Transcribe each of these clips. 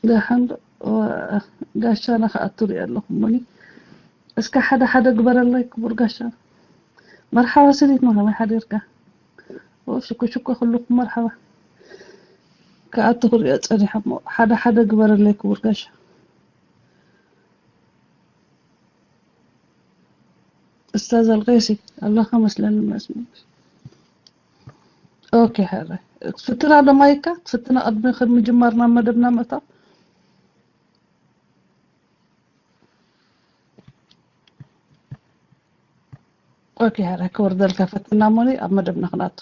ደሓን ዶ? ዋ፣ ጋሻና ክኣቱ ሪኣ ኣለኹ እሞኒ። እስከ ሓደ ሓደ ግበረለይ ክቡር ጋሻ። መርሓባ ስኒት፣ መርሓባ ሓዲርካ። ኦ፣ ሽኮ ሽኮ ኩልኩም መርሓባ። ክኣቱ ክሪኦ ጸኒሐ እሞ ሓደ ሓደ ግበረለይ ክቡር ጋሻ። እስታዝ ኣልቀይሲ ኣለኻ መስለኒ መስመር። ኦኬ፣ ሕረ ክትፍትና ዶ ማይካ ክትፍትና ቅድሚ ምጅማር ናብ መደብና ምእታው። ኦኬ፣ ሕረ ክወርደልካ ፈትና እሞኒ ኣብ መደብና ክናቱ።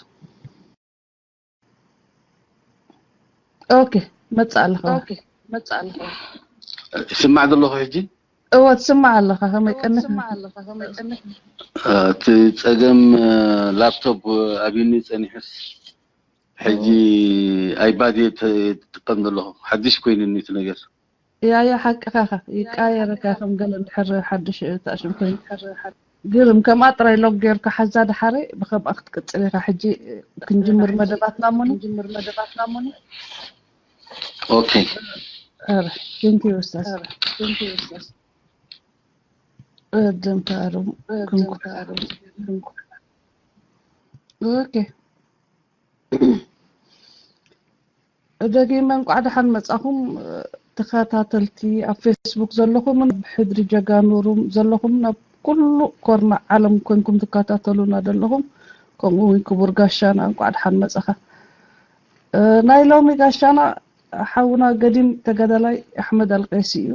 ኦኬ፣ መጽእ ኣለኻ። ኦኬ፣ መጽእ ኣለኻ። ይስማዕ ዘለኹ ሕጂ? እወ፣ ትስማዕ ኣለኻ። ከመይ ቀኒኻ? እቲ ጸገም ላፕቶፕ ኣብዩኒ ጸኒሑስ፣ ሕጂ ኣይፓድ እየ ተ-፣ ትጥቀም ዘለኹ። ሓድሽ ኮይኑኒ እቲ ነገር። ያያ፣ ሓቅኻ ኢኻ። ይቃየረካ ከም ገለ እንድሕር ሓድሽ ተኣሽም ኮይኑ። ግርም፣ ከምኣ ጥራይ ሎግ ጌርካ ሓዛ፣ ደሓረ ብከምኣ ክትቅጽል ኢኻ። ሕጂ ክንጅምር መደባትና እሞኒ። ኦኬ። ኧረ፣ ቴንክ ዩ ኡስታዝ። ቅድም ታሩ ክንኩ። ኦኬ። ደጊመ እንቋዕ ደሓን መጻኹም። ተኸታተልቲ ኣብ ፌስቡክ ዘለኹምን ኣብ ሕድሪ ጀጋኑ ሩም ዘለኹም፣ ናብ ኩሉ ኮርና ዓለም ኮንኩም ትከታተሉና ዘለኹም፣ ከምኡ እውን ክቡር ጋሻና እንቋዕ ደሓን መጻኻ። እ፣ ናይ ሎሚ ጋሻና ሓውና ገዲም ተጋዳላይ ኣሕመድ ኣልቀይሲ እዩ።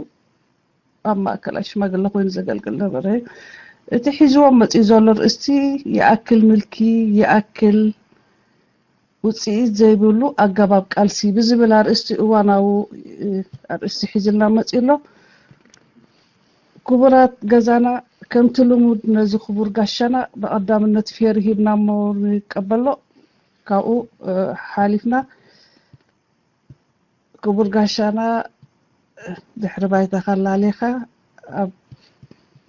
ኣብ ማእከላይ ሽማግለ ኮይኑ ዘገልግል ነበረ። እቲ ሒዝዎም መጺኡ ዘሎ ኣርእስቲ ይኣክል ምልኪ፣ ይኣክል ውጽኢት ዘይብሉ ኣገባብ ቃልሲ ብዝብል ኣርእስቲ እዋናዊ፣ እ፣ ኣርእስቲ ሒዝልና መጺኡ ኣሎ። ክቡራት ገዛና፣ ከምቲ ልሙድ ነዚ ክቡር ጋሻና ብቐዳምነት ፌር ሂብና እሞ ንቀበሎ። ካብኡ፣ እ፣ ሓሊፍና ክቡር ጋሻና፣ ድሕሪ ባይታኻ ኣላሊኻ ኣብ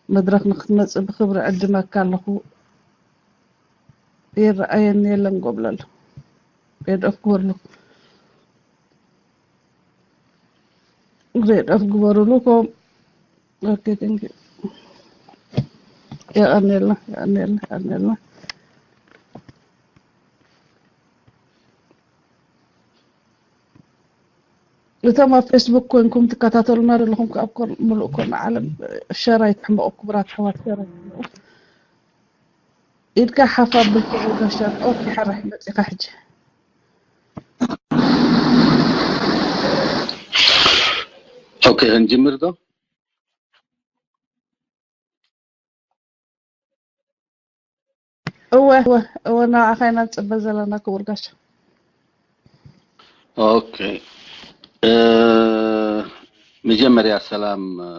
መድረኽ ንክትመጽእ ብኽብሪ ዕድመካ ኣለኹ። ይረኣየኒ የለን፣ ጎብለል። ሬድ ኦፍ ግበርሉ። ሬድ ኦፍ ግበሩሉ። ከም፣ ኦኬ፣ ቴንክ ዩ። የቐንየልና፣ የቐንየልና፣ የቐንየልና። እቶም ኣብ ፌስቡክ ኮንኩም ትከታተሉና ዘለኹም፣ ካብ ኮር-፣ ምሉእ ኮርና ዓለም ሸር ኣይትሕመቑ፣ ክቡራት ኣሕዋት፣ ሸር ኣይትሕመቑ። ኢድካ ሓፍ ኣብል ክቡር ጋሻ። ኦኬ፣ ሕራይ መጺኻ ሕጂ። ኦኬ፣ ክንጅምር ዶ? እወ፣ እወ፣ እወ፣ ንዓኻ ኢና ንጽበ ዘለና ክቡር ጋሻ። ኦኬ። እ፣ መጀመርያ ሰላም፣ እ፣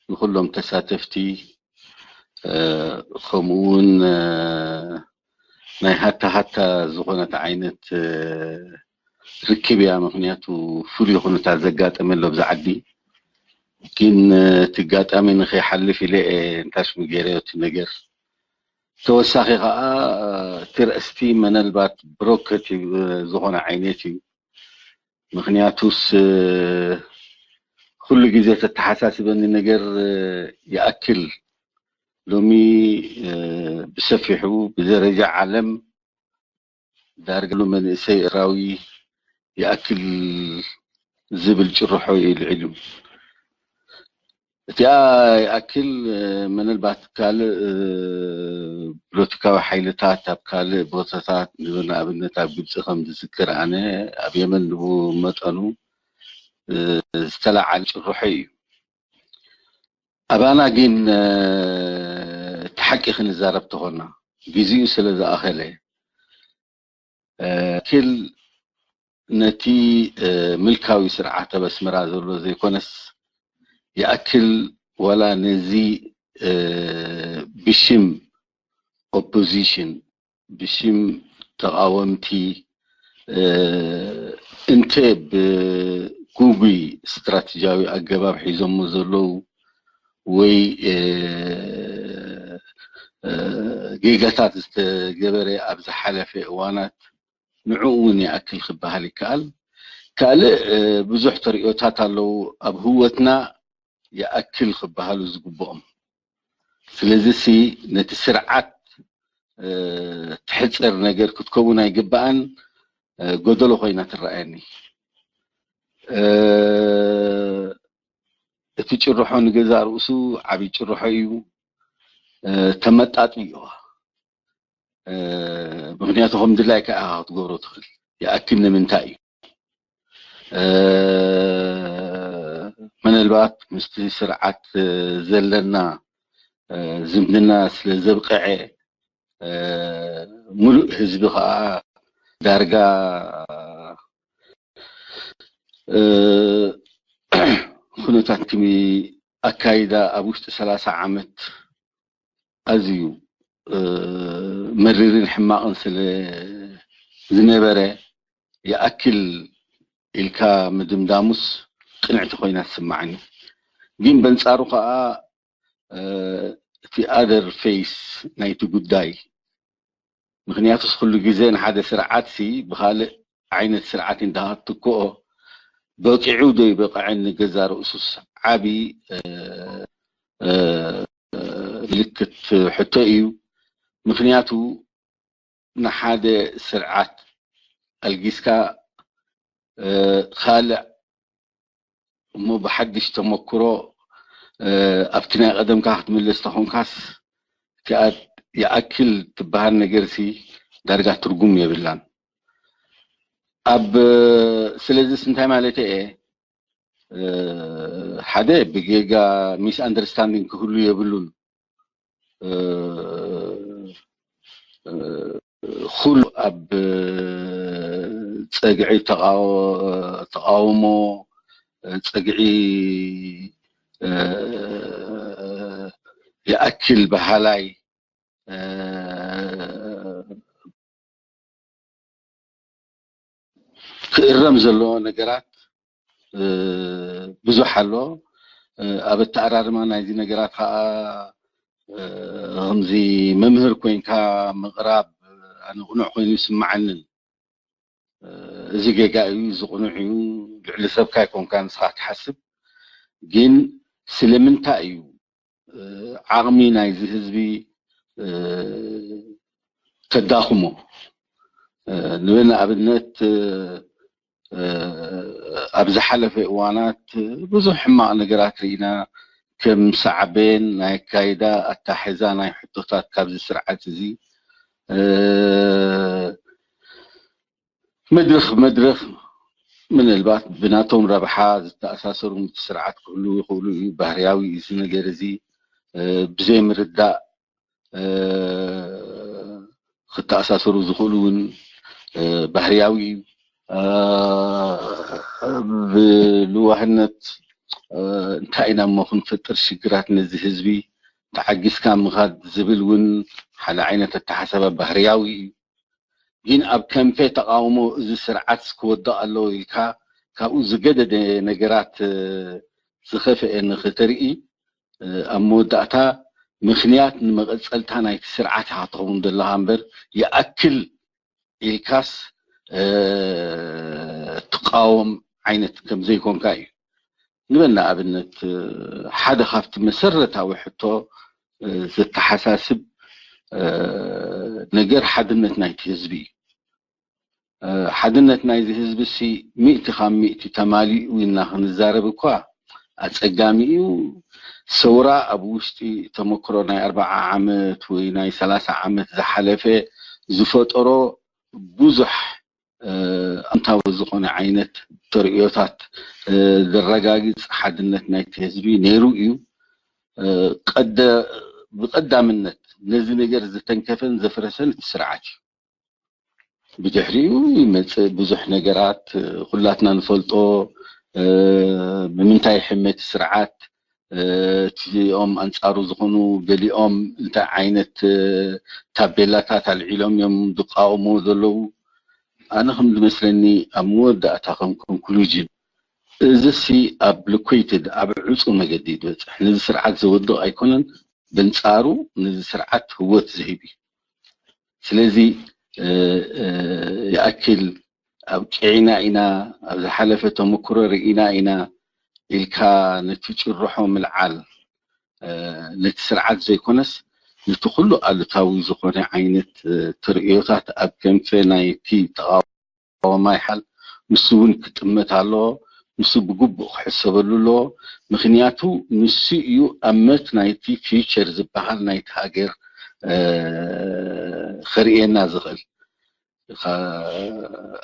ንኹሎም ተሳተፍቲ፣ እ፣ ከምኡ እውን፣ እ፣ ናይ ሃታ ሃታ ዝኾነት ዓይነት፣ እ፣ ርክብ እያ። ምኽንያቱ ፍሉይ ኩነታት ዘጋጠመ ኣሎ ኣብዚ ዓዲ። ግን፣ እ፣ እቲ ኣጋጣሚ ንኸይሓልፍ ኢለ እየ እንታሽሙ ገይረዮ እቲ ነገር። ተወሳኺ ኸዓ፣ እ፣ እቲ ርእስቲ መነልባት ብሮከት እ፣ ዝኾነ ዓይነት እዩ። ምኽንያቱስ፣ እ፣ ኩሉ ግዜ ተተሓሳስበኒ ነገር፣ እ፣ ይኣክል ሎሚ፣ እ፣ ብሰፊሑ ብደረጃ ዓለም ዳርጋ መንእሰይ ኤርትራዊ ይኣክል ዝብል ጭርሖ እዩ ልዒሉ። እቲኣ ይኣክል፣ እ፣ ምናልባት ካልእ፣ እ፣ ፖለቲካዊ ሓይልታት ኣብ ካልእ ቦታታት፣ ንኣብነት ኣብ ግብጺ ከም ዝዝክር ኣነ፣ ኣብ የመን ብመጠኑ፣ እ፣ ዝተለዓለ ጭርሖ እዩ። ኣባና ግን፣ እ፣ እቲ ሓቂ ክንዛረብ ተኾና፣ ግዜኡ ስለ ዝኣኸለ፣ እ፣ ክል ነቲ፣ እ፣ ምልካዊ ስርዓት ኣብ ኣስመራ ዘሎ ዘይኮነስ፣ ይኣክል ዋላ ነዚ፣ እ፣ ብሽም ኦፖዚሽን፣ ብሽም ተቓወምቲ፣ እ፣ እንተ ብግጉይ ስትራተጂያዊ ኣገባብ ሒዞሞ ዘለዉ ወይ፣ እ፣ እ፣ ጌጋታት ዝተገበረ ኣብ ዝሓለፈ እዋናት፣ ንዕኡ እውን ይኣክል ክበሃል ይከኣል። ካልእ ብዙሕ ተርእዮታት ኣለዉ ኣብ ህወትና ይኣክል ክበሃሉ ዝግብኦም። ስለዚ ሲ ነቲ ስርዓት ትሕፅር ነገር ክትከውን ኣይግባኣን። ጎደሎ ኮይና ትረኣየኒ። እቲ ጭርሖ ንገዛ ርእሱ ዓብዪ ጭርሖ እዩ። ተመጣጥዮ ምክንያቱ ከም ድላይካ ኢኻ ክትገብሮ ትኽእል። ይኣክል ንምንታይ እዩ? ምናልባት ምስቲ ስርዓት ዘለና ዝምድና ስለ ዘብቀዐ ሙሉእ ህዝቢ ከዓ ዳርጋ ኩነታት ክሚ ኣካይዳ ኣብ ውሽጢ ሰላሳ ዓመት ኣዝዩ መሪርን ሕማቕን ስለ ዝነበረ ይኣክል ኢልካ ምድምዳሙስ ቅንዕቲ ኮይና ትስማዓኒ። ግን በንጻሩ ከዓ እቲ ኣደር ፌስ ናይቲ ጉዳይ ምክንያቱስ ኩሉ ግዜ ንሓደ ስርዓት ሲ ብካልእ ዓይነት ስርዓት እንዳትክኦ በቂዑ ዶ ይበቅዐን ንገዛ ርእሱስ ዓቢ ምልክት ሕቶ እዩ። ምክንያቱ ንሓደ ስርዓት ኣልጊስካ ካልእ እሞ ብሓድሽ ተመክሮ ኣብቲ ናይ ቀደምካ ክትምለስ ተኾንካስ እቲኣ ይኣክል ትበሃል ነገር ሲ ዳርጋ ትርጉም የብላን። ኣብ ስለዚስ እንታይ ማለት እየ? ሓደ ብጌጋ ሚስ ኣንደርስታንዲንግ ክህሉ የብሉን። ኩሉ ኣብ ፀግዒ ተቃውሞ፣ ፀግዒ ይኣክል በሃላይ ክእረም ዘለዎ ነገራት ብዙሕ ኣሎ። ኣብ ኣተኣራርማ ናይዚ ነገራት ከዓ ከምዚ መምህር ኮይንካ ምቕራብ ኣነ ቕኑዕ ኮይኑ ይስምዓንን። እዚ ጌጋ እዩ፣ እዚ ቕኑዕ እዩ፣ ልዕሊ ሰብካ ኣይኮንካ ንስኻ ትሓስብ። ግን ስለምንታይ እዩ ዓቕሚ ናይዚ ህዝቢ ተዳኽሞ? ንብል ንኣብነት ኣብ ዝሓለፈ እዋናት ብዙሕ ሕማቕ ነገራት ርኢና። ከም ሳዕቤን ናይ ኣካይዳ ኣታሕዛ ናይ ሕቶታት ካብዚ ስርዓት እዚ መድረኽ መድረኽ ምናልባት ብናቶም ረብሓ ዝተኣሳሰሩ ምስቲ ስርዓት ክህልዉ ይኽእሉ እዩ። ባህርያዊ እዩ እዚ ነገር እዚ። ብዘይምርዳእ ክተኣሳሰሩ ዝኽእሉ እውን ባህርያዊ እዩ። ብልዋህነት እንታይ ኢና እሞ ክንፈጥር ሽግራት ነዚ ህዝቢ ተዓጊስካ ምኻድ ዝብል እውን ሓደ ዓይነት ኣተሓሳባ ባህርያዊ እዩ። ግን ኣብ ከንፈ ተቃውሞ እዚ ስርዓት ክወድቕ ኣለዎ ኢልካ ካብኡ ዝገደደ ነገራት ዝኸፍአ ንኽተርኢ ኣብ መወዳእታ ምኽንያት ንመቐጸልታ ናይቲ ስርዓት ኢኻ ትኸውን ዘለኻ እምበር ይኣክል ኢልካስ ትቃወም ዓይነት ከም ዘይኮንካ እዩ። ንበል ንኣብነት ሓደ ካብቲ መሰረታዊ ሕቶ ዘተሓሳስብ ነገር ሓድነት ናይቲ ህዝቢ እዩ። ሓድነት ናይዚ ህዝቢ ሲ ሚእቲ ካብ ሚእቲ ተማሊኡ ኢልና ክንዛረብ እኳ ኣጸጋሚ እዩ። ሰውራ ኣብ ውሽጢ ተመክሮ ናይ ኣርባዓ ዓመት ወይ ናይ ሰላሳ ዓመት ዝሓለፈ ዝፈጠሮ ብዙሕ ኣንታዊ ዝኾነ ዓይነት ተርእዮታት ዘረጋግጽ ሓድነት ናይቲ ህዝቢ ነይሩ እዩ። ብቐዳምነት ነዚ ነገር ዝተንከፈን ዘፍረሰን እቲ ስርዓት እዩ። ብድሕሪኡ ይመጽእ ብዙሕ ነገራት ኩላትና ንፈልጦ። ብምንታይ ሕመቲ ስርዓት እቲኦም ኣንጻሩ ዝኾኑ ገሊኦም እንታይ ዓይነት ታቤላታት ኣልዒሎም እዮም ዝቃወሙ ዘለዉ? ኣነ ከም ዝመስለኒ ኣብ መወዳእታ ከም ኮንክሉዥን እዚ ሲ ኣብ ሊኩይትድ ኣብ ዕፁ መገዲ እዩ ዝበፅሕ። ነዚ ስርዓት ዘወድቕ ኣይኮነን፣ በንፃሩ ነዚ ስርዓት ህወት ዝህብ እዩ። ስለዚ ይኣክል ኣብቂዕና ኢና፣ ኣብ ዝሓለፈ ተመክሮ ርኢና ኢና ኢልካ ነቲ ጭርሖ ምልዓል፣ እ፣ ነቲ ስርዓት ዘይኮነስ ነቲ ኩሉ ኣሉታዊ ዝኾነ ዓይነት፣ እ፣ ተርእዮታት ኣብ ክንፈ ናይቲ ተቓዋማይ ሓል ንሱ እውን ክጥመት ኣለዎ። ንሱ ብግቡእ ክሕሰበሉ ኣለዎ። ምኽንያቱ ንሱ እዩ ኣብ መት ናይቲ ፊውቸር ዝበሃል ናይቲ ሃገር፣ እ፣ ከርእየና ዝኽእል። ኸ-፣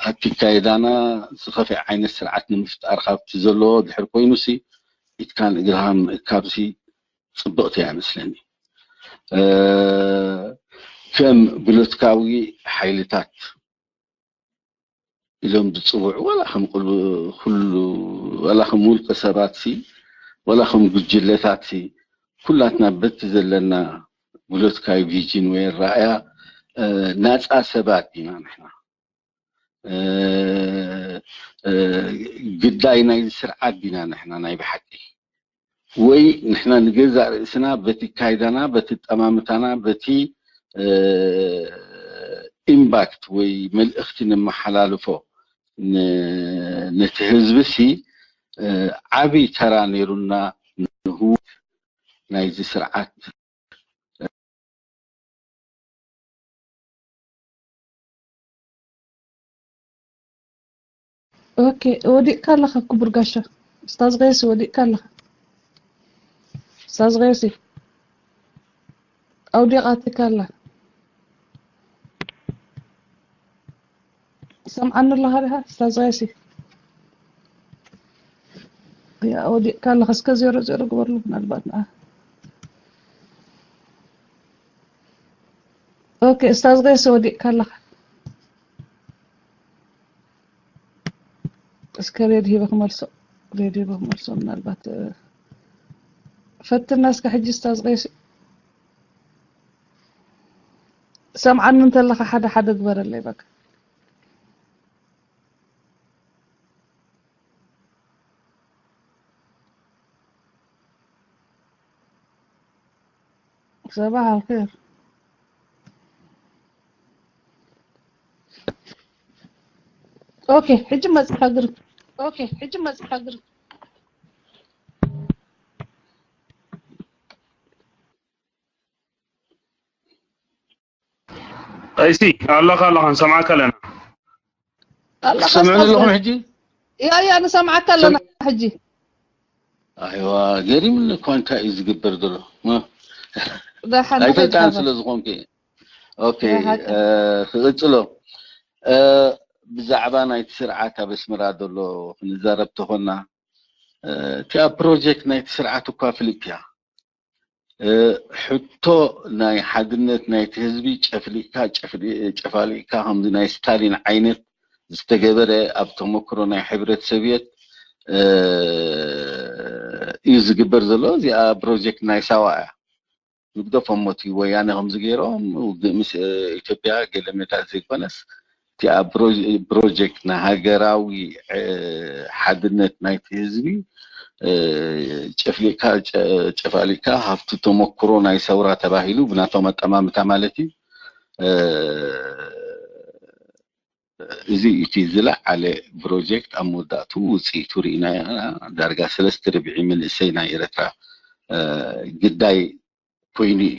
ኣካይዳና ዝኸፍአ ዓይነት ስርዓት ንምፍጣር ካብቲ ዘለዎ ድሕር ኮይኑሲ ኢድካን እግርኻን ምእካብሲ ጽብቕቲ እያ መስለኒ። እ፣ ከም ብሎትካዊ ሓይልታት ኢሎም ዝጽውዑ ዋላ ከም ቁል-፣ ኩሉ ዋላ ከም ውልቀ ሰባትሲ ዋላ ከም ጉጅለታትሲ ኩላትና በቲ ዘለና ብሎትካዊ ቪዥን ወይ ራእያ፣ እ፣ ናጻ ሰባት ኢና ንሕና። እ፣ እ፣ ግዳይ ናይዚ ስርዓት ዲና ንሕና ናይ ብሓቂ? ወይ ንሕና ንገዛእ ርእስና በቲ ካይዳና፣ በቲ ጠማምታና፣ በቲ፣ እ፣ ኢምባክት ወይ መልእኽቲ ነመሓላልፎ ን-፣ ነቲ ህዝብሲ፣ እ፣ ዓቢ ተራ ነይሩና ንህወት ናይዚ ስርዓት። ኦኬ፣ ወዲቕካ ኣለኻ ክቡር ጋሻ። ኡስታዝ ቀይሲ፣ ወዲቕካ ኣለኻ። ኡስታዝ ቀይሲ፣ ኣውዲቓትካ ኣላ። ሰምዓኒ ኣለኻ ዲኻ ኡስታዝ ቀይሲ? ያ፣ ወዲቕካ ኣለኻ። እስከ ዜሮ ዜሮ ግበርሉ ምናልባት ንዓ። ኦኬ፣ ኡስታዝ ቀይሲ፣ ወዲቕካ ኣለኻ። እስከ ሬድ ሂበ ክመልሶ፣ ሬድ ሂበ ክመልሶ ምናልባት፣ እ፣ ፈትና እስከ ሕጂ ኡስታዝ ቀይሲ። ሰምዓኒ እንተለኻ ሓደ ሓደ ግበረለይ በቃ። صباح الخير. ኦኬ፣ ሕጂ መጽኻ ግርም። ኦኬ፣ ሕጂ መጽኻ ግርም። ቀይሲ፣ ኣለኻ ኣለኻ፣ ንሰምዓካ ኣለና። ኣለኻ ትሰምዑኒ ኡስታዝ ኣለኹም ቀይሲ? ሕጂ? ያ፣ ያ፣ ንሰምዓካ ኣለና ሕጂ። ኣይዋ፣ ገሪምኒ እኳ እንታይ እዩ ዝግበር ዘሎ። ማ? ደሓን ኣይፈልጣን ደሓን። ስለ ዝኾንኩ። ኦኬ፣ ደሓን። እ፣ ክቕጽሎ። እ፣ ብዛዕባ ናይቲ ስርዓት ኣብ ኣስመራ ዘሎ ክንዛረብ ተኾና፣ እ፣ እቲኣ ፕሮጀክት ናይቲ ስርዓት እኳ ፍልጥቲ እያ። እ፣ ሕቶ ናይ ሓድነት ናይቲ ህዝቢ ጨፍሊቕካ፣ ጨፍሊ-፣ ጨፋሊቕካ ከምዚ ናይ ስታሊን ዓይነት ዝተገበረ ኣብ ተመክሮ ናይ ሕብረት ሶቭየት፣ እ፣ እዩ ዝግበር ዘሎ። እዚኣ ፕሮጀክት ናይ ሳዋ እያ። ንግደፎም ሞት እዩ ወያነ ከምዚ ገይሮም ውግእ ምስ፣ እ፣ ኢትዮጵያ ገለ ሜዳ ዘይኮነስ እቲኣ ፕሮ-፣ ፕሮጀክት ናይ ሃገራዊ፣ እ፣ ሓድነት ናይቲ ህዝቢ፣ እ፣ ጨፍሊቕካ፣ ጨ-፣ ጨፋሊቕካ ሃፍቲ ተመክሮ ናይ ሰውራ ተባሂሉ ብናቶም ኣጠማምታ ማለት እዩ። እ፣ እዚ እቲ ዝለዓለ ፕሮጀክት ኣብ መወዳእትኡ ውፅኢቱ ርኢና ኢና። ዳርጋ ሰለስተ ርብዒ መንእሰይ ናይ ኤረትራ፣ እ፣ ግዳይ ኮይኑ እዩ።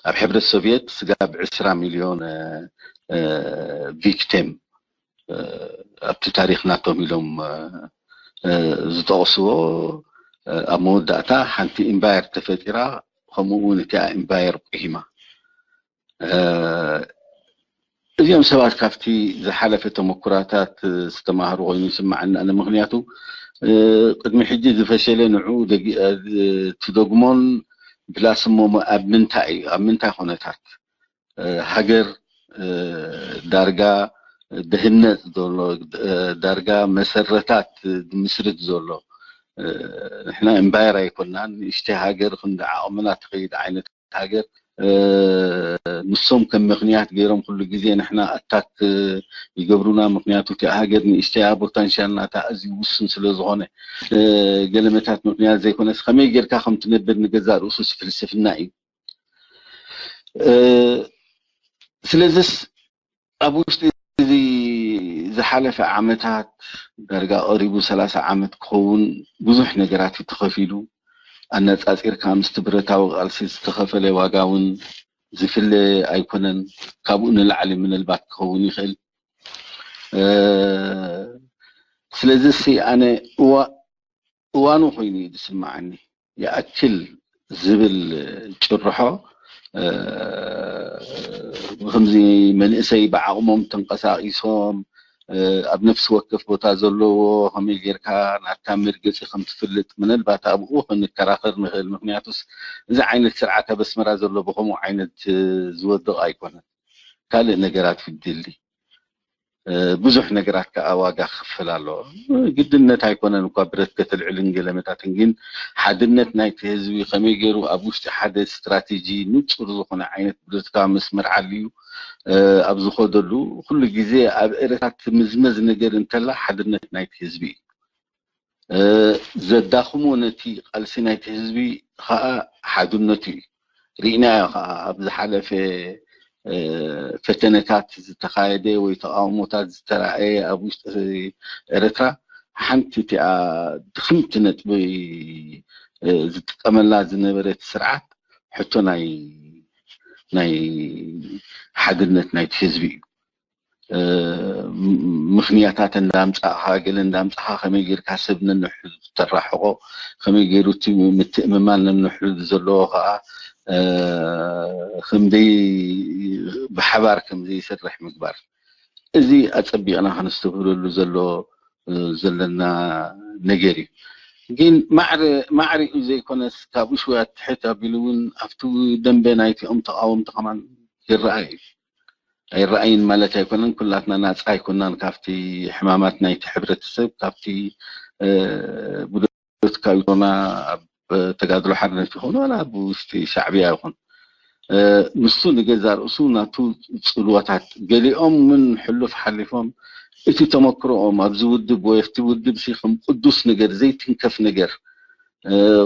ኣብ ሕብረት ሶቭየት ስጋብ ዕስራ ሚልዮን፣ እ፣ እ፣ ቪክቲም፣ እ፣ ኣብቲ ታሪኽ ናቶም ኢሎም፣ እ፣ እ፣ ዝጠቕስዎ፣ እ፣ ኣብ መወዳእታ ሓንቲ ኢምባየር ተፈጢራ፣ ከምኡ እውን እቲኣ ኢምባየር ቁሂማ። እ፣ እዚኦም ሰባት ካብቲ ዝሓለፈ ተመኩራታት ዝተማህሩ ኮይኑ ይስምዓኒ ኣነ። ምኽንያቱ፣ እ፣ ቅድሚ ሕጂ ዝፈሸለ ንዑ ደጊ-፣ እ፣ ትደግሞን ፕላስ እሞ ኣብ ምንታይ እዩ፣ ኣብ ምንታይ ኩነታት፣ እ፣ ሃገር፣ እ፣ ዳርጋ ድህነት ዘሎ፣ እ፣ ዳርጋ መሰረታት ዝምስርት ዘሎ፣ እ፣ ንሕና እምባየር ኣይኮናን፣ ንእሽተይ ሃገር ክንዲ ዓቕምና ትኸይድ ዓይነት ሃገር፣ እ፣ ንሶም ከም ምኽንያት ገይሮም ኩሉ ግዜ ንሕና ኣታክ ይገብሩና። ምኽንያቱ እቲኣ ሃገር ንእሽተይ እያ፣ ፖታንሻል ናታ ኣዝዩ ውሱን ስለ ዝኾነ፣ እ፣ ገለመታት ምኽንያት ዘይኮነስ ከመይ ጌርካ ከም ትነብር ንገዛእ ርእሱ ፍልስፍና እዩ። እ፣ ስለዚስ ኣብ ውሽጢ እዚ ዝሓለፈ ዓመታት ዳርጋ ቀሪቡ ሰላሳ ዓመት ክኸውን ብዙሕ ነገራት እዩ ተኸፊሉ። ኣነጻጺርካ ምስቲ ብረታዊ ቃልሲ ዝተኸፈለ ዋጋ እውን ዝፍለ ኣይኮነን። ካብኡ ንላዕሊ ምናልባት ክኸውን ይኽእል። ስለዚ ሲ ኣነ እዋኑ ኮይኑ እዩ ዝስምዓኒ። ይኣክል ዝብል ጭርሖ ከምዚ መንእሰይ ብዓቕሞም ተንቀሳቒሶም ኣብ ነፍሲ ወከፍ ቦታ ዘለዎ ከመይ ጌርካ ናትካ መርገፂ ከም ትፍልጥ ምናልባት ኣብኡ ክንከራኸር ንኽእል። ምክንያቱስ እዚ ዓይነት ስርዓት ኣብ ኣስመራ ዘሎ ብከምኡ ዓይነት ዝወድቕ ኣይኮነን። ካልእ ነገራት ይድሊ። ብዙሕ ነገራት ከዓ ዋጋ ክኽፈል ኣለዎ። ግድነት ኣይኮነን እኳ ብረት ከተልዕልን ገለመታትን፣ ግን ሓድነት ናይቲ ህዝቢ ከመይ ገይሩ ኣብ ውሽጢ ሓደ ስትራቴጂ ንጹር ዝኾነ ዓይነት ብረትካ መስመር ዓልዩ ኣብ ዝኸደሉ ኩሉ ግዜ ኣብ ኤረትራ ትምዝመዝ ነገር እንተላ ሓድነት ናይቲ ህዝቢ እዩ። ዘዳኽሞ ነቲ ቃልሲ ናይቲ ህዝቢ ኸዓ ሓድነቱ እዩ። ርኢናዮ ኸዓ ኣብ ዝሓለፈ ፈተነታት ዝተኻየደ ወይ ተቓውሞታት ዝተራእየ ኣብ ውሽጢ ኤረትራ ሓንቲ እቲኣ ድኽምቲ ነጥቢ ዝጥቀመላ ዝነበረ እቲ ስርዓት ሕቶ ናይ ናይ ሓድነት ናይቲ ህዝቢ እዩ። ምኽንያታት እንዳምጻእኻ ገለ እንዳምጻእኻ ከመይ ጌርካ ሰብ ነንሕዱ ተራሕቆ፣ ከመይ ገይሩ እቲ ምትእምማን ነንሕዱ ዘለዎ ከዓ ከምዘይ ብሓባር ከምዘይሰርሕ ምግባር፣ እዚ ኣጸቢቕና ከነስተብህለሉ ዘሎ ዘለና ነገር እዩ። ግን ማዕረ ማዕሪኡ ዘይኮነስ ካብኡ ሽወያ ትሕት ኣቢሉ እውን ኣብቲ ደንበ ናይቲኦም ተቃወምቲ ከማን ይረኣይ እዩ። ኣይረኣይን ማለት ኣይኮነን። ኩላትና ናፃ ኣይኮናን ካብቲ ሕማማት ናይቲ ሕብረተሰብ፣ ካብቲ ብሎትካዊ ና ኣብ ተጋድሎ ሓርነት ይኹን ዋላ ኣብ ውሽጢ ሻዕብያ ይኹን ንሱ ንገዛ ርእሱ ናቱ ፅልዋታት ገሊኦም ምን ሕሉፍ ሓሊፎም እቲ ተመክሮኦም ኣብዚ ውድብ ወይ ኣብቲ ውድብ ሲ ከም ቅዱስ ነገር ዘይትንከፍ ነገር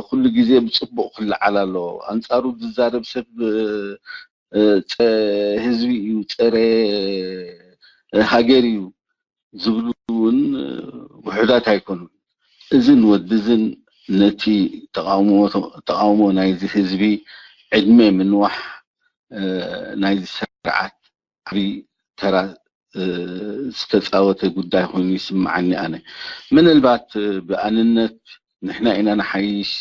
ኩሉ ግዜ ብፅቡቅ ክለዓል ኣለዎ። ኣንፃሩ ዝዛረብ ሰብ ህዝቢ እዩ፣ ፀረ ሃገር እዩ ዝብሉ እውን ውሑዳት ኣይኮኑን። እዝን ወድዝን ነቲ ተቃውሞ ናይዚ ህዝቢ ዕድመ ምንዋሕ ናይዚ ስርዓት ዓብዪ ተራ ዝተፃወተ ጉዳይ ኮይኑ ይስምዓኒ። ኣነ ምናልባት ብኣንነት ንሕና ኢና ንሓይሽ፣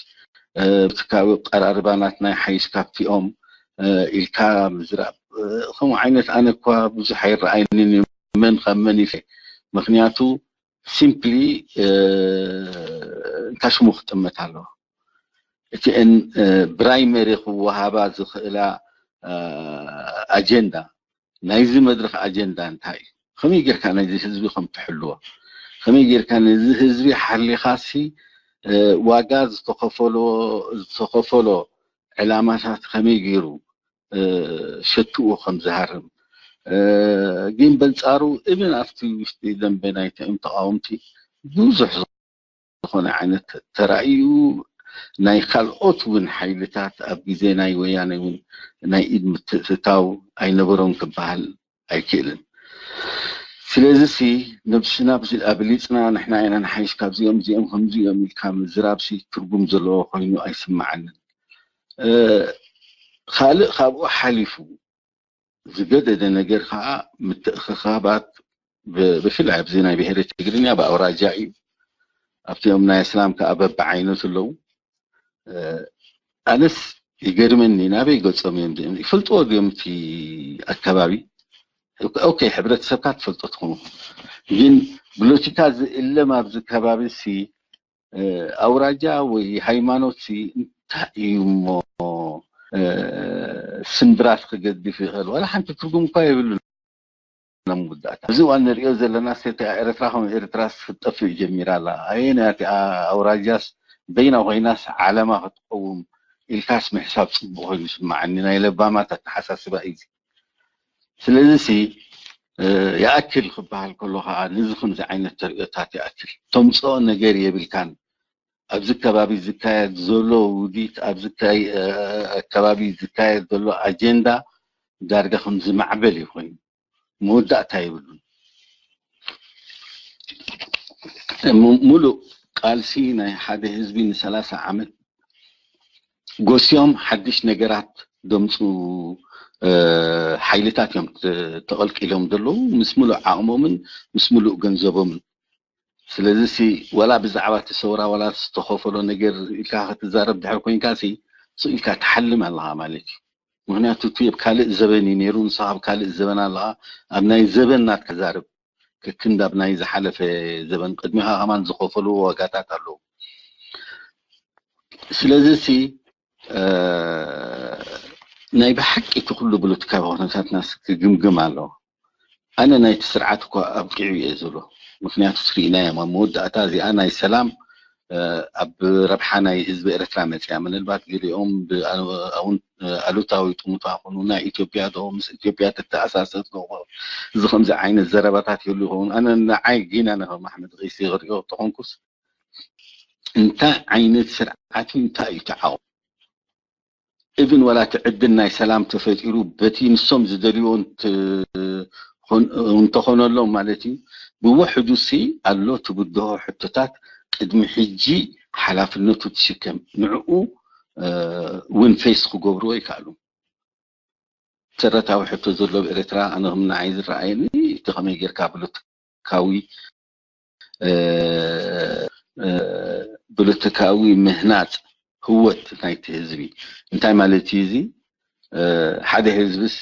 ብትካዊ ቀራርባ ናትና ይሓይሽ ካብቲኦም ኢልካ ምዝራብ ከምኡ ዓይነት ኣነ እኳ ብዙሕ ኣይረኣይንን እዩ። መን ካብ መን ይፈ ምክንያቱ ሲምፕሊ እንታይ ሽሙ ክጥመት ኣለዎ። እቲአን ብራይመሪ ክወሃባ ዝኽእላ ኣጀንዳ ናይዚ መድረክ ኣጀንዳ እንታይ እዩ? ከመይ ጌርካ ናይዚ ህዝቢ ከም ትሕልዎ፣ ከመይ ጌርካ ነዚ ህዝቢ ሓሊኻሲ ዋጋ ዝተኸፈሎ ዝተኸፈሎ ዕላማታት ከመይ ገይሩ ሸትኡ ከም ዝሃርም ግን በንጻሩ እብን ኣብቲ ውሽጢ ደንበ ናይቶም ተቃወምቲ ብዙሕ ዝኾነ ዓይነት ተራእዩ ናይ ካልኦት እውን ሓይልታት ኣብ ግዜ ናይ ወያነ እውን ናይ ኢድ ምትእትታው ኣይነበሮም ክበሃል ኣይክእልን። ስለዚ ሲ ነብስና ኣብሊፅና ንሕና ኢና ንሓይሽ ካብዚኦም እዚኦም ከምዚኦም ኢልካ ምዝራብ ሲ ትርጉም ዘለዎ ኮይኑ ኣይስምዓንን። ካልእ ካብኡ ሓሊፉ ዝገደደ ነገር ከዓ ምትእኽኻባት ብፍላይ ኣብዚ ናይ ብሄረ ትግርኛ ብኣውራጃ እዩ። ኣብቲኦም ናይ እስላም ከዓ በብዓይነቱ ኣለዉ። ኣነስ ይገርመኒ ናበይ ገፆም እዮም ይፈልጥዎ ድዮም እቲ ኣከባቢ? ኦኬ ሕብረተሰብካ ትፈልጦ ትኾኑ ግን ብሎቲካ ዝእለም ኣብዚ ከባቢ ሲ ኣውራጃ ወይ ሃይማኖት ሲ እንታይ እዩ እሞ ስምብራት ክገድፍ ይኽእል? ዋላ ሓንቲ ትርጉም እኳ የብሉ። ና መወዳእታ እዚ እዋን ንሪኦ ዘለና ሴት ኤርትራ ከም ኤርትራስ ክትጠፍእ ጀሚራ ኣላ። ኣየናይ እቲኣ ኣውራጃስ በይና ኮይናስ ዓለማ ክትቀውም ኢልካስ ምሕሳብ ፅቡቅ ኮይኑ ይስምዓኒ። ናይ ለባማት ኣተሓሳስባ እዩ። ስለዚ ሲ ይኣክል ክበሃል ከሎ ከዓ ነዚ ከምዚ ዓይነት ተርእዮታት ይኣክል ተምፅኦ ነገር የብልካን። ኣብዚ ከባቢ ዝካየድ ዘሎ ውዲት ኣብዚ ከባቢ ዝካየድ ዘሎ ኣጀንዳ ዳርጋ ከምዚ ማዕበል እዩ ኮይኑ መወዳእታ የብሉን። ሙሉእ ቃልሲ ናይ ሓደ ህዝቢ ንሰላሳ ዓመት ጎስዮም ሓድሽ ነገራት ደምፁ ሓይልታት እዮም ተቐልቂሎም ዘለዉ፣ ምስ ሙሉእ ዓቕሞምን ምስ ሙሉእ ገንዘቦምን። ስለዚ ሲ ዋላ ብዛዕባ እቲ ሰውራ ዋላ ዝተኸፈሎ ነገር ኢልካ ክትዛረብ ድሕር ኮይንካ ሲ ስቕ ኢልካ ትሓልም ኣለኻ ማለት እዩ። ምክንያቱ እቲ ኣብ ካልእ ዘበን እዩ ነይሩ፣ ንስኻ ኣብ ካልእ ዘበን ኣለኻ። ኣብ ናይ ዘበን ናትካ ዛረብ፣ ከክንድ ኣብ ናይ ዝሓለፈ ዘበን ቅድሚኻ ከማን ዝኸፈልዎ ዋጋታት ኣለዉ። ስለዚ ሲ ናይ ብሓቂ እቲ ኩሉ ፖለቲካዊ ኩነታትና ክግምግም ኣለዎ። ኣነ ናይቲ ስርዓት እኳ ኣብቂዑ እየ ዝብሎ። ምክንያቱ ስርኢናዮም ኣብ መወዳእታ እዚኣ ናይ ሰላም ኣብ ረብሓ ናይ ህዝቢ ኤርትራ መፅያ። ምናልባት ገሊኦም ኣሉታዊ ጥሙታ ይኹኑ፣ ናይ ኢትዮጵያ ዶ ምስ ኢትዮጵያ ትተኣሳሰር ዶ፣ እዚ ከምዚ ዓይነት ዘረባታት ይህሉ ይኸውን። ኣነ ንዓይ ጊና ንኸም ኣሕመድ ቂሲ ክሪኦ ተኾንኩስ እንታይ ዓይነት ስርዓት እዩ፣ እንታይ እዩ ተዓው ኢቭን ዋላ እቲ ዕድል ናይ ሰላም ተፈጢሩ በቲ ንሶም ዝደልይዎ እንተኾነሎም ማለት እዩ። ብውሕዱ ሲ ኣሎ ትብድሆ ሕቶታት ቅድሚ ሕጂ ሓላፍነቱ ትሽከም ንዕኡ እውን ፌስ ክገብርዎ ይከኣሉ። መሰረታዊ ሕቶ ዘሎ ኣብ ኤርትራ ኣነ ከም ንዓይ ዝረኣየኒ እቲ ከመይ ጌርካ ፖለቲካዊ ፖለቲካዊ ምህናፅ ህወት ናይቲ ህዝቢ እንታይ ማለት እዩ? እዚ ሓደ ህዝብስ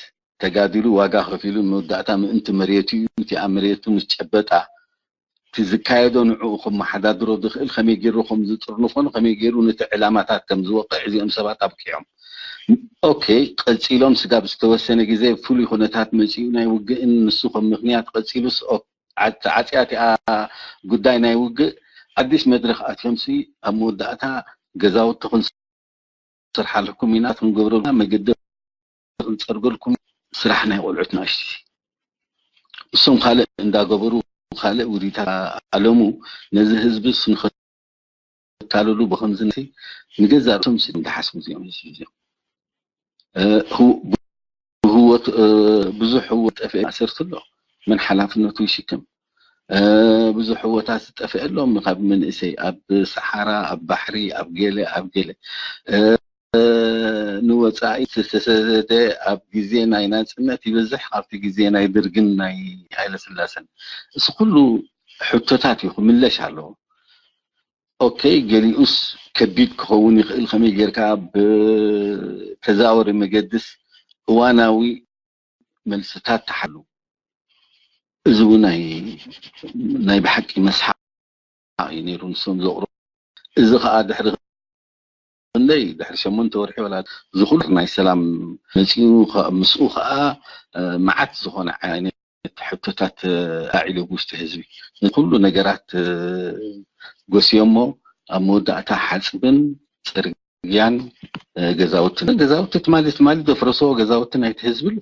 ተጋዲሉ ዋጋ ከፊሉ መወዳእታ ምእንቲ መሬቱ እዩ። እቲኣ መሬቱ ምስ ጨበጣ እቲ ዝካየዶ ንዕኡ ከመሓዳድሮ ዝኽእል ከመይ ገይሩ ከም ዝጥርንፎን ከመይ ገይሩ ነቲ ዕላማታት ከም ዝወቕዕ እዚኦም ሰባት ኣብቂዖም። ኦኬ፣ ቀፂሎም ስጋብ ዝተወሰነ ግዜ ፍሉይ ኩነታት መፂኡ ናይ ውግእን ንሱ ከም ምክንያት ቀፂሉስ ዓፅያ እቲኣ ጉዳይ ናይ ውግእ ኣዲስ መድረክ ኣትዮምሲ ኣብ መወዳእታ ገዛውቲ ክንሰርሓልኩም ኢና ክንገብረልና መገዲ ክንፀርገልኩም ስራሕ ናይ ቆልዑት ናሽቲ እሶም ካልእ እንዳገበሩ ካልእ ውዲታ ኣለሙ ነዚ ህዝቢ ስንኸ ታልሉ ብኸምዚ ንገዛ ርእሶም ሲ እንዳሓስቡ እዚኦም ህዝቢ እዚኦም ብህወት ብዙሕ ህወት ጠፍአ ኣሰርት ኣሎ መን ሓላፍነቱ ይሽክም ብዙሕ ህወታት ዝጠፍአ ኣሎ ካብ መንእሰይ ኣብ ሰሓራ ኣብ ባሕሪ ኣብ ገለ ኣብ ገለ ንወፃኢ ዝተሰደደ ኣብ ግዜ ናይ ናፅነት ይበዝሕ ካብቲ ግዜ ናይ ደርግን ናይ ሃይለስላሰን እዚ ኩሉ ሕቶታት እዩ ክምለሽ ኣለዎ ኦኬ ገሊኡስ ከቢድ ክኸውን ይኽእል ከመይ ጌርካ ብተዛወሪ መገድስ እዋናዊ መልስታት ትሓሉ እዚ እውን ናይ ብሓቂ መስሓ እዩ ነይሩ ንሶም ዘቕሩ እዚ ከዓ ድሕሪ ክንደይ ድሕሪ ሸሞንተ ወርሒ ወላ ዝኹሉ ናይ ሰላም መፂኡ ምስኡ ከዓ መዓት ዝኾነ ዓይነት ሕቶታት ኣዒሉ ውሽጢ ህዝቢ ንኩሉ ነገራት ጎስዮሞ ኣብ መወዳእታ ሓፅብን ፅርግያን ገዛውትን ገዛውቲ ትማሊ ትማሊ ዘፍረስዎ ገዛውቲ ናይቲ ህዝቢ ኣሎ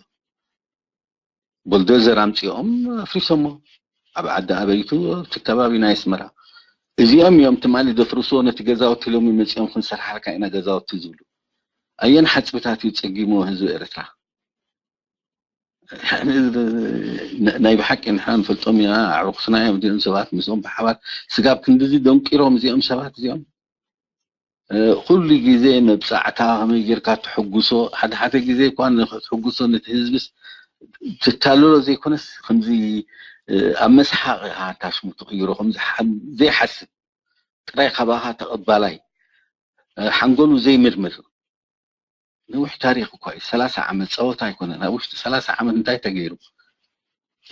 ቦልዶዘር ኣምፂኦም ኣፍሪሶሞ ኣብ ዓዲ ኣበይቱ ኣብቲ ከባቢ ናይ ኣስመራ እዚኦም እዮም ትማሊ ዘፍርስዎ ነቲ ገዛውቲ ሎሚ መፂኦም ክንሰርሓልካ ኢና ገዛውቲ ዝብሉ ኣየን ሓፅብታት እዩ ፀጊምዎ ህዝቢ ኤርትራ ናይ ብሓቂ ንሕና ንፈልጦም ኢና ኣዕሩኽትና እዮም እዚኦም ሰባት ምስኦም ብሓባር ስጋብ ክንድዚ ደንቂሮም እዚኦም ሰባት እዚኦም ኩሉ ግዜ መብፃዕታ ከመይ ጌርካ ትሕጉሶ ሓደ ሓደ ግዜ እኳ ንክትሕጉሶ ነቲ ህዝብስ ትታልሎ ዘይኮነስ ከምዚ ኣብ መስሓቅ ኢካ ታሽሙ ትቅይሮ ከምዚ ዘይሓስብ ጥራይ ካባካ ተቐባላይ ሓንጎሉ ዘይምርምር ነዊሕ ታሪክ እኳ እዩ ሰላሳ ዓመት ፀወታ ኣይኮነን ኣብ ውሽጢ ሰላሳ ዓመት እንታይ ተገይሩ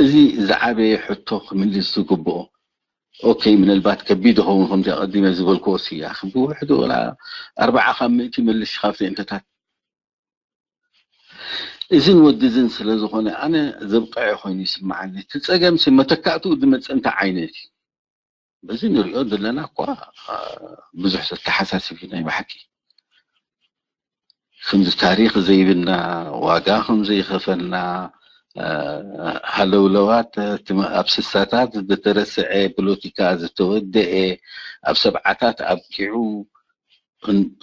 እዚ ዝዓበየ ሕቶ ክምልስ ዝግብኦ ኦኬ ምናልባት ከቢድ ይኸውን ከምቲ ኣቐዲመ ዝበልክዎ ስያ ብውሕዱ ወላ ኣርባዓ ካብ ምእቲ መልሽ ካብቲ እንተታት እዝን ወዲ እዝን ስለ ዝኾነ ኣነ ዘብቀዐ ኮይኑ ይስምዓኒ እቲ ፀገም ሲ መተካእትኡ ዝመፀ እንታይ ዓይነት እዩ በዚ ንሪኦ ዘለና እኳ ብዙሕ ዘተሓሳስብ እዩ ናይ ብሓቂ ከምዚ ታሪክ ዘይብልና ዋጋ ከም ዘይኸፈልና ሃለውለዋት ኣብ ስሳታት ዝተረስዐ ፖለቲካ ዝተወደአ ኣብ ሰብዓታት ኣብቂዑ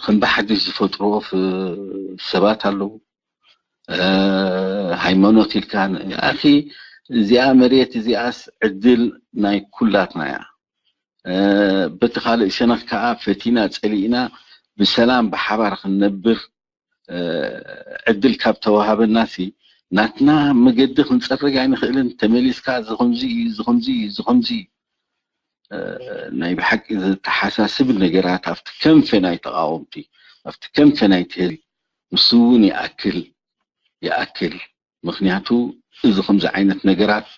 ከም ብሓድሽ ዝፈጥርዎ ሰባት ኣለዉ ሃይማኖት ኢልካ ኣኺ እዚኣ መሬት እዚኣስ ዕድል ናይ ኩላትና እያ በቲ ካልእ ሸነኽ ከዓ ፈቲና ጸሊእና ብሰላም ብሓባር ክንነብር ዕድል ካብ ተዋሃበናሲ፣ ናትና መገዲ ክንጸርግ ኣይንኽእልን። ተመሊስካ እዚ ከምዚ እዩ፣ እዚ ከምዚ እዩ፣ እዚ ከምዚ እዩ። ናይ ብሓቂ ዘተሓሳስብ ነገራት ኣብቲ ከንፈ ናይ ተቓወምቲ፣ ኣብቲ ከንፈ ናይቲ ህዝቢ፣ ንሱ እውን ይኣክል፣ ይኣክል። ምኽንያቱ እዚ ከምዚ ዓይነት ነገራት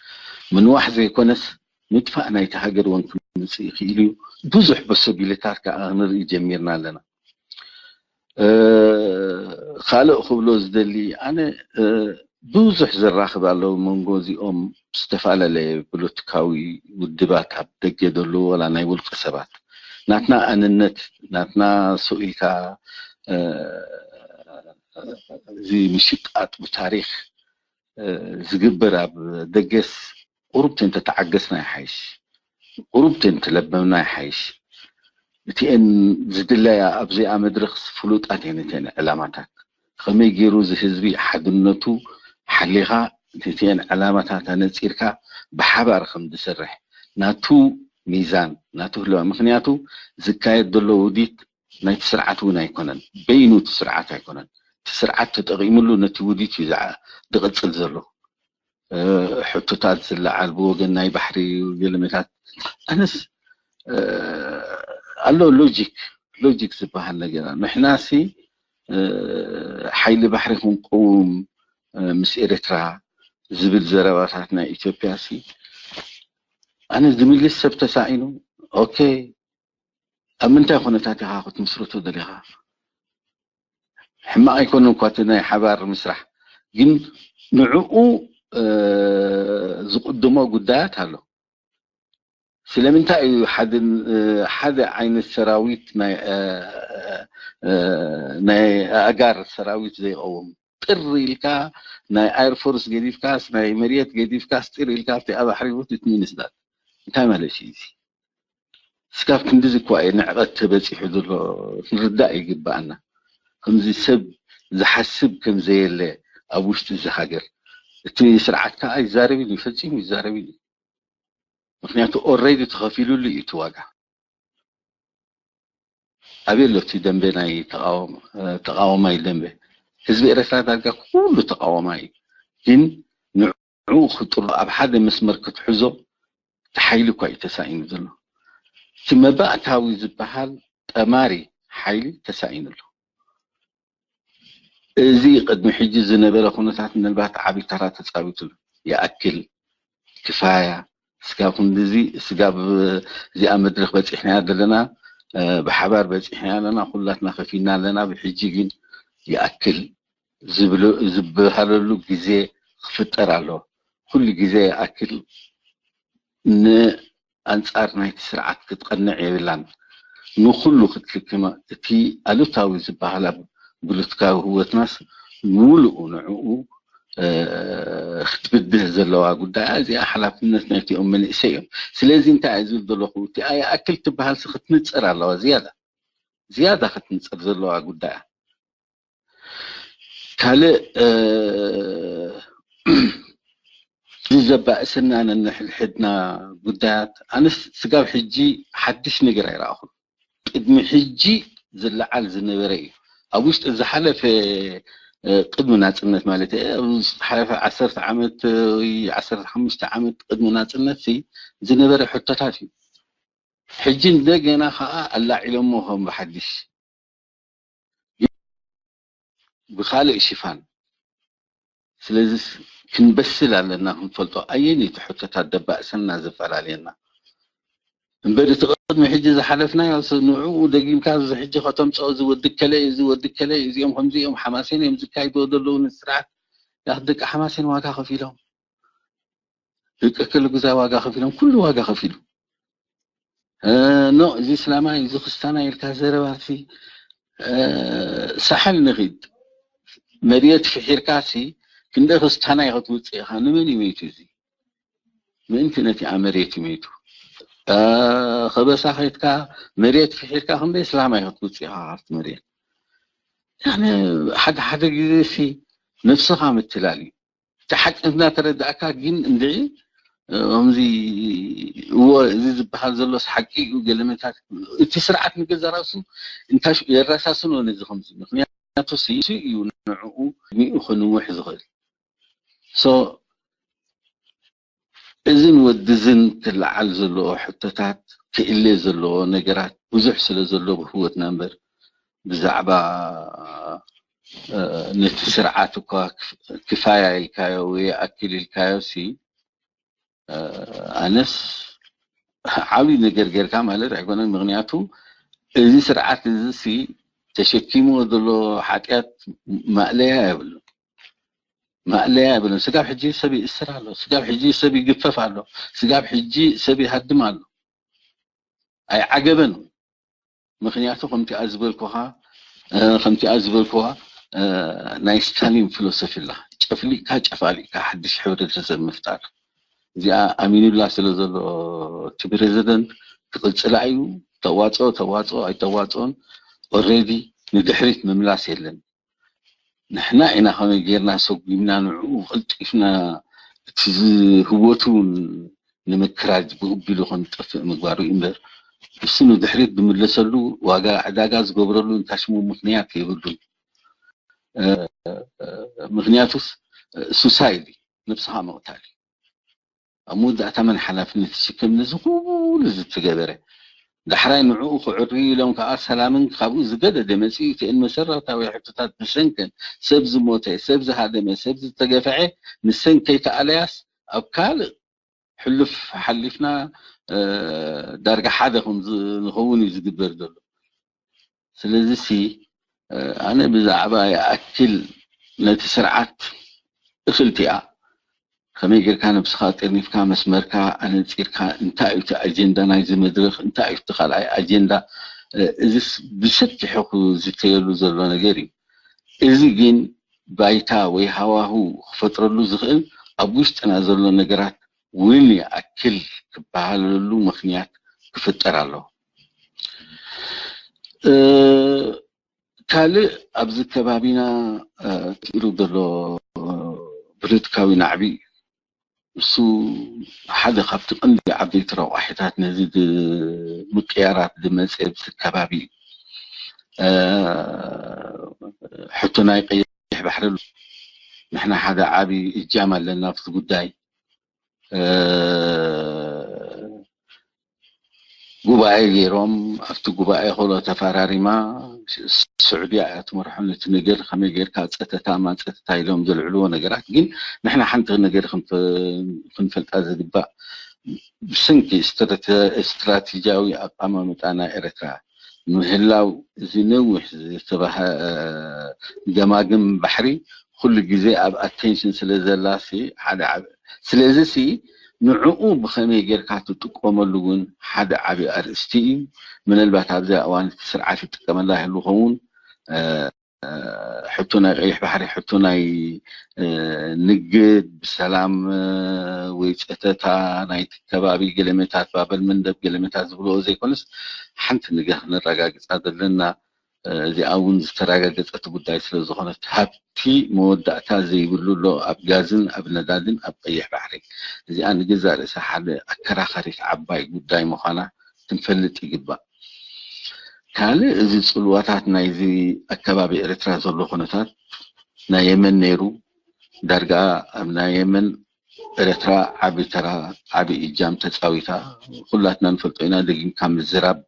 ምንዋሕ ዘይኮነስ ምጥፋእ ናይቲ ሃገር እውን ክመጽእ ይኽእል እዩ። ብዙሕ ፖሶቢሊታት ከዓ ክንርኢ ጀሚርና ኣለና። ካልእ ክብሎ ዝደሊ፣ ኣነ ብዙሕ ዘራኽብ ኣለዉ መንጎ እዚኦም ዝተፈላለየ ፖለቲካዊ ውድባት ኣብ ደገ ዘለዉ ዋላ ናይ ውልቀ ሰባት። ናትና ኣንነት፣ ናትና ስቕ ኢልካ እዚ ምሽቃጥ ብታሪኽ ዝግበር ኣብ ደገስ ቁሩብ ተንተተዓገስና ይሓይሽ። ቁሩብ ተንተለበምና ይሓይሽ። እቲኤን ዝድለያ ኣብዚኣ መድረኽስ ፍሉጣት እየን። እተን ዕላማታት ከመይ ገይሩ እዚ ህዝቢ ሓድነቱ ሓሊኻ እቲኤን ዕላማታት ኣነፂርካ ብሓባር ከም ዝሰርሕ ናቱ ሚዛን ናቱ ህልዋ። ምኽንያቱ ዝካየድ ዘሎ ውዲት ናይቲ ስርዓት እውን ኣይኮነን፣ በይኑ እቲ ስርዓት ኣይኮነን። እቲ ስርዓት ተጠቒሙሉ ነቲ ውዲት እዩ ዝዓ- ዝቕጽል ዘሎ። ሕቶታት ዝለዓል ብወገን ናይ ባሕሪ ገለመታት ኣነስ ኣሎ ሎጂክ፣ ሎጂክ ዝበሃል ነገር ኣሎ። ንሕናሲ ሓይሊ ባሕሪ ክንቀውም ምስ ኤርትራ ዝብል ዘረባታት ናይ ኢትዮጵያ ሲ ኣነ ዝምልስ ሰብ ተሳኢኑ። ኦኬ፣ ኣብ ምንታይ ኩነታት ኢኻ ክትምስርቶ ደሊኻ? ሕማቕ ኣይኮነን እኳ እቲ ናይ ሓባር ምስራሕ፣ ግን ንዕኡ ዝቕድሞ ጉዳያት ኣሎ። ስለምንታይ እዩ ሓደ ዓይነት ሰራዊት ናይ ኣእጋር ሰራዊት ዘይቐውም? ጥር ኢልካ ናይ ኣየር ፎርስ ገዲፍካስ ናይ መሬት ገዲፍካስ ጥር ኢልካ ኣብቲ ኣብ ኣሕሪቡት እት ሚኒስተር እንታይ ማለት እዩ እዚ? እስካብ ክንድዚ እኳ እዩ ንዕቐት ተበፂሑ ዘሎ ክንርዳእ ይግባኣና። ከምዚ ሰብ ዝሓስብ ከም ዘየለ ኣብ ውሽጢ እዚ ሃገር እቲ ስርዓት ከዓ ይዛረብ እዩ፣ ፈፂሙ ይዛረብ እዩ። ምክንያቱ ኦረይዲ ተኸፊሉሉ እዩ እቲ ዋጋ። ኣበይ ኣሎ እቲ ደንበ ናይ ተቃዋማይ ደንበ? ህዝቢ ኤረትራ ዳርጋ ኩሉ ተቃዋማይ እዩ። ግን ንዑ ክጥሩ ኣብ ሓደ መስመር ክትሕዞ እቲ ሓይሊ እኳ እዩ ተሳኢኑ ዘሎ። እቲ መባእታዊ ዝበሃል ጠማሪ ሓይሊ ተሳኢኑ ኣሎ። እዚ ቅድሚ ሕጂ ዝነበረ ኩነታት ምናልባት ዓብዪ ተራ ተፃዊትሉ ይኣክል ክፋያ ስጋብ ክንድዚ ስጋብ እዚኣ መድረክ በፂሕናያ ዘለና ብሓባር በፂሕና ኣለና፣ ኩላትና ከፊልና ኣለና። ብሕጂ ግን ይኣክል ዝበሃለሉ ግዜ ክፍጠር ኣሎ። ኩሉ ግዜ ይኣክል ን ኣንጻር ናይቲ ስርዓት ክትቐንዕ የብላን። ንኹሉ ክትልክማ እቲ ኣሉታዊ ዝበሃል ኣብ ብሉትካዊ ህወትናስ ምሉኡ ንዕኡ ክትብድህ ዘለዋ ጉዳይ እዚኣ ሓላፍነት ናይቲኦም መንእሰይ እዮም። ስለዚ እንታይ እየ ዝብል ዘለኹ እቲ ኣይኣክል ትበሃልሲ ክትንጽር ኣለዋ ዝያዳ ዝያዳ ክትንጽር ዘለዋ ጉዳይ ካልእ እዚ ዘባእሰና ነንሕድሕድና ጉዳያት ኣነስ ስጋብ ሕጂ ሓድሽ ነገር ኣይረኣኹን። ቅድሚ ሕጂ ዝለዓል ዝነበረ እዩ። ኣብ ውሽጢ ዝሓለፈ ቅድሚ ናፅነት ማለት ዝሓለፈ ዓሰርተ ዓመት ወይ ዓሰርተ ሓሙሽተ ዓመት ቅድሚ ናፅነት ዝነበረ ሕቶታት እዩ። ሕጂ እንደገና ከዓ ኣላዒሎሞ ከም ብሓድሽ ብካልእ ሽፋን። ስለዚ ክንበስል ኣለና፣ ክንፈልጦ ኣየነይቲ ሕቶታት ደባእሰና ዘፈላለየና እምበር እቲ ቅድሚ ሕጂ ዝሓለፍናዮ ንዕኡ ደጊምካ እዚ ሕጂ ከተምፅኦ እዚ ወዲ ከለ እዩ፣ እዚ ወዲ ከለ እዩ፣ እዚኦም ከምዚ እዮም፣ ሓማሴን እዮም ዝካይድዎ ዘለዉ ንስርዓት። ያኽ ደቂ ሓማሴን ዋጋ ከፊሎም፣ ደቂ ኣከለጉዛይ ዋጋ ከፊሎም፣ ኩሉ ዋጋ ከፊሉ። ኖ እዚ እስላማይ እዚ ክስታናይ ኢልካ ዘረባሲ ሳሕል ንኺድ መድየት ፍሒርካሲ ክንደ ክስታናይ ክትውፅእ ኢኻ? ንመን እዩ መይቱ እዚ? ምእንቲ ነቲ ኣመሬት እዩ መይቱ። ከበሳ ኸይድካ መሬት ፍሒርካ ክንደ እስላማይ ክትውፅእ ኢኻ ካብቲ መሬት? ያኒ ሓደ ሓደ ግዜ ሲ ነብስኻ ምትላል እዩ። እቲ ሓቂ እናተረዳእካ ግን እንድዒ ከምዚ እዎ እዚ ዝበሃል ዘሎስ ሓቂ እዩ። ገለመታት እቲ ስርዓት ንገዛ ራሱ እንታይ የረሳስኖ ነዚ ከምዚ ምክንያቱ ሲ እዩ ንዕኡ ሚኡ ክንውሕ ዝኽእል so እዝን ወድዝን ክለዓል ዘለዎ ሕቶታት ክእለ ዘለዎ ነገራት ብዙሕ ስለ ዘሎ ብህወትና እምበር ብዛዕባ ነቲ ስርዓት እኳ ክፋያ ኢልካዮ ወይ ኣክል ኢልካዮ ሲ ኣነስ ዓብዪ ነገር ጌርካ ማለት ኣይኮነን። ምክንያቱ እዚ ስርዓት እዚ ሲ ተሸኪሞ ዘሎ ሓጢኣት ማእለያ የብሉን። ማእለያ የብሉን። ስጋብ ሕጂ ሰብ ይእስር ኣሎ፣ ስጋብ ሕጂ ሰብ ይግፈፍ ኣሎ፣ ስጋብ ሕጂ ሰብ ይሃድም ኣሎ። ኣይዓገበን። ምክንያቱ ከምቲኣ ዝበልኩኻ ከምቲኣ ዝበልኩዋ ናይ ስታሊን ፊሎሶፊ ኣላ። ጨፍሊቅካ ጨፋሊቅካ ሓድሽ ሕብረተሰብ ምፍጣር። እዚኣ ኣሚኑላ ስለ ዘሎ እቲ ፕሬዚደንት ክቕፅላ እዩ። ተዋፅኦ ተዋፅኦ ኣይተዋፅኦን ኦልሬዲ ንድሕሪት ምምላስ የለን። ንሕና ኢና ከመይ ጌርና ሰጉምና ንዕኡ ቀልጢፍና እቲ ህወቱ ንምክራጅ ብኡቢሉ ከም ዝጠፍእ ምግባሩ እዩ እምበር እሱ ንድሕሪት ዝምለሰሉ ዋጋ ዕዳጋ ዝገብረሉ እንታሽሙ ምክንያት የብሉን። ምክንያቱስ ሱሳይድ ነብስኻ ምቕታል እዩ። ኣብ መወዳእታ መን ሓላፍነት ይሽከም ነዚ ኩሉ ዝተገበረ? ዳሕራይ ንዕኡ ክዕርዩ ኢሎም ከዓ ሰላምን ካብኡ ዝገደደ መፂኡ እቲአን መሰረታዊ ሕቶታት ብሰንከን ሰብ ዝሞተ፣ ሰብ ዝሃደመ፣ ሰብ ዝተገፍዐ ንሰን ከይተኣለያስ ኣብ ካልእ ሕሉፍ ሓሊፍና ዳርጋ ሓደ ከም ንኸውን እዩ ዝግበር ዘሎ። ስለዚ ሲ ኣነ ብዛዕባ ይኣክል ነቲ ስርዓት እኽልቲኣ ከመይ ጌርካ ነብስኻ ጠርኒፍካ መስመርካ ኣነፂርካ እንታይ እዩ እቲ ኣጀንዳ ናይዚ መድረኽ እንታይ እዩ እቲ ካልኣይ ኣጀንዳ እዚስ ብሰፊሑ ክዝተየሉ ዘሎ ነገር እዩ። እዚ ግን ባይታ ወይ ሃዋሁ ክፈጥረሉ ዝኽእል ኣብ ውሽጥና ዘሎ ነገራት እውን ይኣክል ክበሃለሉ ምኽንያት ክፍጠር ኣለዎ። ካልእ ኣብዚ ከባቢና ሩ ዘሎ ፖለቲካዊ ናዕቢ እሱ ሓደ ካብቲ ቀንዲ ዓበይቲ ረቋሒታት ነዚ ምቅያራት ዝመፀ ኣብዚ ከባቢ እዩ። ሕቶ ናይ ቀይሕ ባሕሪ ንሕና ሓደ ዓብዪ እጃም ኣለና ኣብቲ ጉዳይ። ጉባኤ ገይሮም ኣብቲ ጉባኤ ከሎ ተፈራሪማ ስዑድያ እያ ትመርሖ ነቲ ነገር ከመይ ጌርካ ፀተታ ማፀተታ ኢሎም ዘልዕልዎ ነገራት ግን ንሕና ሓንቲ ነገር ክንፈልጣ ዝግባእ ብሰንኪ ስትራቴጂያዊ ኣቀማምጣ ናይ ኤርትራ ምህላው እዚ ነዊሕ ዝተባሃ ገማግም ባሕሪ ኩሉ ግዜ ኣብ ኣቴንሽን ስለ ዘላ ሓደ ስለዚ ሲ ንዕኡ ብኸመይ ጌርካ ትጥቀመሉ እውን ሓደ ዓብዪ ኣርእስቲ እዩ። ምናልባት ኣብዚኣ እዋን እቲ ስርዓት ይጥቀመላ ይህሉ ኸውን ሕቶ ናይ ቀይሕ ባሕሪ ሕቶ ናይ ንግድ ብሰላም ወይ ፀተታ ናይቲ ከባቢ ገለመታት ባበል መንደብ ገለመታት ዝብልዎ ዘይኮነስ ሓንቲ ነገር ክንረጋግፃ ዘለና እዚኣ እውን ዝተረጋገፀት ጉዳይ ስለ ዝኾነት ሃብቲ መወዳእታ ዘይብሉ ኣሎ ኣብ ጋዝን ኣብ ነዳድን ኣብ ቀይሕ ባሕሪ። እዚኣ ንገዛእ ርእሳ ሓደ ኣከራኸሪት ዓባይ ጉዳይ ምዃና ክንፈልጥ ይግባእ። ካልእ እዚ ፅልዋታት ናይዚ ኣከባቢ ኤርትራ ዘሎ ኩነታት ናይ የመን ነይሩ ዳርጋ ኣብ ናይ የመን ኤርትራ ዓቢ ተራ ዓቢ እጃም ተፃዊታ ኩላትና ንፈልጦ ኢና። ደጊምካ ምዝራብ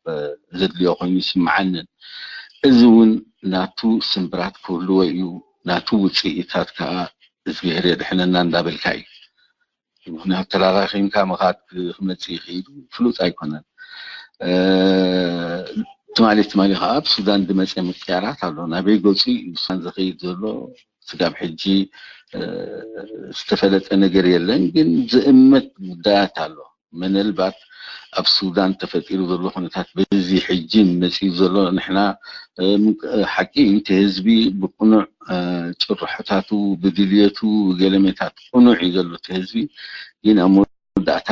ዘድልዮ ኮይኑ ይስምዓንን። እዚ እውን ናቱ ስምብራት ክህልዎ እዩ። ናቱ ውፅኢታት ከዓ እግዚኣብሔር የድሕነና እንዳበልካ እዩ። ምክንያቱ ተራራኺምካ ምኻድ ክመፅእ ይኽእል ፍሉጥ ኣይኮነን። ትማሊ ትማሊ ከዓ ኣብ ሱዳን ዝመፀ ምቅያራት ኣሎ። ናበይ ገፁ እዩ ሱዳን ዝኸይድ ዘሎ? ስጋብ ሕጂ ዝተፈለጠ ነገር የለን፣ ግን ዝእመት ጉዳያት ኣሎ። ምናልባት ኣብ ሱዳን ተፈጢሩ ዘሎ ኩነታት በዚ ሕጂ መፂኡ ዘሎ ንሕና ሓቂ እዩ እቲ ህዝቢ ብቅኑዕ ጭርሖታቱ ብድልየቱ ገለሜታት ቅኑዕ እዩ ዘሎ እቲ ህዝቢ ግን ኣብ መወዳእታ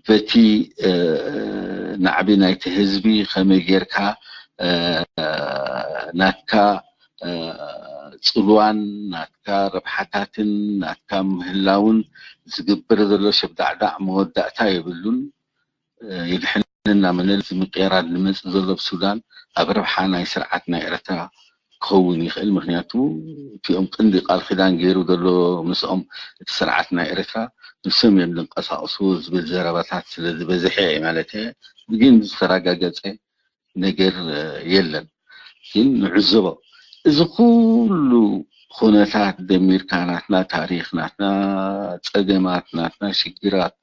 በቲ ናዕቢ ናይቲ ህዝቢ ከመይ ጌርካ ናትካ ጽልዋን ናትካ ረብሓታትን ናትካ ምህላውን ዝግበር ዘሎ ሸብዳዕዳዕ መወዳእታ የብሉን። የድሕነና መነል ምቅይራት ዝመጽእ ዘሎ ብሱዳን ኣብ ረብሓ ናይ ስርዓት ናይ ኤርትራ ክኸውን ይኽእል። ምክንያቱ እቲኦም ቅንዲ ቃል ኪዳን ገይሩ ዘሎ ምስኦም እቲ ስርዓት ናይ ኤርትራ ንሶም እዮም ዝንቀሳቀሱ ዝብል ዘረባታት ስለ ዝበዝሐ ማለት ግን ዝተረጋገጸ ነገር የለን። ግን ንዕዘቦ እዚ ኩሉ ኩነታት ደሚርካ ናትና ታሪኽ ናትና ጸገማት ናትና ሽግራት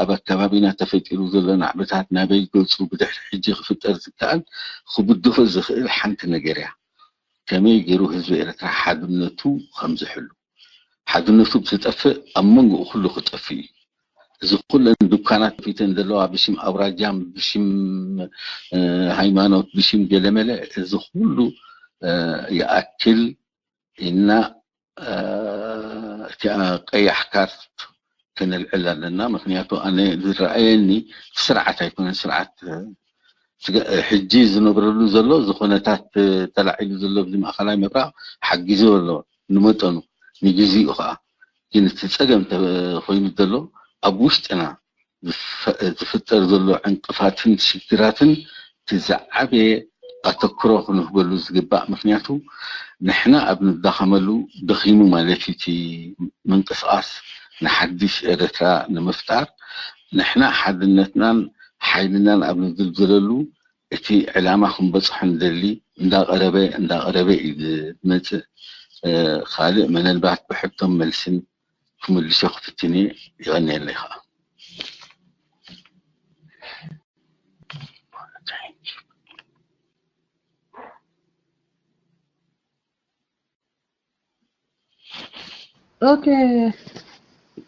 ኣብ ኣከባቢና ተፈጢሩ ዘሎ ናዕብታት ናበይ ገጹ ብድሕሪ ሕጂ ክፍጠር ዝከኣል ክብድሆ ዝኽእል ሓንቲ ነገር እያ። ከመይ ገይሩ ህዝቢ ኤርትራ ሓድነቱ ከምዝሕሉ ሓድነቱ ብዝጠፍእ ኣብ መንጎኡ ኩሉ ክጠፍእ እዩ። እዚ ኩለን ዱካናት ከፊተን ዘለዋ ብሽም ኣውራጃም ብሽም ሃይማኖት ብሽም ገለመለ እዚ ኩሉ ይኣክል እና እቲኣ ቀያሕ ካርት ከነልዕል ኣለና። ምክንያቱ ኣነ ዝረኣየኒ ስርዓት ኣይኮነን ስርዓት ሕጂ ዝነብረሉ ዘሎ ዝኮነታት ተላዒሉ ዘሎ ብዚ ማእከላይ ምብራቅ ሓጊዙ ኣሎ ንመጠኑ ንግዚኡ ከዓ ግን እቲ ፀገም ኮይኑ ዘሎ ኣብ ውሽጥና ዝፍጠር ዘሎ ዕንቅፋትን ሽግራትን እቲ ዝዓበየ ኣተክሮ ክንህበሉ ዝግባእ ምክንያቱ ንሕና ኣብ ንዳኸመሉ ደኺሙ ማለት እዩ እቲ ምንቅስቃስ ንሓድሽ ኤርትራ ንምፍጣር ንሕና ሓድነትናን ሓይልናን ኣብ ንዝልዝለሉ እቲ ዕላማ ክንበፅሖ ንደሊ እንዳቀረበ እንዳቀረበ እዩ ዝመፅእ። ካልእ መነልባት ብሕቶን መልስን ክምልሶ ክፍትን እየ። ይቐንየለይ ከዓ። Okay.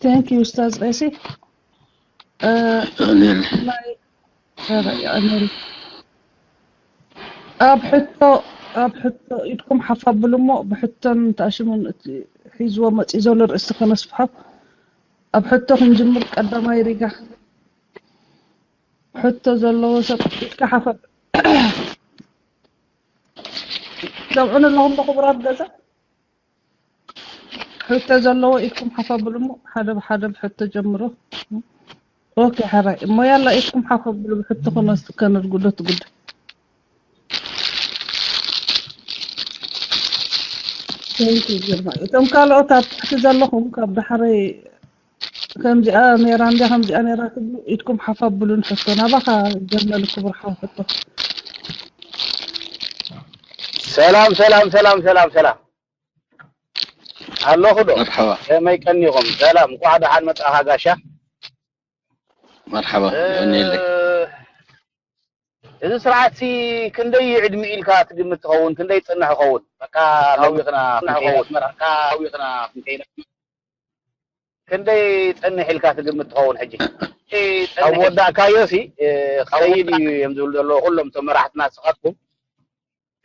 Thank you, Ustaz Qaisi. ኣብ ሕቶ ኣብ ሕቶ ኢድኩም ሓፍ ኣብሉ እሞ ብሕቶን ተኣሽሙን እቲ ሒዝዎ መፂ ዘሎ ርእሲ ከነስፍሖ ኣብ ሕቶ ክንጅምር ቀዳማይ ሪጋ ሕቶ ዘለዎ ሰብ ኢድካ ሓፍ ሰምዑን ኣለኹም ዶ ክቡራት ገዛ ሕቶ ዘለዎ ኢድኩም ሓፍ ኣብሉ እሞ ሓደ ብሓደ ብሕቶ ጀምሩ። ኦኬ ሓራይ እሞ ያላ ኢድኩም ሓፍ ኣብሉ ብሕቶ ከነርጉዶ ትጉዳይ። እቶም ካልኦት ኣብ ታሕቲ ዘለኹም ካብ ዳሕረይ ከምዚኣ ነይራ እንድያ ከምዚኣ ነይራ ትብሉ ኢድኩም ሓፍ ኣብሉን ሕቶ ናባኻ ጀርመን ክቡር ሓው ሕቶ ሰላም ሰላም ሰላም ሰላም ሰላም ኣለኹ ዶ መርሓባ ከመይ ቀኒኹም ሰላም እንኳዕ ደሓን መጣኻ ጋሻ መርሓባ የቀንየለይ እዚ ስርዓት ሲ ክንደይ ዕድሚ ኢልካ ትግምት ትኸውን ክንደይ ይጸንሕ ይኸውን በቃ ነዊኽና ክንከይድ ኣስመራ ክንደይ ጸንሕ ኢልካ ትግምት ትኸውን ሕጂ ኣብ ወዳእካዮ ሲ ክኸይድ እዩ እዮም ዝብሉ ዘለዉ ኩሎም እቶም መራሕትና ስኻትኩም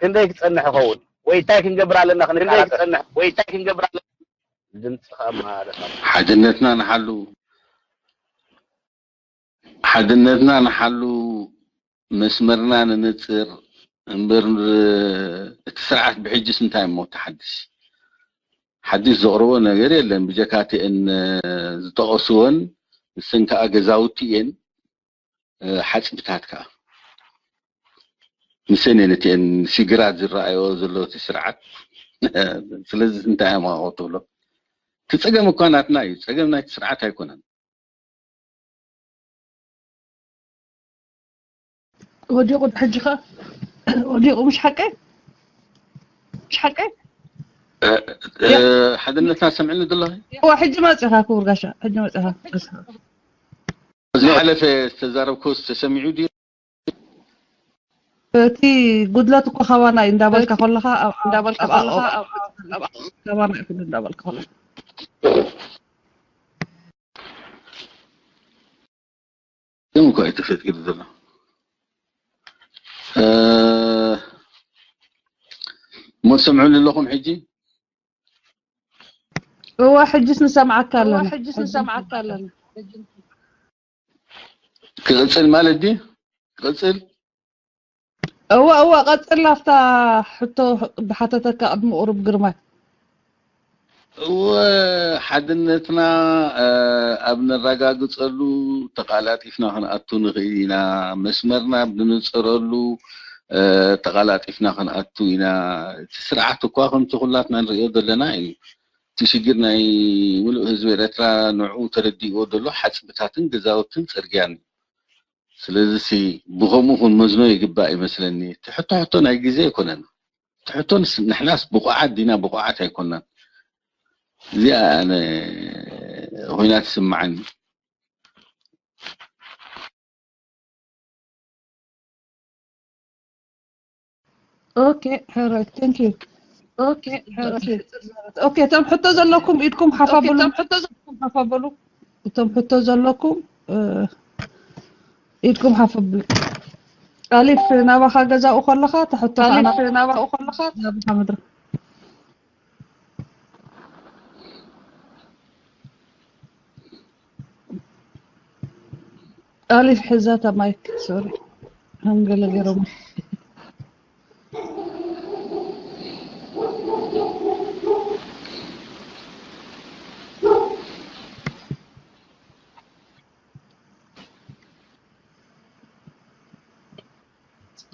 ክንደይ ክጸንሕ ይኸውን ወይ እንታይ ክንገብር ኣለና ክንደይ ክንጸንሕ ወይ እንታይ ክንገብር ኣለና ድምጽ ከማለኻ ሓድነትና ንሓሉ ሓድነትና ንሓሉ መስመርና ንነጽር እምበር እቲ ስርዓት ብሕጅስ እንታይ እሞ ተሓድሽ ሓድሽ ዘቕርቦ ነገር የለን ብጀካ እተን ዝጠቐስወን ንሰን ከዓ ገዛውቲ እየን ሓፅብታት ከዓ ንሰን እየን እተን ሽግራት ዝረኣዮ ዘሎ እቲ ስርዓት ስለዚ እንታይ እዮም ኣብኡ ትብሎ እቲ ፀገም እኳ ናትና እዩ ፀገም ናይቲ ስርዓት ኣይኮነን ወዲቑ ሕጂ ኸ ወዲቑ ምሽ ሓቀይ ምሽ ሓቀይ ሓድነትና ሰምዕኒ ዘለኺ እዋ ሕጂ መፂኻ ክቡር ጋሻ ሕጂ መፂኻ ዝሓለፈ ዝተዛረብኮስ ተሰሚዑ ድዩ እቲ ጉድለት እኮ ካባና እዩ እንዳበልካ ከለኻ እንዳበልካ ከለኻ ካባና እዩ እንዳበልካ ከለኻ ግን እኮ እዩ ተፈጢሩ ዘሎ እሞ ትሰምዑኒ ኣለኹም ሕጂ እዋ ሕጅስ ንሰምዓካ ኣለና ሕጅስ ንሰምዓካ ኣለና ክቕፅል ማለት ድዩ ክቕፅል እወ እወ፣ ቀጽል ናብታ ሕቶ ዝሓተተካ ቅድሚ ቁሩብ ግርማይ። እወ፣ ሓድነትና ኣብ ነረጋግጸሉ ተቓላጢፍና ክንኣቱ ንኽእል ኢና። መስመርና ብንጽረሉ ተቓላጢፍና ክንኣቱ ኢና። እቲ ስርዓት እኳ ከምቲ ኩላትና ንርእዮ ዘለና እዩ። እቲ ሽግር ናይ ምሉእ ህዝቢ ኤርትራ ንዕኡ ተረዲእዎ ዘሎ ሓጽብታትን ገዛውትን ጽርግያን እዩ። ስለዚሲ ብኸምኡ ክንመዝኖ ይግባእ ይመስለኒ። እቲ ሕቶ ሕቶ ናይ ግዜ ኣይኮነን። እቲ ሕቶ ንስ-፣ ንሕናስ ብቑዓት ዲና ብቑዓት ኣይኮናን። እዚኣ ኣነ ኮይና ትስምዓኒ። ኦኬ፣ ሕራይ፣ thank you። ኦኬ፣ ሕራይ። ኦኬ፣ እቶም ሕቶ ዘለኩም ኢድኩም ሓፍ ኣበሉ። እቶም ሕቶ ዘለኩም ሓፍ ኣበሉ። እቶም ሕቶ ዘለኩም፣ እ፣ ኢድኩም ሓፍ ኣበሉ። ኣሊፍ፣ ናባኻ ገዛኡ ከለኻ፣ እታ ሕቶ ኣሊፍ፣ ናባኡ ከለኻ፣ ናባኻ መድረኽ። ኣሊፍ ሕዛታ ማይክ፣ ሶሪ። ከም ገለ ገይሮም።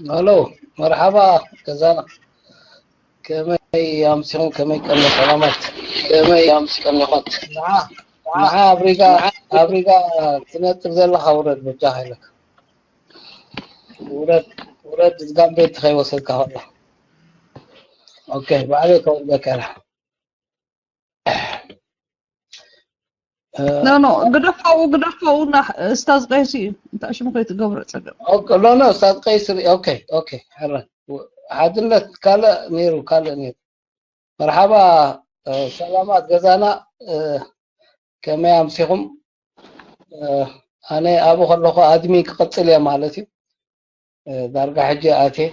ሄሎ፣ መርሓባ ገዛና። ከመይ ኣምሲኹም? ከመይ ቀኒ ሰላማት? ከመይ ኣምሲኹም? ንዓ፣ ንዓ ኣብ ሪጋ፣ ኣብ ሪጋ ትነጥፍ ዘለኻ ውረድ፣ በጃኻ ኢለካ። ውረድ፣ ውረድ፣ ዝጋም ቤት ከይወሰድካ ከሎ። ኦኬ፣ ባዕለይ ከውርደካ ኢለ። እ፣ ኖ፣ ኖ፣ ግደፋኡ፣ ግደፋኡ፣ ና-፣ እስታዝ ቀይሲ እዩ። እንታይ ሽሙ ከይትገብሮ ጸገም። ኦኬ፣ ኖ፣ ኖ፣ እስታዝ ቀይሲ ሪ-፣ ኦኬ፣ ኦኬ፣ ሕረ። ሓድነት ካልእ ነይሩ፣ ካልእ ነይሩ። መርሓባ፣ እ፣ ሰላማት ገዛና፣ እ፣ ከመይ ኣምሲኹም? እ፣ ኣነ ኣብኡ ከለኹ ኣድሚን ክቕጽል እየ ማለት እዩ። እ፣ ዳርጋ ሕጂ ኣትየ።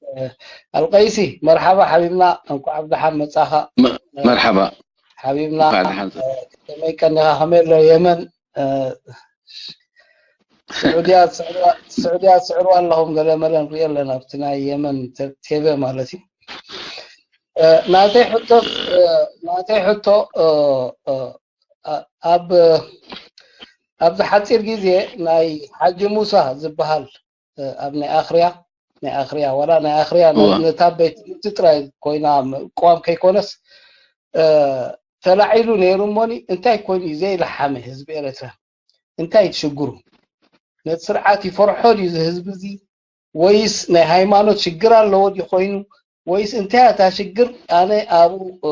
እ፣ ኣልቀይሲ፣ መርሓባ ሓቢብና፣ እንኳዕ ብደሓን መጻኻ። መ-፣ እ፣ መርሓባ። ሓቢብና፣ እንኳዕ ደሓን እ፣ ከመይ ቀኒኻ? ከመይ ኣሎ የመን? እ፣ ስዑድያ ትስዕርዋ፣ ስዑድያ ትስዕርዋ ኣለኹም፣ ገለ መለ ንሪኦ ኣለና፣ ኣብቲ ናይ የመን ተ-፣ ቴቨ ማለት እዩ። እ፣ ናተይ ሕቶ፣ እ፣ ናተይ ሕቶ፣ እ፣ እ፣ ኣ-፣ ኣብ፣ ኣብዚ ሓጺር ግዜ ናይ ሓጂ ሙሳ ዝበሃል፣ እ፣ ኣብ ናይ ኣኽርያ፣ ናይ ኣኽርያ፣ ዋላ ናይ ኣኽርያ ነ-፣ እዋ። ነታ ቤት ትምህርቲ ጥራይ ኮይና ም-፣ ቅዋም ከይኮነስ፣ እ፣ ተላዒሉ ነይሩ እሞኒ፣ እንታይ ኮይኑ እዩ ዘይለሓመ ህዝቢ ኤርትራ? እንታይ እዩ ሽግሩ? ነቲ ስርዓት ይፈርሖ ድዩ እዚ ህዝቢ እዚ? ወይስ ናይ ሃይማኖት ሽግር ኣለዎ ድዩ ኮይኑ? ወይስ እንታይ እያ እታ ሽግር? ኣነ ኣብኡ፣ እ፣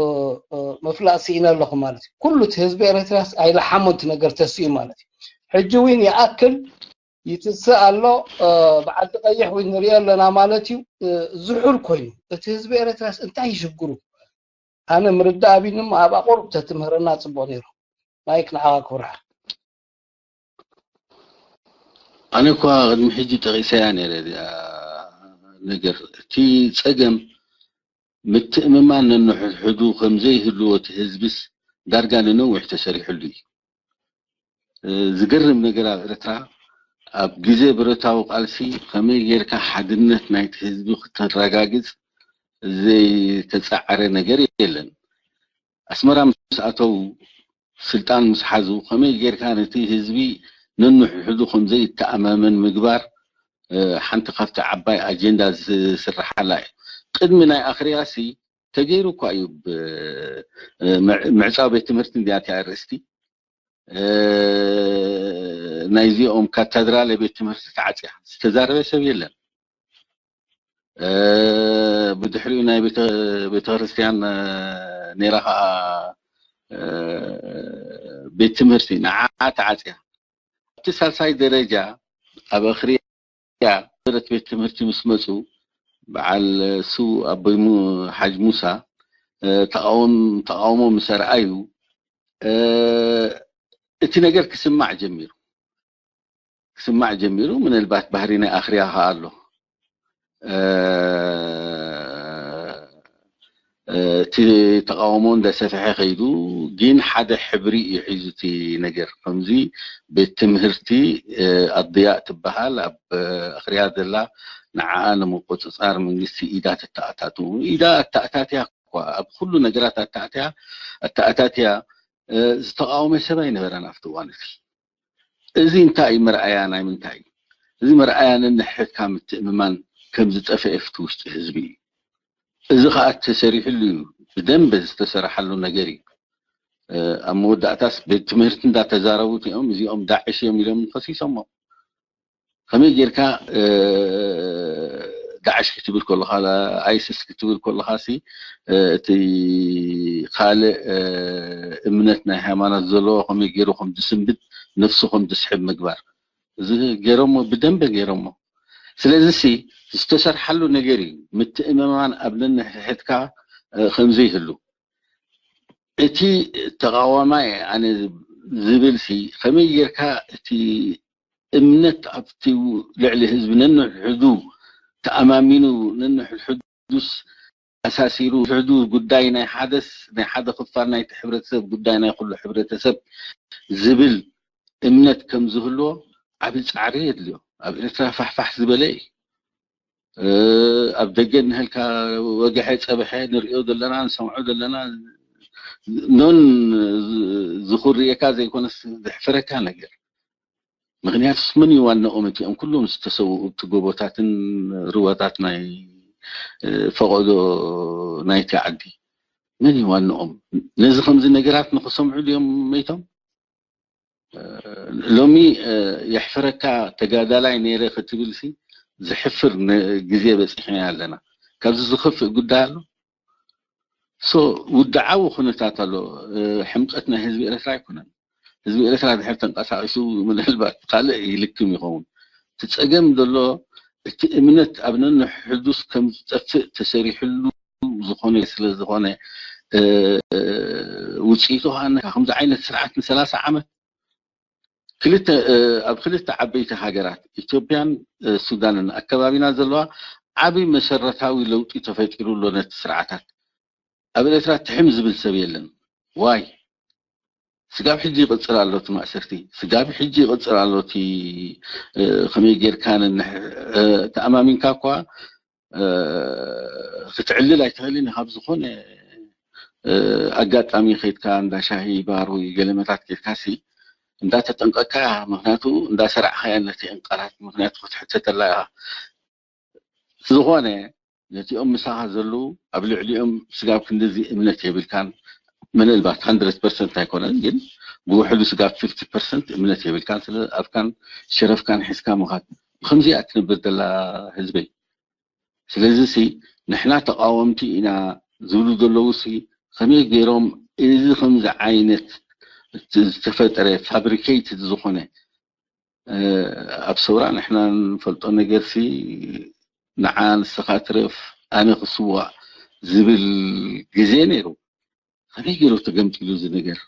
እ፣ ምፍላጥ ስኢነ ኣለኹ ማለት እዩ። ኩሉ እቲ ህዝቢ ኤርትራስ ኣይለሓሞን እቲ ነገር ተሲኡ ማለት እዩ። ሕጂ እውን ይኣክል ይትስእ ኣሎ፣ እ፣ ብዓዲ ቀይሕ እውን ንሪኦ ኣለና ማለት እዩ። እ፣ ዝሑል ኮይኑ እቲ ህዝቢ ኤርትራስ እንታይ እዩ ሽግሩ? ኣነ ምርዳእ ኣቢኒ እሞ ኣብኣ ቁሩብ ተትምህረና ጽቡቕ ነይሩ። ማይክ ንዓኻ ክብርሃ። ኣነ እኳ ቅድሚ ሕጂ ጠቒሰያ ነይረ እዚኣ ነገር። እቲ ጸገም ምትእምማን ነንሕድሕዱ ከም ዘይህልዎ እቲ ህዝብስ ዳርጋ ንነዊሕ ተሰሪሕሉ እዩ። እ፣ ዝገርም ነገር ኣብ ኤርትራ ኣብ ግዜ ብረታዊ ቃልሲ ከመይ ጌርካ ሓድነት ናይቲ ህዝቢ ክተረጋግጽ ዘይተጻዕረ ነገር የለን። ኣስመራ ምስ ኣተው ስልጣን ምስ ሓዙ ከመይ ጌርካ ነቲ ህዝቢ ነንሕድሕዱ ከም ዘይተኣማመን ምግባር፣ እ፣ ሓንቲ ካብቲ ዓባይ ኣጀንዳ ዝስርሓላ እዩ። ቅድሚ ናይ ኣኽርያሲ ተገይሩ እኳ እዩ። ብ-፣ እ፣ ምዕ-፣ ምዕጻው ቤት ትምህርቲ እንዲያ እቲኣ ኣርእስቲ። እ፣ ናይዚኦም ካታድራለ ቤት ትምህርቲ ተዓጽያ። ዝተዛረበ ሰብ የለን። እ፣ ብድሕሪኡ ናይ ቤተ-፣ ቤተክርስትያን፣ እ፣ ነይራ ኸዓ፣ እ፣ ቤት ትምህርቲ ንዓ ተዓጽያ። ኣብቲ ሳልሳይ ደረጃ ኣብ ኣኽርያ ደረት ቤት ትምህርቲ ምስ መጹ፣ በዓል ስው ኣቦይ ሙ-፣ ሓጅ ሙሳ፣ እ፣ ተቃውም-፣ ተቃውሞ ምስ ኣርኣዩ፣ እ፣ እቲ ነገር ክስማዕ ጀሚሩ። ክስማዕ ጀሚሩ። ምናልባት ባህሪ ናይ ኣኽርያ ኸኣ ኣሎ። እ፣ እ፣ እቲ ተቃውሞ እንዳሰፍሐ ከይዱ፣ ግን ሓደ ሕብሪ እዩ ሒዙ እቲ ነገር። ከምዚ ቤት ትምህርቲ፣ እ፣ ኣድያእ ትበሃል ኣብ ኣኽርያ ዘላ ንዓኣ ንምቁፅፃር መንግስቲ ኢዳ ተተኣታቱ። ኢዳ ኣተኣታትያ እኳ፣ ኣብ ኩሉ ነገራት ኣተኣትያ ኣተኣታትያ ዝተቃወመ ሰብ ኣይነበረን ኣብቲ እዋን እቲ። እዚ እንታይ እዩ? መርኣያ ናይ ምንታይ እዩ? እዚ መርኣያ ነንሕድካ ምትእምማን ከም ዝጠፍአ ኣብቲ ውሽጢ ህዝቢ እዩ። እዚ ከዓ ተሰሪሕሉ እዩ። ብደንበ ዝተሰረሓሉ ነገር እዩ። ኣብ መወዳእታስ ቤት ትምህርቲ እንዳተዛረቡ እቲኦም እዚኦም ዳዕሽ እዮም ኢሎም ከሲሶሞ። ከመይ ጌርካ ዳዕሽ ክትብል ከለካ፣ ኣይስስ ክትብል ከለካ ሲ እቲ ካልእ እምነት ናይ ሃይማኖት ዘለዎ ከመይ ገይሩ ከም ዝስንብድ፣ ነፍሱ ከም ዝስሕብ ምግባር፣ እዚ ገይሮሞ፣ ብደንበ ገይሮሞ። ስለዚ ሲ ዝተሰርሓሉ ነገር እዩ። ምትእምማን ኣብ ነንሕድሕድካ ከምዘይህሉ፣ እቲ ተቃዋማይ ኣነ ዝብል ሲ ከመይ ጌርካ እቲ እምነት ኣብቲ ልዕሊ ህዝቢ ነንሕድሕዱ ተኣማሚኑ፣ ነንሕድሕዱስ ኣሳሲሩ፣ ሕዱ ጉዳይ ናይ ሓደስ ናይ ሓደ ክፋል ናይቲ ሕብረተሰብ ጉዳይ ናይ ኩሉ ሕብረተሰብ ዝብል እምነት ከም ዝህልዎ ዓቢ ጻዕሪ የድልዮ። ኣብ ኤርትራ ፋሕፋሕ ዝበለ እዩ። ኣብ ደገ እንሀልካ ወግሐ ጸብሐ ንርእዮ ዘለና ንሰምዖ ዘለና ኖን ዝኹርየካ ዘይኮነስ ዘሕፍረካ ነገር። ምክንያቱስ መን ይዋንኦም እቲኦም ኩሎም ዝተሰውኡ እቲ ጎቦታትን ሩባታት ናይ ፈቐዶ ናይቲ ዓዲ? መን ይዋንኦም? ነዚ ከምዚ ነገራት ንክሰምዑ ድዮም መይቶም? ሎሚ የሕፍረካ ተጋዳላይ ነይረ ክትብል ሲ ዘሕፍር ግዜ በፂሕና ኣለና። ካብዚ ዝኸፍእ ጉዳይ ኣሎ? ሶ ውድዓዊ ኩነታት ኣሎ። ሕምቀት ናይ ህዝቢ ኤርትራ ኣይኮነን። ህዝቢ ኤርትራ ድሕር ተንቀሳቂሱ ምናልባት ካልእ ይልክም ይኸውን። እቲ ጸገም ዘሎ እቲ እምነት ኣብ ነንሕዱስ ከም ዝጠፍእ ተሰሪሕሉ ዝኾነ ስለ ዝኾነ ውፅኢቱ ከዓ ከምዚ ዓይነት ስርዓት ንሰላሳ ዓመት ክልተ ኣብ ክልተ ዓበይቲ ሃገራት ኢትዮጵያን ሱዳንን ኣከባቢና ዘለዋ ዓቢ መሰረታዊ ለውጢ ተፈጢሩ ኣሎ ነቲ ስርዓታት። ኣብ ኤርትራ ትሕም ዝብል ሰብ የለን። ዋይ ስጋብ ሕጂ ይቕጽል ኣሎ እቲ ማእሰርቲ፣ ስጋብ ሕጂ ይቕጽል ኣሎ እቲ ከመይ ጌርካ ነንሕ ተኣማሚንካ እኳ ክትዕልል ኣይትኽእልን ኢኻ። ብዝኾነ ኣጋጣሚ ከይድካ እንዳ ሻሂ ባር ወይ ገለመታት ከይድካ ሲ እንዳተጠንቀቅካ ምክንያቱ እንዳሰራዕካያ ነቲ እንቃላት ምክንያቱ ክትሕተተላ ኢኻ። ዝኾነ ነቲኦም ምሳኻ ዘለዉ ኣብ ልዕሊኦም ስጋብ ክንድዚ እምነት የብልካን። ምናልባት hundred percent ኣይኮነን ግን ብውሕዱ ስጋብ fifty percent እምነት የብልካን። ስለ ኣፍካን ሸረፍካን ሒዝካ ምኻድ ብከምዚኣ ትነብር ዘላ ህዝበይ። ስለዚ ሲ ንሕና ተቃወምቲ ኢና ዝብሉ ዘለዉ ሲ ከመይ ገይሮም እዚ ከምዚ ዓይነት ዝተፈጠረ fabricated ዝኾነ ኣብ ሰውራ ንሕና ንፈልጦ ነገር ሲ ንዓ ንስኻ ትረፍ ኣነ ክስዋእ ዝብል ግዜ ነይሩ። ከመይ ገይሩ ተገምጢሉ እዚ ነገር?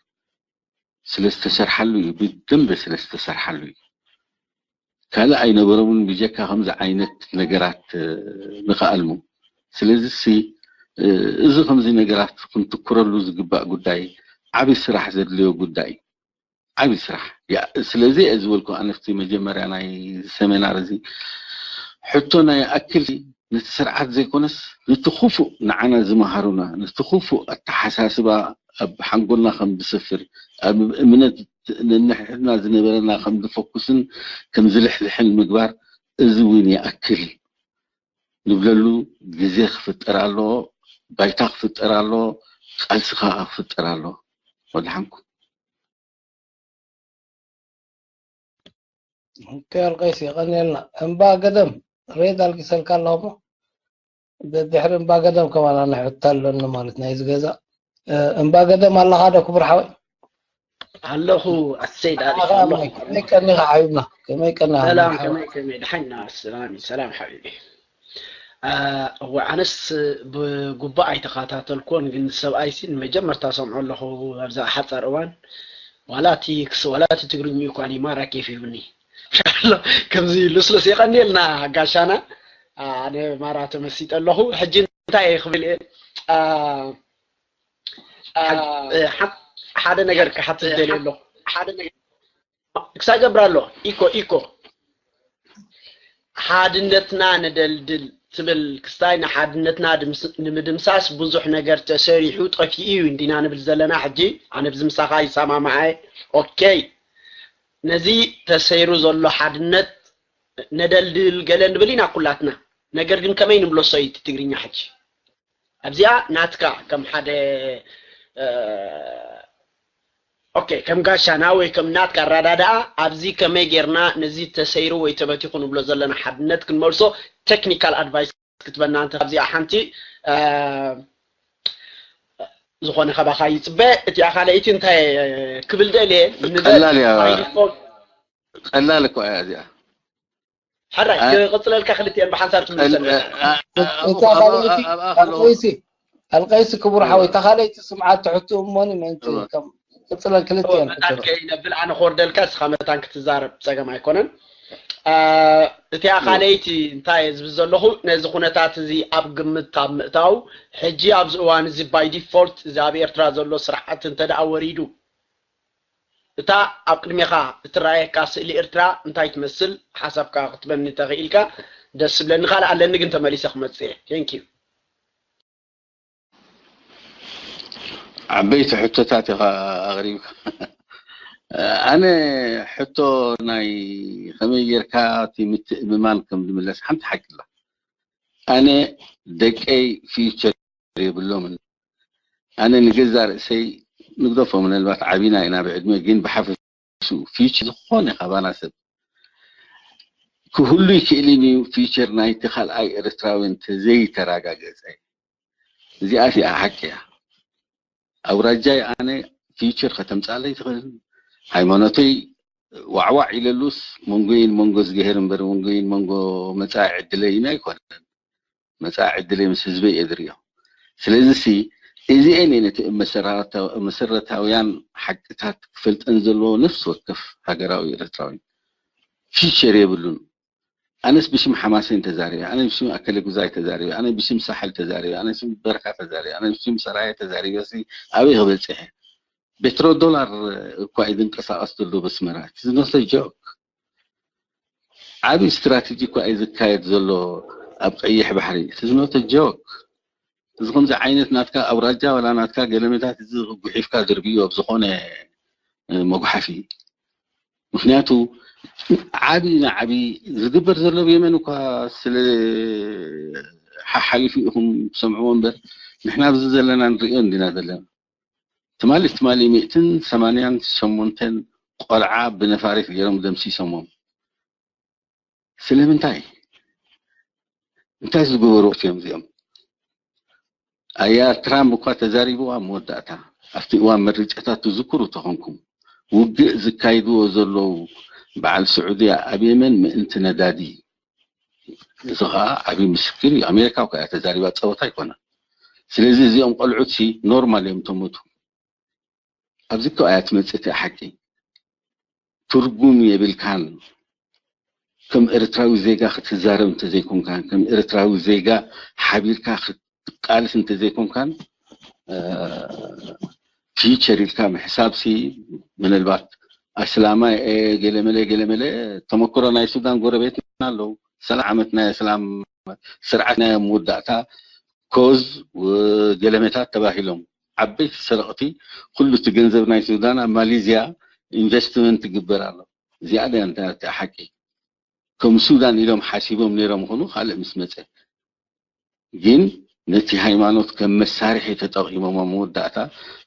ስለ ዝተሰርሓሉ እዩ፣ ብደንበ ስለ ዝተሰርሓሉ እዩ። ካልእ ኣይነበሮምን ብጀካ ከምዚ ዓይነት ነገራት ንክኣልሙ። ስለዚ ሲ እዚ ከምዚ ነገራት ክንትኩረሉ ዝግባእ ጉዳይ፣ ዓቢ ስራሕ ዘድልዮ ጉዳይ እዩ። ዓቢ ስራሕ። ስለዚ እየ ዝበልኩ ኣነፍቲ መጀመርያ ናይ ሰሜናር እዚ ሕቶ ናይ ኣክል ነቲ ስርዓት ዘይኮነስ ነቲ ክፉእ ንዓና ዝመሃሩና ነቲ ክፉእ ኣተሓሳስባ ኣብ ሓንጎልና ከም ዝሰፍር ኣብ እምነት ንሕና ዝነበረና ከም ዝፈኩስን ከም ዝልሕልሕን ምግባር እዚ እውን ይኣክል ንብለሉ ግዜ ክፍጠር ኣለዎ። ባይታ ክፍጠር ኣለዎ። ቃልሲ ከዓ ክፍጠር ኣለዎ። ወድሓንኩም። ኦኬ ኣልቀይስ የቐንየልና። እምባ ገደም ሬድ ኣልቂሰልካ ኣለኹ እሞ ደድሕሪ እምባ ገደም ከማን ኣነ ሕቶ ኣለኒ ማለት ናይ እዚ ገዛ። እምባ ገደም ኣለኻ ዶ ክቡር ሓወይ? ኣለኹ ኣሰይ ዳኒ ኣለኹ። ከመይ ቀኒኻ ሓቢብና? ከመይ ቀኒኻ? ሰላም ከመይ ከመይ ደሓን ኢና ሰላም ሰላም ሓቢቢ። እወ ኣነስ ብጉባእ ኣይተኸታተልኩዎን ግን ሰብኣይሲ ንመጀመርታ ሰምዖ ኣለኹ ኣብዛ ሓፃር እዋን ዋላ እቲ ክስ ዋላ እቲ ትግርኝኡ እኳ ማራ ኬፍ ሂቡኒ ከምዚ ልስሉስ የቐንየልና ጋሻና ኣነ ማራ ተመሲጠ ኣለኹ ሕጂ እንታይ እየ ክብል እየ ሓደ ነገር ክሓትት ደልየ ኣለኹ ክሳብ ገብር ኣሎ ኢኮ ኢኮ ሓድነትና ነደልድል ትብል ክስታይ ንሓድነትና ድምስ- ንምድምሳስ ብዙሕ ነገር ተሰሪሑ ጠፊኡ እዩ እንዲና ንብል ዘለና። ሕጂ ኣነ ብዚ ምሳኻ ይሰማማዐ። ኦኬ፣ ነዚ ተሰይሩ ዘሎ ሓድነት ነደልድል ገለ ንብል ኢና ኩላትና። ነገር ግን ከመይ ንብሎ ሰይቲ ትግርኛ ሕጂ? ኣብዚኣ ናትካ ከም ሓደ ኦኬ፣ ከም ጋሻና ወይ ከም ናትካ ኣረዳድኣ ኣብዚ ከመይ ጌርና ነዚ ተሰይሩ ወይ ተበቲኹ ንብሎ ዘለና ሓድነት ክንመልሶ ቴክኒካል ኣድቫይስ ክትበና እንተ ኣብዚኣ ሓንቲ ዝኾነ ካባኻ ይፅበ። እቲኣ ካልኣይቲ እንታይ ክብል ደልየ ንበል ቀላል እያ። ቀላል እኮ እያ እዚኣ። ሕራይ ክቕፅለልካ ክልቲአን ብሓንሳብ ትምልሰልካ። እታ ካልኣይቲ ኣልቀይሲ ክቡር ሓወይ እታ ካልኣይቲ ስምዓት ትሕቱ እሞኒ ምእንቲ ከም ቅፅለን ክልቲአን መታን ከይነብል ኣነ ክወርደልካ እስኻ መታን ክትዛረብ ፀገም ኣይኮነን። እቲኣ ካልኣይቲ እንታይ ዝብል ዘለኹ ነዚ ኩነታት እዚ ኣብ ግምት ካብ ምእታው ሕጂ ኣብዚ እዋን እዚ ባይ ዲፎልት እዚ ኣብ ኤርትራ ዘሎ ስርዓት እንተ ደኣ ወሪዱ እታ ኣብ ቅድሜኻ እትረኣየካ ስእሊ ኤርትራ እንታይ ትመስል ሓሳብካ ክትበኒ ተኽኢልካ ደስ ዝብለኒ ካልእ ኣለኒ ግን ተመሊሰ ክመጽእ እየ። Thank you። ዓበይቲ ሕቶታት ኢኻ ኣቕሪብካ። ኣነ ሕቶ ናይ ከመይ ጌርካ እቲ ምትእምማን ከም ዝምለስ ሓንቲ ሓቂ ኣላ። ኣነ ደቀይ ፊውቸር የብሎምን። ኣነ ንገዛ ርእሰይ ንግደፎ ምናልባት ዓቢና ኢና ብዕድመ ግን ብሓፈሽኡ ፊውቸር ዝኾነ ካባና ሰብ ክህሉ ይክእልን እዩ። ፊውቸር ናይቲ ካልኣይ ኤርትራዊ እንተዘይተረጋገፀ እዚኣስ እያ ሓቂ እያ። ኣውራጃይ ኣነ ፊውቸር ከተምፃለይ ትኽእል ሃይማኖተይ ዋዕዋዕ ኢለሉስ መንጎይን መንጎ ዝገሄር እምበር መንጎይን መንጎ መፃኢ ዕድለይን ኣይኮነን። መፃኢ ዕድለይ ምስ ህዝበይ እየ ዝሪኦ። ስለዚ ሲ እዚአን እየ ነቲ መሰረታውያን ሓቅታት ክፈልጠን ዘለዎ ነፍሲ ወከፍ ሃገራዊ ኤርትራዊ። ፊውቸር የብሉን። ኣነስ ብሽም ሓማሴን ተዛሪበ፣ ኣነ ብሽም ኣከለ ጉዛይ ተዛሪበ፣ ኣነ ብሽም ሳሕል ተዛሪበ፣ ኣነ ብሽም በርካ ተዛሪበ፣ ኣነ ብሽም ሰራየ ተዛሪበ ሲ ኣበይ ክበፅሕ እየ? ቤትሮ ዶላር እኳ እዩ ዝንቀሳቐስ ዘሎ በስመራ። It's not a joke። ዓብዪ ስትራቴጂ እኳ እዩ ዝካየድ ዘሎ ኣብ ቀይሕ ባሕሪ። It's not a joke። እዚ ከምዚ ዓይነት ናትካ ኣውራጃ ዋላ ናትካ ገለመታት እዚ ጉሒፍካ ድርብዮ ኣብ ዝኾነ መጉሓፊ። ምክንያቱ ዓቢ ንዓቢ ዝግበር ዘሎ ብየመን እኳ ስለ ሓሓሊፉ ኢኹም ትሰምዕዎ እምበር ንሕና ኣብዚ ዘለና ንርእዮ እንዲና ዘለና። ትማሊ ትማሊ ሚእትን ሰማንያን ሸሞንተን ቆልዓ ብነፋሪት ገይሮም ደምሲሶሞም። ስለምንታይ እንታይ ዝገበሩ እዮም እዚኦም? ኣያ ትራምፕ እኳ ተዛሪቡ ኣብ መወዳእታ ኣብቲ እዋን ምርጫታት ትዝክሩ ተኾንኩም ውግእ ዝካይድዎ ዘለዉ በዓል ስዑድያ ኣብ የመን ምእንቲ ነዳዲ እዚ ከዓ ዓብዪ ምስክር እዩ። ኣሜሪካ እኳ እያ ተዛሪባ ፀወታ ኣይኮነን። ስለዚ እዚኦም ቆልዑት ሲ ኖርማል እዮም ተሞቱ ኣብዚ እኮ እያ ትመፅእ እቲኣ ሓቂ። ትርጉም የብልካን። ከም ኤርትራዊ ዜጋ ክትዛረብ እንተዘይኮንካን፣ ከም ኤርትራዊ ዜጋ ሓቢርካ ክትቃልስ እንተዘይኮንካን፣ ፊውቸር ኢልካ ምሕሳብ ሲ ምናልባት ኣስላማይ እየ ገለመለ ገለመለ ተመክሮ ናይ ሱዳን ጎረቤትና ኣለዉ። ሰላሳ ዓመት ናይ ኣስላም ስርዓት ናይ መወዳእታ ኮዝ ገለመታት ተባሂሎም ዓበይቲ ሰረቕቲ ኩሉ እቲ ገንዘብ ናይ ሱዳን ኣብ ማሌዝያ ኢንቨስትመንት ይግበር ኣሎ። እዚኣ ድያ እንታይ እታ ሓቂ? ከም ሱዳን ኢሎም ሓሲቦም ነይሮም ይኹኑ ካልእ ምስ መፀ ግን ነቲ ሃይማኖት ከም መሳርሒ ተጠቒሞም ኣብ መወዳእታ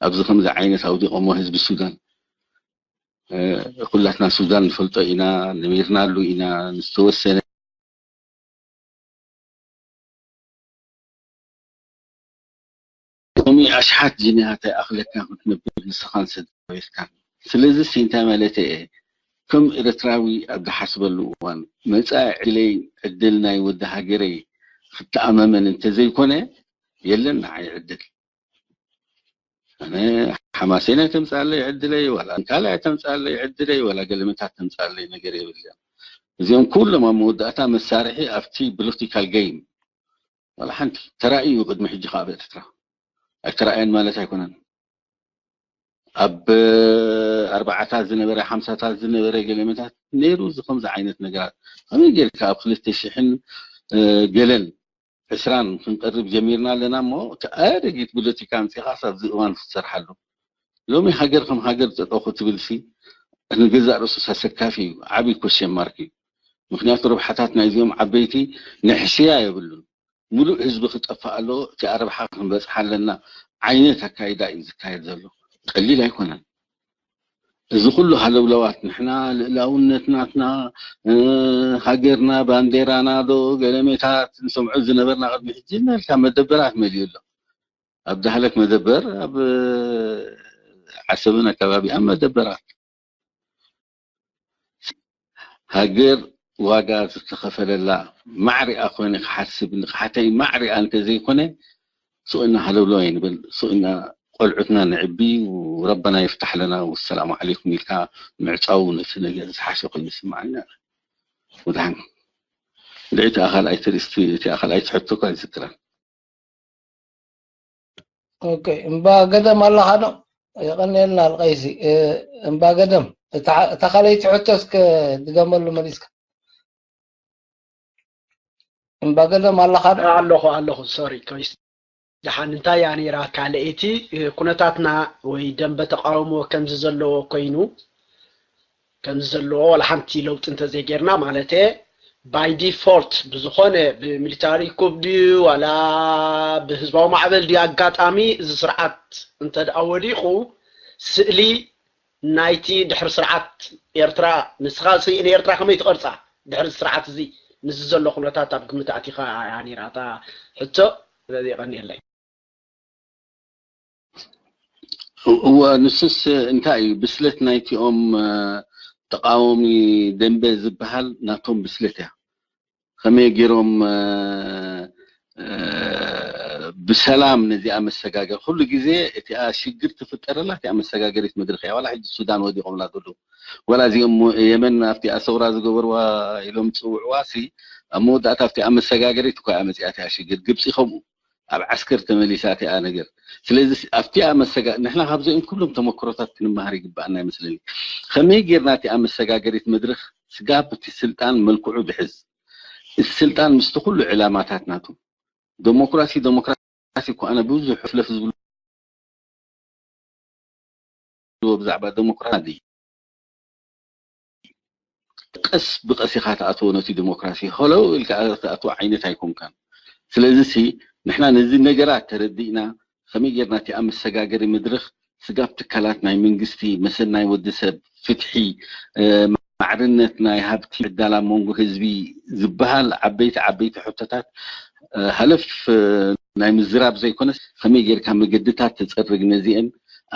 ኣብዚ ከምዚ ዓይነት ኣውዲቖሞ ህዝቢ ሱዳን ኩላትና ሱዳን ንፈልጦ ኢና ነቢርናሉ ኢና ንዝተወሰነ ሎሚ ኣሽሓት ጅንያት ኣይኣኽለካን ክትነብር ንስኻን ስድራ ቤትካን። ስለዚ ሲ እንታይ ማለተይ እየ? ከም ኤርትራዊ ኣብ ዝሓስበሉ እዋን መጻኢ ዕድለይ ዕድል ናይ ወዲ ሃገረይ ክተኣማመን እንተዘይኮነ የለን ንዓይ ዕድል። ኣነ ሓማሴን ኣይተምፅኣለይ ዕድለይ ዋላ ካልእ ኣይተምፅኣለይ ዕድለይ ዋላ ገለመታት ተምፅኣለይ ነገር የብልያን። እዚኦም ኩሎም ኣብ መወዳእታ መሳርሒ ኣብቲ ፖለቲካል ገይም ዋላ ሓንቲ ተራእዩ እዩ። ቅድሚ ሕጂ ከዓ ኣብ ኤርትራ ኣይተራእየን ማለት ኣይኮነን። ኣብ ኣርባዓታት ዝነበረ ሓምሳታት ዝነበረ ገለመታት ነይሩ። እዚ ከምዚ ዓይነት ነገራት ከመይ ጌርካ ኣብ ክልተ ሽሕን ገለን ዕስራን ክንቀርብ ጀሚርና ኣለና እሞ ኣረጊት ፖለቲካ ኣምፂኻ ኣብዚ እዋን ክትሰርሓሉ ሎሚ ሃገር ከም ሃገር ጠጠው ክትብል ሲ ንገዛእ ርእሱ ኣሰካፊ እዩ። ዓብይ ኮሽን ማርክ እዩ። ምክንያቱ ረብሓታት ናይዚኦም ዓበይቲ ንሕስያ የብሉን። ሙሉእ ህዝቢ ክጠፍእ ኣለዎ፣ እቲ ኣረብሓ ክንበፅሓ ኣለና ዓይነት ኣካይዳ እዩ ዝካየድ ዘሎ። ቀሊል ኣይኮነን። እዚ ኩሉ ሃለውለዋት ንሕና ልእላውነት ናትና ሃገርና ባንዴራና ዶ ገለሜታት ንሰምዖ ዝነበርና ቅድሚ ሕጂ እናልካ መደበራት መሊኡ ኣሎ። ኣብ ዳህለክ መደበር ኣብ ዓሰብን ኣካባቢኣን መደበራት ሃገር ዋጋ ዝተኸፈለላ ማዕሪኣ ኮይነ ክሓስብ ንክሓተይ ማዕሪኣ እንተዘይኮነ ሱእና ሃለውለው ኣይንብል ሱእና ቆልዑትና ንዕቢ ረበና ይፍታሕ ለና ወሰላሙ ዓለይኩም ኢልካ ምዕፃው ነቲ ነገር ዝሓሸ ኮይኑ ይስምዓኒ። ወድሓን ልዕቲ ኣኻልኣይ ትርእስቲ እቲ ኣኻልኣይ ትሕቶ እኳ ይዝክረን። ኦኬ እምባ ገደም ኣለኻ ዶ? የቐንየልና ኣልቀይሲ እምባ ገደም እታ ካልኣይቲ ሕቶ እስከ ድገመሉ መሊስካ እምባ ገደም ኣለኻ ዶ? ኣለኹ ኣለኹ ሶሪ ኮይስ ደሓን እንታይ እያ ነይራ ካልኣይቲ ኩነታትና ወይ ደንበ ተቃውሞ ከምዚ ዘለዎ ኮይኑ ከምዚ ዘለዎ ዋላ ሓንቲ ለውጢ እንተዘይጌርና ማለት እየ by default ብዝኾነ ብ military coup ድዩ ዋላ ብህዝባዊ ማዕበል ድዩ ኣጋጣሚ እዚ ስርዓት እንተደኣ ወዲቑ ስእሊ ናይቲ ድሕሪ ስርዓት ኤርትራ ንስኻ ንኤርትራ ከመይ ትቐርፃ ድሕሪ ስርዓት እዚ ምስዚ ዘሎ ኩነታት ኣብ ግምት ኣእቲኻ እያ ነይራ እታ ሕቶ ስለዚ የቐንየለይ እወ ንሱስ እንታይ እዩ ብስለት ናይቲኦም ተቃወሚ ደንበ ዝበሃል ናቶም ብስለት እያ ከመይ ገይሮም ብሰላም ነዚኣ መሰጋገር ኩሉ ግዜ እቲኣ ሽግር ትፍጠረላ እቲኣ መሰጋገሪት መድረክ እያ ዋላ ሕጂ ሱዳን ወዲቆምላ ዘለዉ ዋላ እዚኦም የመን ኣብቲኣ ሰውራ ዝገበርዋ ኢሎም ዝፅውዕዋ ሲ ኣብ መወዳእታ ኣብቲኣ መሰጋገሪት እኳ እያ መፂኣ እቲኣ ሽግር ግብፂ ከምኡ ኣብ ዓስከር ተመሊሳ እቲኣ ነገር ስለዚ ኣብቲኣ መሰጋ ንሕና ካብዚኦም ኩሎም ተመክሮታት ክንመሃር ይግባኣና ይመስለኒ ከመይ ጌርና እቲኣ መሰጋገሪት መድረክ ስጋብ እቲ ስልጣን መልክዑ ድሕዝ እቲ ስልጣን ምስቲ ኩሉ ዕላማታት ናቱ ደሞክራሲ ደሞክራሲ እኮ ኣነ ብዙሕ ሕፍለፍ ዝብሉ ብዛዕባ ደሞክራሲ ቀስ ብቀስ ኢኻ ትኣትዎ ነቲ ዲሞክራሲ ሆለው ኢልካ ትኣትዎ ዓይነት ኣይኮንካን ስለዚ ሲ ንሕና ነዚ ነገራት ተረዲእና ከመይ ጌርና እቲኣ መሰጋገሪ መድረክ ስጋብ ትካላት ናይ መንግስቲ መሰል ናይ ወዲ ሰብ ፍትሒ ማዕርነት ናይ ሃብቲ ዕዳላ መንጎ ህዝቢ ዝበሃል ዓበይቲ ዓበይቲ ሕቶታት ሃለፍ ናይ ምዝራብ ዘይኮነስ ከመይ ጌርካ መገድታት ትፀርግ ነዚአን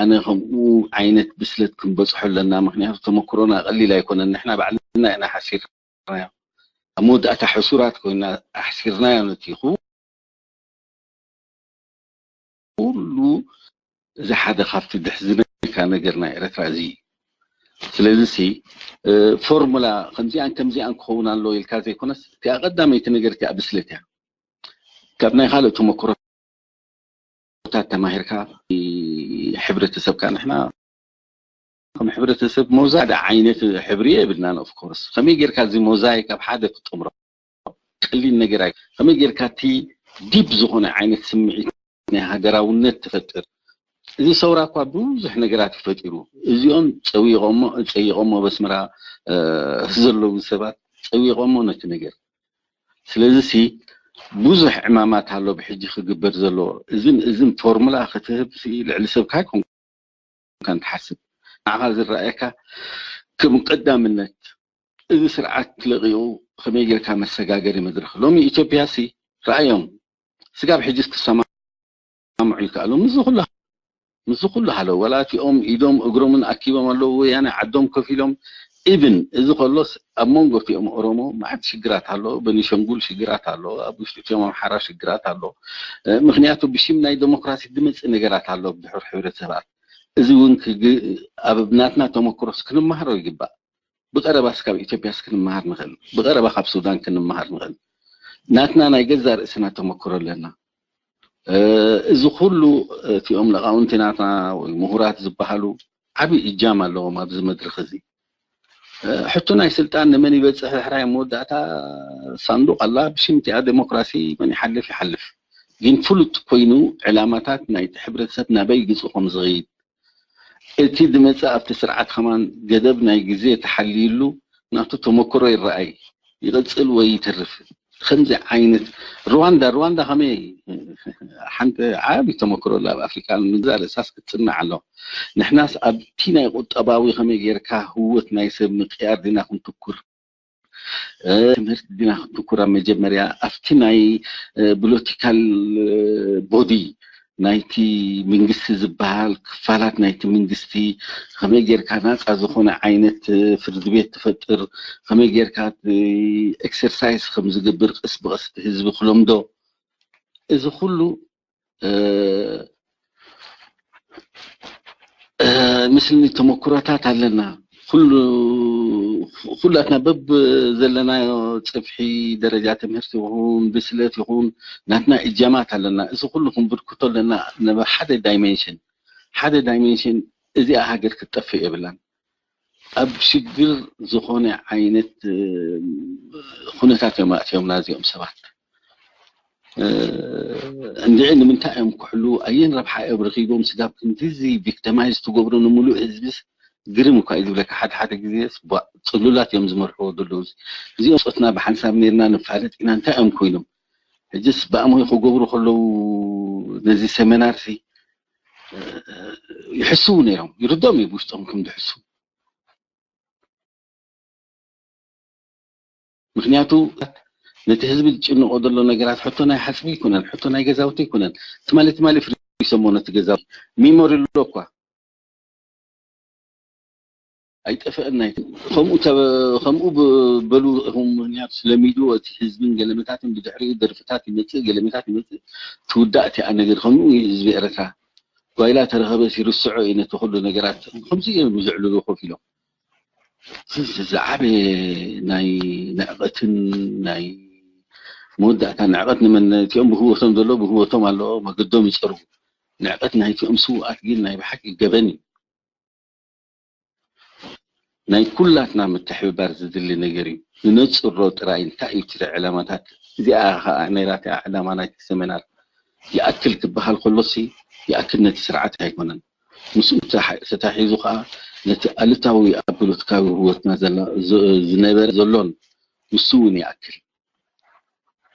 ኣነ ከምኡ ዓይነት ብስለት ክንበፅሖ ኣለና ምክንያቱ ተመክሮና ቀሊል ኣይኮነን ንሕና ባዕልና ኢና ሓሲርናዮ ኣብ መወዳእታ ሕሱራት ኮይና ኣሕሲርናዮ ነቲ ኩሉ እዚ ሓደ ካብቲ ድሕዝነካ ነገር ናይ ኤረትራ እዚ እዩ ስለዚ ሲ ፎርሙላ ከምዚኣን ከምዚኣን ክኸውን ኣለዎ ኢልካ ዘይኮነስ እቲኣ ቀዳመይቲ ነገር እቲኣ ብስለት እያ ካብ ናይ ካልእ ተመክሮታት ተማሂርካ ሕብረተሰብካ ንሕና ከም ሕብረተሰብ ሞዛይክ ዓይነት ሕብሪ የብልናን of course ከመይ ጌርካ እዚ ሞዛይክ ኣብ ሓደ ክትጥምሮ ቀሊል ነገር ኣይ ከመይ ጌርካ እቲ ዲፕ ዝኾነ ዓይነት ስምዒት ናይ ሃገራውነት ትፈጥር እዚ ሰውራ እኳ ብዙሕ ነገራት እዩ ፈጢሩ እዚኦም ፀዊቆሞ ፀይቆሞ በስመራ ዘለዉ ሰባት ፀዊቆሞ ነቲ ነገር ስለዚ ሲ ብዙሕ ዕማማት ኣሎ ብሕጂ ክግበር ዘለዎ እዝን እዝን ፎርሙላ ክትህብ ልዕሊ ሰብካ ኣይኮንካን ትሓስብ ንዓኻ ዝረኣየካ ከም ቀዳምነት እዚ ስርዓት ለቂቑ ከመይ ጌርካ መሰጋገሪ መድረክ ሎሚ ኢትዮጵያ ሲ ረኣዮም ስጋብ ሕጂ ክሰማምዑ ይከኣሉ ምስዚ ኩሉ ምስዚ ኩሉ ሃለው ዋላ እቲኦም ኢዶም እግሮምን ኣኪቦም ኣለዉ ወያነ ዓዶም ኮፍ ኢሎም even እዚ ከሎስ ኣብ መንጎ እቲኦም ኦሮሞ መዓት ሽግራት ኣሎ በኒሸንጉል ሽግራት ኣሎ ኣብ ውሽጢ እቲኦም ኣምሓራ ሽግራት ኣሎ ምክንያቱ ብሽም ናይ ዴሞክራሲ ዝመፅእ ነገራት ኣሎ ብድሕር ሕብረተሰባት እዚ እውን ኣብ ናትና ተመክሮስ ክንመሃሮ ይግባእ ብቐረባስ ካብ ኢትዮጵያስ ክንመሃር ንኽእል ብቐረባ ካብ ሱዳን ክንመሃር ንኽእል ናትና ናይ ገዛ ርእስና ተመክሮ ኣለና እዚ ኩሉ እቲኦም ለቃውንቲ ናትና ወይ ምሁራት ዝበሃሉ ዓብዪ እጃም ኣለዎም ኣብዚ መድረኽ እዚ። ሕቶ ናይ ስልጣን ንመን ይበፅሕ ድሕራይ መወዳእታ ሳንዱቕ ኣላ። ብሽም እቲኣ ዴሞክራሲ መን ይሓልፍ ይሓልፍ። ግን ፍሉጥ ኮይኑ ዕላማታት ናይቲ ሕብረተሰብ ናበይ ግፁ ከም ዝኸይድ፣ እቲ ዝመፅእ ኣብቲ ስርዓት ከማን ገደብ ናይ ግዜ ተሓልይሉ ናቱ ተመክሮ ይረኣይ፣ ይቕፅል ወይ ይተርፍ። ከምዚ ዓይነት ሩዋንዳ፣ ሩዋንዳ ከመይ ሓንቲ ዓቢ ተመክሮ ኣላ ኣብ ኣፍሪካ፣ ንዛ ርእሳስ ክትፅናዕ ኣሎ። ንሕናስ ኣብቲ ናይ ቁጠባዊ ከመይ ጌርካ ህወት ናይ ሰብ ምቅያር ዲና ክንትኩር፣ ትምህርቲ ዲና ክትኩር ኣብ መጀመርያ ኣብቲ ናይ ብሎቲካል ቦዲ ናይቲ መንግስቲ ዝበሃል ክፋላት ናይቲ መንግስቲ ከመይ ጌርካ ናፃ ዝኾነ ዓይነት ፍርዲ ቤት ትፈጥር፣ ከመይ ጌርካ ኤክሰርሳይዝ ከም ዝገብር ቀስ ብቀስ ህዝቢ ክለምዶ፣ እዚ ኩሉ ምስኒ ተመኩሮታት ኣለና። ኩሉ ኩላትና በብ ዘለናዮ ጽፍሒ፣ ደረጃ ትምህርቲ ይኹን ብስለት ይኹን ናትና እጃማት ኣለና። እዚ ኩሉ ክንብርክቶ ኣለና ናብ ሓደ ዳይሜንሽን። ሓደ ዳይሜንሽን እዚኣ ሃገር ክትጠፍእ የብላን። ኣብ ሽግር ዝኾነ ዓይነት ኩነታት እዮም ኣእትዮምና እዚኦም ሰባት። እንድዒ ንምንታይ እዮም ክሕሉ? ኣየን ረብሓ እዮም ረኺቦም? ስጋብ ክንድዚ ቪክተማይዝ ትገብሩ ንምሉእ ህዝብስ ግርም እኳ እዩ ዝብለካ። ሓደ ሓደ ግዜ ጽሉላት እዮም ዝመርሕዎ ዘለዉ። እዚኦም ጾትና ብሓንሳብ ነርና ንፋለጥ ኢና እንታይ እዮም ኮይኖም? ሕጅስ ብኣሞይ ክገብሩ ከለዉ ነዚ ሰሚናር ሲ ይሕስቡ ነይሮም። ይርዶም እዩ ብውሽጦም ከም ዝሕስቡ። ምክንያቱ ነቲ ህዝቢ ዝጭንቆ ዘሎ ነገራት ሕቶ ናይ ሓፅቢ ይኮነን፣ ሕቶ ናይ ገዛውቲ ይኮነን። ትማሊ ትማሊ ፍሪሶሞ ነቲ ገዛውቲ ሚሞሪ ኣሎ እኳ ኣይጠፈአን ናይ ከምኡ ከምኡ በሉ። ምክንያቱ ስለሚዱ እቲ ህዝብን ገለመታትን ብድሕሪኡ ደርፍታት ይመፅእ፣ ገለመታት ይመፅእ፣ ትውዳእ እቲኣ ነገር። ከምኡ ህዝቢ ኤረትራ ጓይላ ተረኸበ ሲርስዖ እዩ ነቲ ኩሉ ነገራት። ከምዚ እዮም ዝዕልሉ ኮፍ ኢሎም። ዝዓበየ ናይ ንዕቐትን ናይ መወዳእታ ንዕቐት ንመን ነቲኦም ብህወቶም ዘሎ ብህወቶም ኣለዎ መገዶም ይፀርጉ። ንዕቐት ናይቲኦም ስውኣት ግን ናይ ብሓቂ ገበን እዩ። ናይ ኩላትና ምትሕብባር ዝድሊ ነገር እዩ። ንነፅሮ ጥራይ እንታይ እዩ እቲ ዕላማታት? እዚኣ ከዓ ነይራ እቲኣ ዕላማ ናይቲ ሰሚናር። ይኣክል ክበሃል ከሎሲ ይኣክል ነቲ ስርዓት ኣይኮነን። ምስኡ ተታሒዙ ከዓ ነቲ ኣሉታዊ ኣብ ፖለቲካዊ ህይወትና ዝነበረ ዘሎን ንሱ እውን ይኣክል።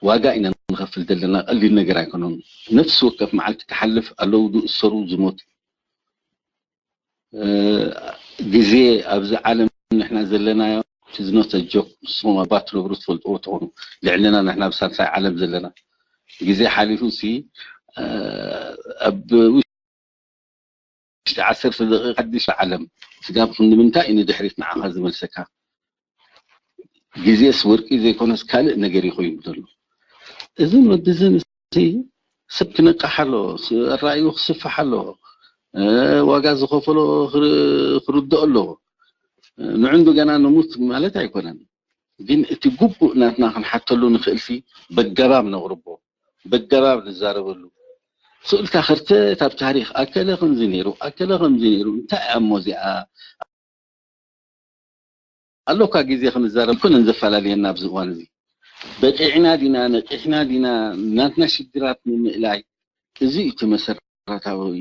ዋጋ ኢና ንኸፍል ዘለና፣ ቀሊል ነገር ኣይኮነን። ነፍሲ ወከፍ መዓልቲ ትሓልፍ፣ ኣለዉ ዝእሰሩ፣ ዝሞቱ። ግዜ ኣብዚ ዓለም ንሕና ዘለናዮ ትዝኖተ ጆክ ንስኹም ኣባ ትነብሩ ትፈልጥዎ ትኾኑ። ልዕልና ንሕና ኣብ ሳልሳይ ዓለም ዘለና ግዜ ሓሊፉ ሲ ኣብ ውሽጢ ዓሰርተ ደቂቃ ሓድሽ ዓለም ስጋብ ክንዲ ምንታይ እዩ ንድሕሪት ንዓኻ ዝመልሰካ? ግዜስ ወርቂ ዘይኮነስ ካልእ ነገር እዩ ኮይኑ ዘሎ። እዝን ወድዝን ሰብ ክነቃሕ ኣለዎ፣ ኣራእዩ ክስፍሕ ኣለዎ፣ ዋጋ ዝኸፈሎ ክርድኦ ኣለዎ። ንዕንዱ ገና ንሙት ማለት ኣይኮነን፣ ግን እቲ ግቡእ ናትና ክንሓተሉ ንኽእልሲ በገባብ ነቕርቦ፣ በገባብ ንዛረበሉ። ስእልካ ክርተት ኣብ ታሪኽ ኣከለ ከምዚ ነይሩ፣ ኣከለ ከምዚ ነይሩ፣ እንታይ እያ እሞ እዚኣ ኣሎካ ግዜ ክንዛረብ ኩነን ዘፈላለየና ኣብዚ እዋን እዚ። በቂዕና ዲና፣ ነቂሕና ዲና፣ ናትና ሽግራት ንምእላይ፣ እዚ እዩ እቲ መሰረታዊ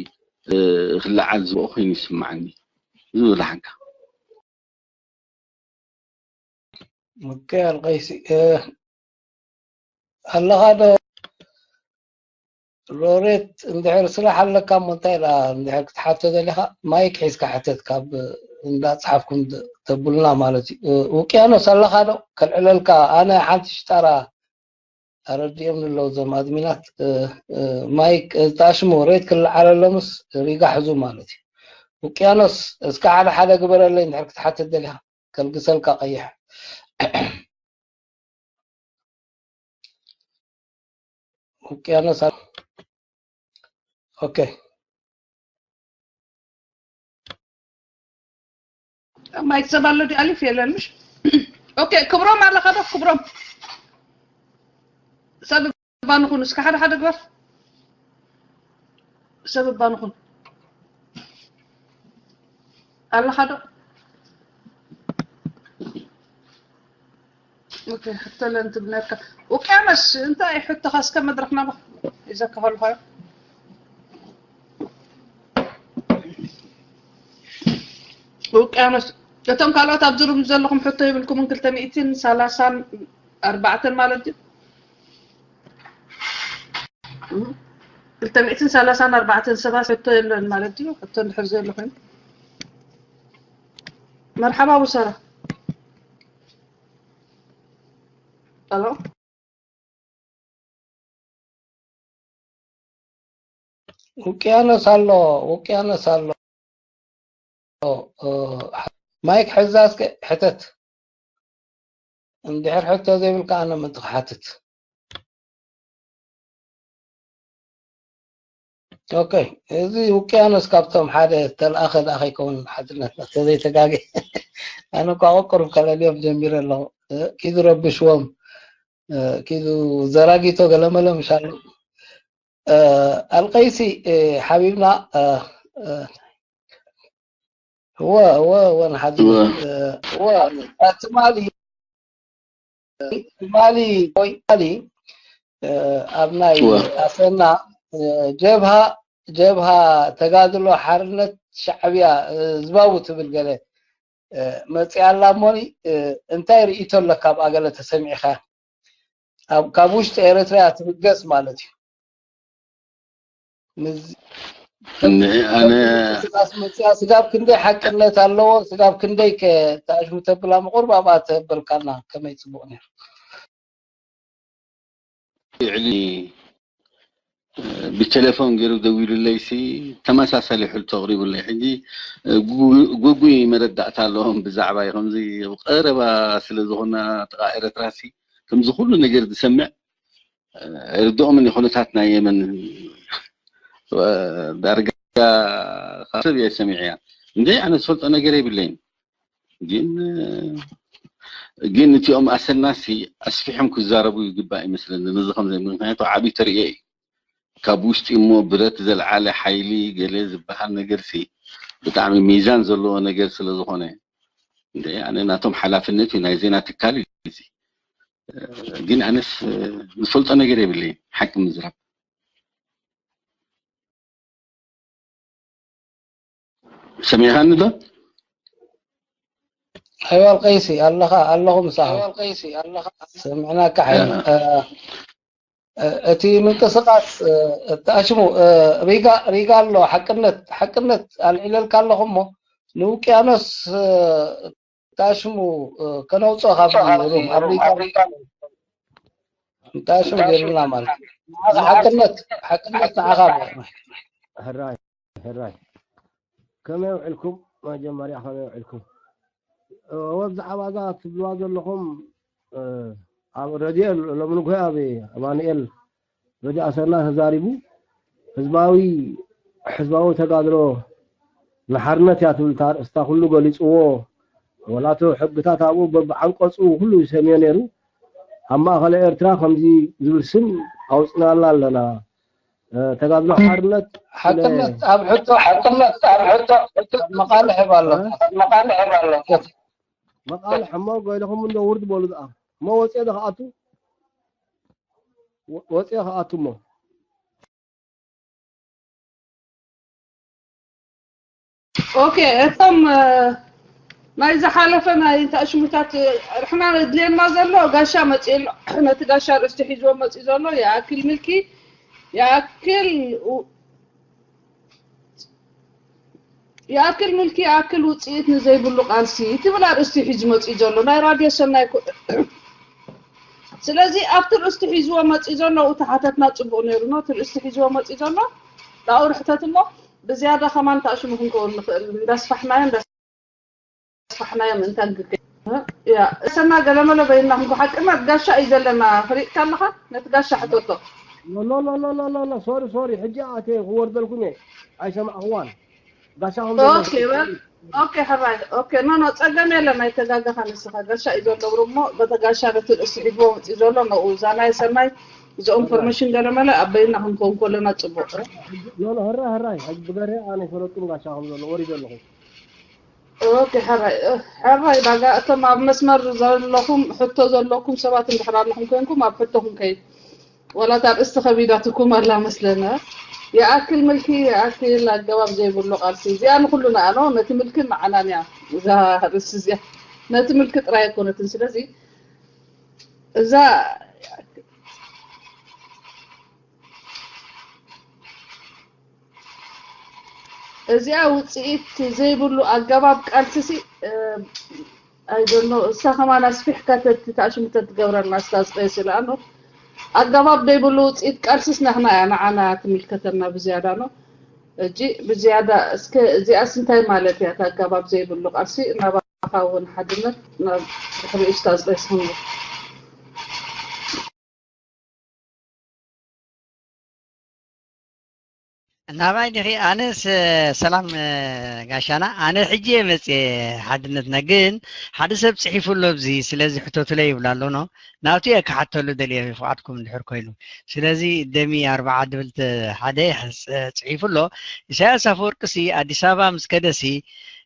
ክለዓል ዝብኦ ኮይኑ ይስምዓኒ። እዚ ብላሓንካ። ኦኬ፣ ኣልቀይሲ ኣለኻ ዶ? ሎሬት እንድሕር ስራሕ ኣለካ እሞ እንታይ ኢላ እንድሕር ክትሓቶ ደሊኻ ማይክ ሒዝካ ሕተት ካብ እንዳ ጸሓፍኩም ተብሉና ማለት እዩ። ውቅያኖስ ኣለኻ ዶ? ከልዕለልካ ኣነ ሓንቲ ሽጣራ ኣረዲኦም ንለው እዞም ኣድሚናት ማይክ ጣሽሙ ሬት ክልዓለሎምስ ሪጋ ሕዙ ማለት እዩ። ውቅያኖስ እስከ ሓደ ሓደ ግበረለይ እንድሕር ክትሓትት ደሊኻ ከልግሰልካ ቀይሕ። ውቅያኖስ ኦኬ። ማይክ ሰብ ኣሎ ድዩ? ኣሊፍ የለን ምሽ? ኦኬ፣ ክብሮም ኣለኻ ዶ? ክብሮም ሰብ እባ ንኹን እስከ ሓደ ሓደ ግበር። ሰብ እባ ንኹን። ኣለኻ ዶ? ኦኬ፣ ሕቶ ለን ትብለካ። ውቅያኖስ፣ እንታይ ሕቶኻ እስከ መድረኽና ባ-፣ ሒዘካ ከለኻ። ውቅያኖስ፣ እቶም ካልኦት ኣብዚ ሩም ዘለኹም ሕቶ ይብልኩምን ክልተ ሚእትን ሰላሳን ኣርባዕተን ማለት ድዩ? እም፣ ክልተ ሚእትን ሰላሳን ኣርባዕተን ሰባት ሕቶ የለን ማለት ድዩ? ሕቶ እንድሕር ዘሎ ኮይኑ። መርሓባ ኣቡ ሰራ። ሄሎ። ውቅያኖስ ኣሎ፣ ውቅያኖስ ኣሎ። እ፣ ማይክ ሕዛ እስከ ሕተት። እንድሕር ሕቶ ዘይብልካ ኣነ ምእንቲ ክሓትት። ኦኬ፣ እዚ ውቅያኖስ ካብቶም ሓደ ተልኣኸ ደኣ ከይከውን ሓድነት ተዘይተጋገ። ኣነ እኳ ቁሩብ ከለልዮም ጀሚረ ኣለኹ። እ፣ ኪዱ ረብሽዎም፣ እ፣ ኪዱ ዘራጊቶ ገለመለ ምሻሉ። እ፣ ኣልቀይሲ፣ እ፣ ሓቢብና፣ እ፣ እ፣ እወ፣ እወ፣ እወ፣ ንሓድነት፣ እወ። እ፣ ትማሊ፣ ትማሊ፣ ወይ ትማሊ፣ እ፣ ኣብ ናይ እወ። ኣሰና፣ እ፣ ጀብሃ፣ ጀብሃ ተጋድሎ ሓርነት ሻዕብያ፣ እ፣ ህዝባዊ ትብል ገለ፣ እ፣ መጺኣ ኣላ እሞኒ፣ እ፣ እንታይ ርእይቶ ኣለካ ኣብኣ ገለ ተሰሚዕካ? ኣብ፣ ካብ ውሽጢ ኤርትራ እያ ትብገስ ማለት እዩ። ንዚ-፣ ንዒ ኣነ ምንቅስቃስ መጽያ ስጋብ ክንደይ ሓቅነት ኣለዎ፣ ስጋብ ክንደይ ከ ተኣሽሙ ተብላ ምቑር ኣብኣ ተበልካና ከመይ ጽቡቕ ነይሩ። ልዕሊ፣ እ፣ ብቴሌፎን ገይሩ ደዊሉለይሲ ተመሳሳሊ ሕቶ ኣቕሪቡለይ። ሕጂ፣ እ፣ ጉ-፣ ጉጉይ መረዳእታ ኣለዎም ብዛዕባይ። ከምዚ ኣብ ቀረባ ስለ ዝኾና ጥቓ ኤርትራሲ ከምዚ ኩሉ ነገር ዝሰምዕ፣ እ፣ ኣይርድኦምን እዩ ኩነታት ናይ የመን። እ፣ ዳርጋ ካብ ሰብ እየ ሰሚዐያ። እንደ ኣነ ዝፈልጦ ነገር የብለይን። ግን፣ ግን እቲኦም ኣሰናሲ ኣስፊሖም ክዛረቡ ይግባእ ይመስለኒ። ነዚ ከም ዘይ-፣ ምክንያቱ ዓቢ ተርእዮ እዩ። ካብ ውሽጢ እሞ ብረት ዘልዓለ ሓይሊ ገለ ዝበሃል ነገርሲ ብጣዕሚ ሚዛን ዘለዎ ነገር ስለ ዝኾነ፣ እንደ ኣነ ናቶም ሓላፍነት እዩ፣ ናይ ዜና ትካል እዩ እዚ። ግን ኣነስ ዝፈልጦ ነገር የብለይን፣ ሓቂ ምዝራብ። ሰሚዕኻኒ ዶ? ኣይዋ፣ ቀይሲ ኣለኻ፣ ኣለኹ ምሳኻ። ሰሚዕናካ ሓይሊ። እ፣ እ፣ እቲ ምንቅስቃስ፣ እ፣ እቲ ኣሽሙ፣ እ፣ ሪጋ፣ ሪጋ ኣሎ፣ ሓቅነት፣ ሓቅነት ኣልዒለልካ ኣለኹ እሞ፣ ንውቅያኖስ፣ እ፣ እቲ ኣሽሙ፣ እ፣ ከነውፅኦ ካብ ሩም ኣብ ሪጋ፣ እቲ ኣሽሙ ገይሩና ማለት እዩ። ንዓኻ ሓቅነት፣ ሓቅነት ንዓኻ ኣሎ። ሕራይ፣ ሕራይ። ከመይ ውዕልኩም? መጀመርያ ከመይ ውዕልኩም? እ፣ ወ-፣ ብዛዕባ እዛ ትብልዋ ዘለኹም፣ እ፣ ኣብ ረድዮ ሎሚ ንግሆ ኣብ ኣማኑኤል ረድዮ ኣሰና ተዛሪቡ፣ ህዝባዊ፣ ህዝባዊ ተጋድሎ ንሓርነት እያ ትብል እታ ኣርእስታ ኩሉ ገሊጽዎ። ወላቶ ሕግታት ኣብኡ በብዓንቀጹ ኩሉ ይሰምዮ ነይሩ። ኣብ ማእከል ኤርትራ ከምዚ ዝብል ስም ኣውጽናላ ኣለና። እ፣ ተጋድሎ ሓርነት ስለ ሓቅነት ኣብ ሕቶ፣ ሓቅነት ኣብ ሕቶ፣ ሕቶ መቓልሕ ይህብ ኣሎ። እ? መቓልሕ ይህብ ኣሎ። መቓልሕ እሞ ገለኹም እንዶ ውርድ በሉ ደኣ። እሞ ወጽኤ ዶ ክኣቱ? ወ-፣ ወጽኤ ክኣቱ እሞ። ኦኬ፣ እቶም፣ እ፣ ናይ ዝሓለፈ ናይ ተኣሽሙታት፣ እ፣ ርሕና ድልየና ዘሎ ጋሻ መጽኡ ኣሎ። ነቲ ጋሻ ርእስቲ ሒዝዎ መጽኡ ዘሎ ይኣክል ምልኪ፣ ይኣክል ው-፣ ይኣክል ምልኪ፣ ይኣክል ውጽኢት ንዘይብሉ ቃልሲ ትብል ኣርእስቲ ሒዙ መጽኡ ዘሎ ናይ ራድዮ ሰናይ ኮ-፣ ስለዚ ኣብቲ ርእስቲ ሒዝዎ መጽኡ ዘሎ፣ እቲ ሓተትና ጽቡቕ ነይሩ፣ ኖ፣ እቲ ርእስቲ ሒዝዎ መጽኡ ዘሎ፣ ናብኡ ርሕተት እሞ፣ ብዝያዳ ከማን ተኣሽሙ ክንከውን ንኽእል፣ እንዳስፋሕናዮ፣ እንዳስፋሕናዮ ምእንታን ክከ-፣ ያ፣ እሰና ገለመለ በይንና ክንኮ፣ ሓቅና ጋሻ እዩ ዘለና፣ ፈሊጥካ ኣለኻ? ነቲ ጋሻ ሕተቶ። ኖ፣ ኖ፣ ኖ፣ ኖ፣ ኖ፣ ኖ፣ ኖ፣ ሶሪ፣ ሶሪ፣ ሕጂ ኣትየ ክወርደልኩም እየ፣ ኣይሰማዕኽዋን። ጋሻ ከም ዘሎ ኦኬ፣ በል። ኦኬ፣ ሕራይ። ኦኬ፣ ኖ፣ ኖ፣ ጸገም የለን፣ ኣይተጋገኻ ንስኻ። ጋሻ እዩ ዘሎ እሞ፣ በቲ ጋሻ ነቲ ርእሲ ሒዝዎ መጺኡ ዘሎ፣ ነኡ፣ እዛ ናይ ሰናይ፣ እዚኦም ፎርሜሽን ገለመለ፣ ኣብ በይንና ክንከውን ከለና ጽቡቕ። ኖ፣ ኖ፣ ሕራይ፣ ሕራይ። ሕጂ ብገርህ ኣነ ኣይፈለጥኩን ጋሻ ከም ዘሎ፣ ወሪደ ኣለኹ። ኦኬ፣ ሕራይ፣ እ፣ ሕራይ፣ ዳጋ እቶም ኣብ መስመር ዘለኹም፣ ሕቶ ዘለኩም ሰባት እንድሕር ኣለኹም ኮንኩም፣ ኣብ ሕቶኹም ከይድ። ዋላ እታ ኣርእስቲ ከቢዳትኩም ኣላ መስለና። ይኣክል ምልኪ፣ ይኣክል ኣገባብ ዘይብሉ ቃልሲ። እዚኣ ንኹሉና እያ፣ ኖ? ነቲ ምልኪ ንዓናን እያ እዛ ርእሲ እዚኣ። ነቲ ምልኪ ጥራይ ኣይኮነትን። ስለዚ እዛ እዚኣ ውጽኢት ዘይብሉ ኣገባብ ቃልስሲ፣ እ፣ I don't know፣ እሳ ከማን ኣስፊሕካ ተት-፣ ተኣሽሙ ተትገብረልና፣ እስታ ዝቀየስ ኢላ፣ ኣኖ፣ ኣገባብ ዘይብሉ ውጽኢት ቃልስስ ናህና እያ፣ ንዓና ትምልከተና ብዝያዳ፣ ኖ። እጂ ብዝያዳ እስከ እዚኣስ እንታይ ማለት እያ፣ እታ ኣገባብ ዘይብሉ ቃልሲ? ናባኻ እውን ሓድነት፣ ናብ ድሕሪ እስታ ዝቀየስ ክንብል። ናባይ ዲኺ? ኣነስ፣ ሰላም፣ ጋሻና፣ ኣነ ሕጂ እየ መጽየ። ሓድነትና ግን ሓደ ሰብ ጽሒፉ ኣሎ ኣብዚ፣ ስለዚ ሕተቱለይ ይብል ኣሎ፣ ኖ? ናቱ እየ ክሓተሉ ደልየ፣ ፍቓድኩም እንድሕር ኮይኑ። ስለዚ ደሚ ኣርብዓ ድብል ተ-፣ ሓደ ጽ-፣ ጽሒፉ ኣሎ። ኢሳያስ ኣፈወርቅሲ ኣዲስ ኣበባ ምስ ከደሲ፣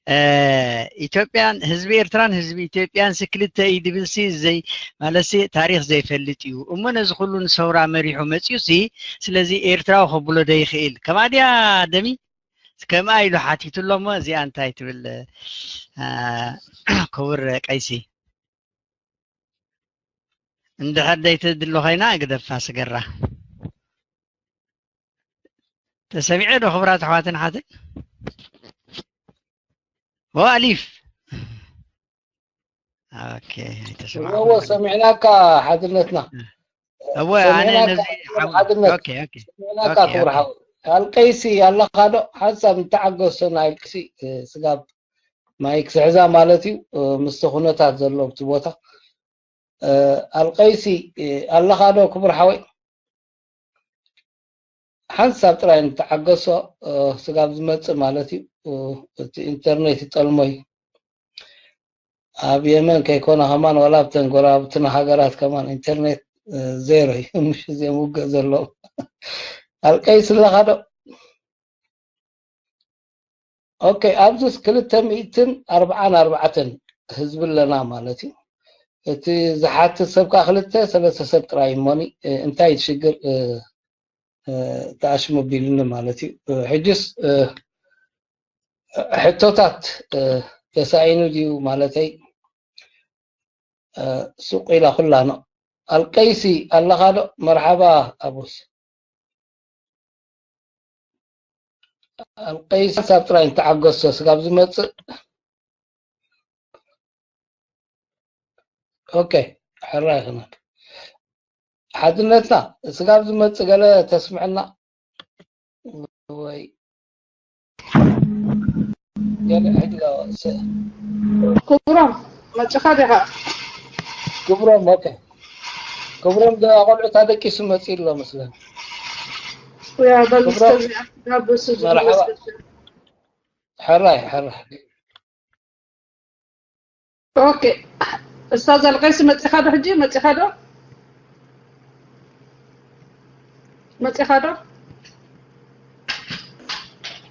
እ፣ ኢትዮጵያን ህዝቢ ኤርትራን ህዝቢ ኢትዮጵያን ሲ ክልተ እዩ ድብል ሲ ዘይ-፣ ማለት ሲ ታሪኽ ዘይፈልጥ እዩ። እሞ ነዚ ኩሉ ንሰውራ መሪሑ መጺኡ ሲ፣ ስለዚ ኤርትራዊ ከብሎ ዶ ይኽእል? ከምኣ ድያ ደሚ? ከምኣ ኢሉ ሓቲቱ ኣሎ። እሞ እዚኣ እንታይ ትብል፣ እ፣ ክቡር ቀይሲ? እንድሕር ደይትድሎ ኮይና ግደፋ ስገራ። ተሰሚዐ ዶ ክቡራት ኣሕዋትን ሓትን? ወኣሊፍ። ኦኬ፣ ኣይተሰማዕኩ እወ፣ ማለት። ሰሚዕናካ ሓድነትና። እወ፣ ኣነ ሰሚዕናካ ነዚ ሓው-፣ ሓድነት። ኦኬ፣ ኦኬ። ሰሚዕናካ ኦኬ፣ ክቡር ኦኬ። ሓው። ኣልቀይሲ ኣለኻ ዶ? ሓንሳብ እንተዓገሶ ናይ ኣልቅሲ፣ እ፣ ስጋብ ማይክ ስሕዛ ማለት እዩ። እ፣ ምስቲ ኩነታት ዘሎ ኣብቲ ቦታ። እ፣ ኣልቀይሲ፣ እ፣ ኣለኻ ዶ ክቡር ሓወይ? ሓንሳብ ጥራይ ንተዓገሶ፣ እ፣ ስጋብ ዝመጽእ ማለት እዩ። እ፣ እቲ ኢንተርኔት ይጠልሞ እዩ። ኣብ የመን ከይኮነ ከማን ዋላ ኣብተን ጎረባብትና ሃገራት ከማን ኢንተርኔት፣ እ፣ ዜሮ እዩ። ምሽ እዚኦም ውግእ ዘለዎም። ኣልቀይሲ ኣለኻ ዶ? ኦኬ፣ ኣብዚስ ክልተ ሚእትን ኣርብዓን ኣርባዕተን ህዝቢ ኣለና ማለት እዩ። እቲ ዝሓትት ሰብ ከኣ ክልተ ሰለስተ ሰብ ጥራይ እሞኒ፣ እ፣ እንታይ እቲ ሽግር፣ እ፣ እ፣ ተኣሽሙ ቢልኒ ማለት እዩ። እ፣ ሕጅስ፣ እ፣ ሕቶታት፣ እ፣ ተሳኢኑ ድዩ ማለተይ፣ እ፣ ሱቕ ኢላ ኩላ ነው። ኣልቀይሲ ኣለኻ ዶ? መርሓባ ኣቡስ። ኣልቀይሲ ሓንሳብ ጥራይ እንተዓገሶ ስጋብ ዝመጽእ። ኦኬ፣ ሕራይ ይኹን። ሓድነትና ስጋብ ዝመጽእ ገለ ተስምዐና ወይ ገለ ሕጂ ስ-፣ ክብሮም መጽኻ ዲኻ? ክብሮም፣ ኦኬ። ክብሮም ደ-፣ ቆልዑት ኣደቂሱ መጺኡ ኣሎ መስለኒ። ያ፣ በል ክብሮም፣ እስከዚኣ ጋብስ መርሓባ። ዝመስል። ሕራይ፣ ሕራይ። ኦኬ። እስታዝ ኣልቀይሲ መጺኻ ዶ ሕጂ? መጺኻ ዶ? መጺኻ ዶ?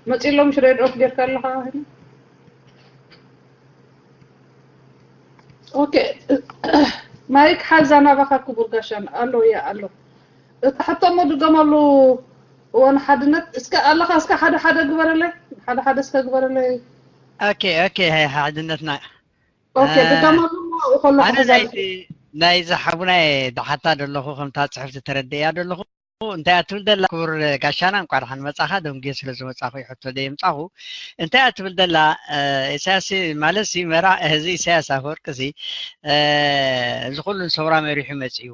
መጺ ኣሎ፣ ምሽ ሬድ ኦፍ ጌርካ ኣለኻ? ኦኬ። ማይክ ሓዛ ናባኻ ክቡር ጋሻን። ኣሎ፣ ያ፣ ኣሎ። እታ ሕቶ እሞ ድገመሉ፣ እዋን ሓድነት። እስከ ኣለኻ፣ እስከ ሓደ ሓደ ግበረለይ። ሓደ ሓደ እስከ ግበረለይ። ኦኬ፣ ኦኬ፣ ሓድነትና። ኦኬ፣ እ፣ ድገመሉ እሞ ከሎ ኣነ ክሕዛ ናይቲ፣ ናይዚ ሓቡናይ ድሓታ ደለኹ፣ ከምታ ጽሕፍቲ ተረድእያ ደለኹ። እንታይ እያ ትብል ደላ? ክቡር ጋሻና፣ እንኳ ደሓን መጻኻ። ደንጉየ ስለ ዝመጻኹ እዩ ሕቶ ደየምጻኹ። እንታይ እያ ትብል ደላ? እ፣ ኢሳያስ ማለት ሲ መራ-፣ እዚ ኢሳያስ ኣፈወርቂ ሲ፣ እ፣ እዚ ኩሉ ንሰውራ መሪሑ መጺኡ።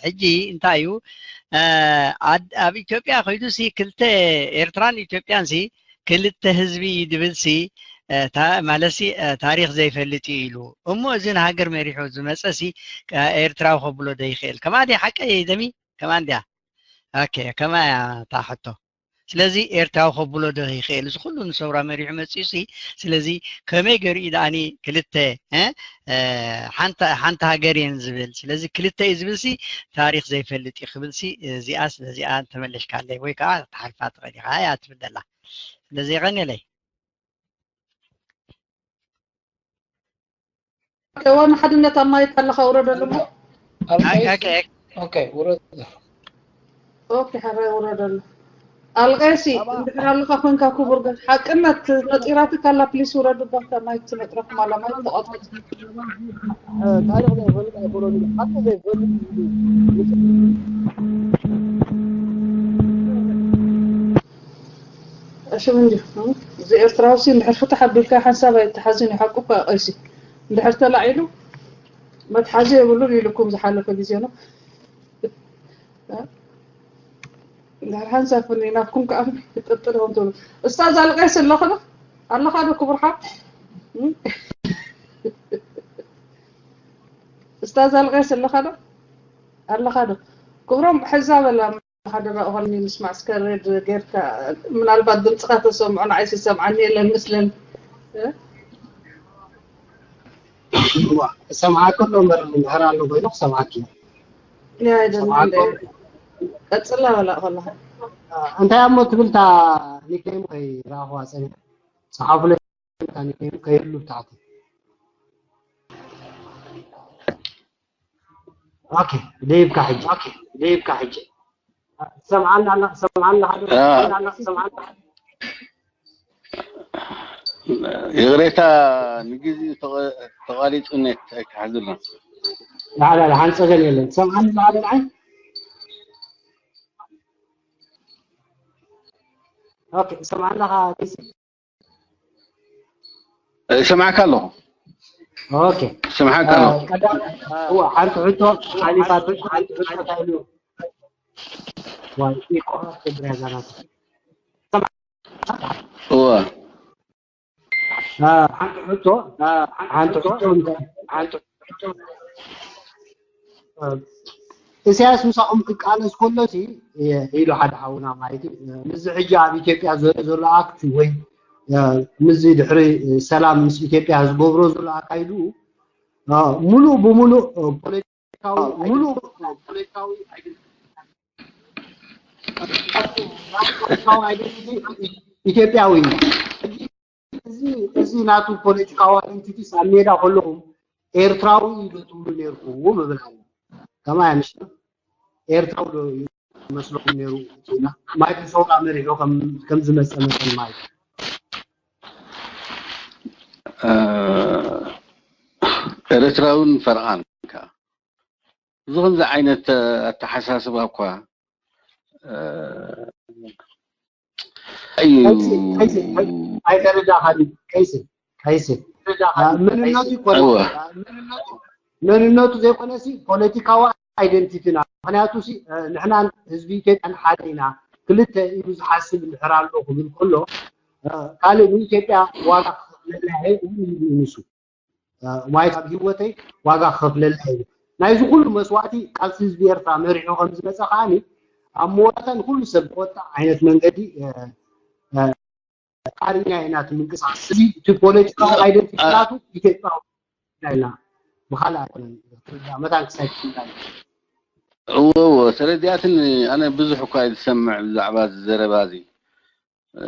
ሕጂ እንታይ እዩ፣ እ፣ ኣድ-፣ ኣብ ኢትዮጵያ ኮይዱ ሲ ክልተ ኤርትራን ኢትዮጵያን ሲ ክልተ ህዝቢ እዩ ድብል ሲ፣ እ፣ ታ-፣ ማለት ሲ፣ እ፣ ታሪኽ ዘይፈልጥ እዩ ኢሉ። እሞ እዚ ንሃገር መሪሑ ዝመጸ ሲ፣ እ፣ ኤርትራዊ ከብሎ ዶ ይኽእል? ከማን ድያ ሓቀይ ደሚ? ከማን ድያ? ኦኬ፣ ከማን እያ እታ ሕቶ። ስለዚ ኤርትራዊ ከብሎ ዶ ይኽእል? እዚ ኩሉ ንሰውራ መሪሑ መጺኡ ሲ፣ ስለዚ ከመይ ገይሩ እዩ ደኣኒ ክልተ፣ እ፣ እ፣ ሓንቲ፣ ሓንቲ ሃገር እየን ዝብል? ስለዚ ክልተ እዩ ዝብል ሲ፣ ታሪኽ ዘይፈልጥ እዩ ክብል ሲ፣ እዚኣ፣ ስለዚኣ ተመለሽካለይ ወይ ከዓ ትሓልፋ ትኽእል ኢኻ እያ ትብል ዘላ። ስለዚ የቐንየለይ። ኦኬ፣ ዋና ሓድነት ኣብ ማይክ ኣለኻ፣ ውረደሉ እሞ። ኣልቀይሲ ኦኬ። ኦኬ፣ ውረድ። ኦኬ፣ ሕራይ ውረደሉ። ኣልቀይሲ፣ እንድሕር ኣለኻ ኮንካ ክቡር ገ-፣ ሓቅነት ነጢራትካ ኣላ፣ ፕሊስ ውረድ፣ ባካ ማይክ ትነጥረኩም ኣላ፣ ማይክ ተቐጥቅጥ። ታሪኽ ዘይፈልጥ ኣይኮነን። ሓቂ ዘይፈልጥ እሺ፣ ምን ዲኹም? እዚ ኤርትራዊ ሲ እንድሕር ፍትሕ ኣቢልካ ሓንሳብ ኣይተሓዝን እዩ፣ ሓቁ እኮ ቀይሲ። እንድሕር ተላዒሉ መትሓዚ የብሉን ኢሉኩም ዝሓለፈ ግዜ ነው። እንድሕር ሓንሳብ ፍኒ ናብኩም ከኣ ይጥጥል ይኹን ትብሉ። እስታዝ ኣልቀይሲ ኣለኻ ዶ? ኣለኻ ዶ ክቡር ሓው? እስታዝ ኣልቀይሲ ኣለኻ ዶ? ኣለኻ ዶ? ክብሮም ሕዛ በላ። ሓደ ራእኾኒ ምስማዕ እስከ ሬድ ጌርካ ምናልባት ድምፅኻ ተሰምዖ ንዓይ ሲሰምዓኒ የለን ምስለን። እዋ፣ እሰምዓኪ ኣሎ እምበር እንድሕር ኣሎ ኮይኑ ክሰምዓኪ። ያ፣ ኣይደለም፣ ሰምዓኪ። ቀጽላ በላ ከለኻ። እንታይ እሞ ትብል እታ ኒክኔም ከይረኣኽዋ ጸኒሐ። ጸሓፉለይ እታ ኒክኔም ከይህሉ ብታሕቲ። ኦኬ፣ ደይብካ ሕጂ። ኦኬ፣ ደይብካ ሕጂ። ትሰምዓና ኣላ፣ ትሰምዓና ኣላ፣ አ። ትሰምዓና ኣላ። ይቕሬታ፣ ንግዜኡ ተቐ-፣ ተቋሪጹ፣ ኔት ኣይትሓዝልና። ላዕላ፣ ላዕላ፣ ሓንጸገን የለን። ትሰምዓኒ ላዕላ ንዓይ? ኦኬ፣ ትሰምዓና ካ-፣ ኪሲ? እሰምዓካ ኣለኹ። ኦኬ። እሰምዓካ አ፣ ኣለኹ። ቀዳም-፣ እዋ፣ ሓንቲ ሕቶ ሓሊፋቶ፣ ሓንቲ ሕቶ እንታይ ኢሉ? ዋይ፣ ኢኮ ትብሪያ ዛናት። እወ። አ፣ ሓንቲ ሕቶ፣ አ፣ ሓንቲ ሕቶ፣ ሓንቲ ሕቶ። አ፣ ኢሳያስ ምሳኹም ክቃለስ ከሎ ሲ፣ እ፣ ኢሉ ሓደ ሓውና ማለት እዩ። እ፣ ምስዚ ሕጂ ኣብ ኢትዮጵያ ዘሎ፣ ዘሎ ኣክት ወይ፣ እ፣ ምስዚ ድሕሪ፣ እ፣ ሰላም ምስ ኢትዮጵያ ዝገብሮ ዘሎ ኣካይዱ፣ እ፣ ሙሉእ ብሙሉእ፣ እ፣ ፖለቲካዊ፣ ሙሉእ ፖለቲካዊ ፖለቲካዊ ኣይደንቲቲ ኢትዮጵያዊ እዩ። እዚ፣ እዚ ናቱ ፖለቲካዊ ኣይደንቲቲ ኣብ ሜዳ ከለኹም ኤርትራዊ እዩ ዶ ትብሉ ነይርኩም እብል ኣሎ። ከማይ ኣንሽ ኤርትራዊ ዶ ይመስለኩም ነይሩ? ማይክል ሰውራ መሪሑ ከም፣ ከም ዝመጸ መጠን ማለት። እ፣ ኤርትራውን ፈርቓን ከኣ። እዚ ከምዚ ዓይነት ኣተሓሳስባ እኳ፣ እ፣ እዩ። ቀይሲ፣ ቀይሲ፣ ኣይተረዳኻኒ። ቀይሲ፣ ቀይሲ። አ፣ መንነቱ ይኮነ። እወ። መንነቱ ዘይኮነ ሲ ፖለቲካዊ ኣይደንቲቲና። ምክንያቱ ሲ፣ እ፣ ንሕናን ህዝቢ ኢትዮጵያን ሓደ ኢና። ክልተ ኢሉ ዝሓስብ እንድሕር ኣሎ ክብል ከሎ፣ እ፣ ካልእ ንኢትዮጵያ ዋጋ ክኸፍለላ እየ እውን ይብል እዩ ንሱ። እ፣ ማለት ኣብ ህይወተይ ዋጋ ክኸፍለላ እየ። ናይዚ ኩሉ መስዋእቲ ቃልሲ ህዝቢ ኤርትራ መሪሑ ከም ዝመጸ ከዓኒ ኣብ መወዳእታ ንኩሉ ሰብ ዝቆጥዕ ዓይነት መንገዲ፣ እ፣ እ፣ ቃሪና ኢና እቲ ምንቅስቃስ። እዚ እቲ ፖለቲካዊ ኣይደንቲቲ ናቱ ኢትዮጵያዊ ኢና። ብኻልእ ኣይኮነን። መታን ክሳይ ትፍልጣ። እወ፣ እወ፣ ተረዲኣትኒ። ኣነ ብዙሕ እኳ እየ ዝሰምዕ ብዛዕባ እዚ ዘረባ እዚ። እ፣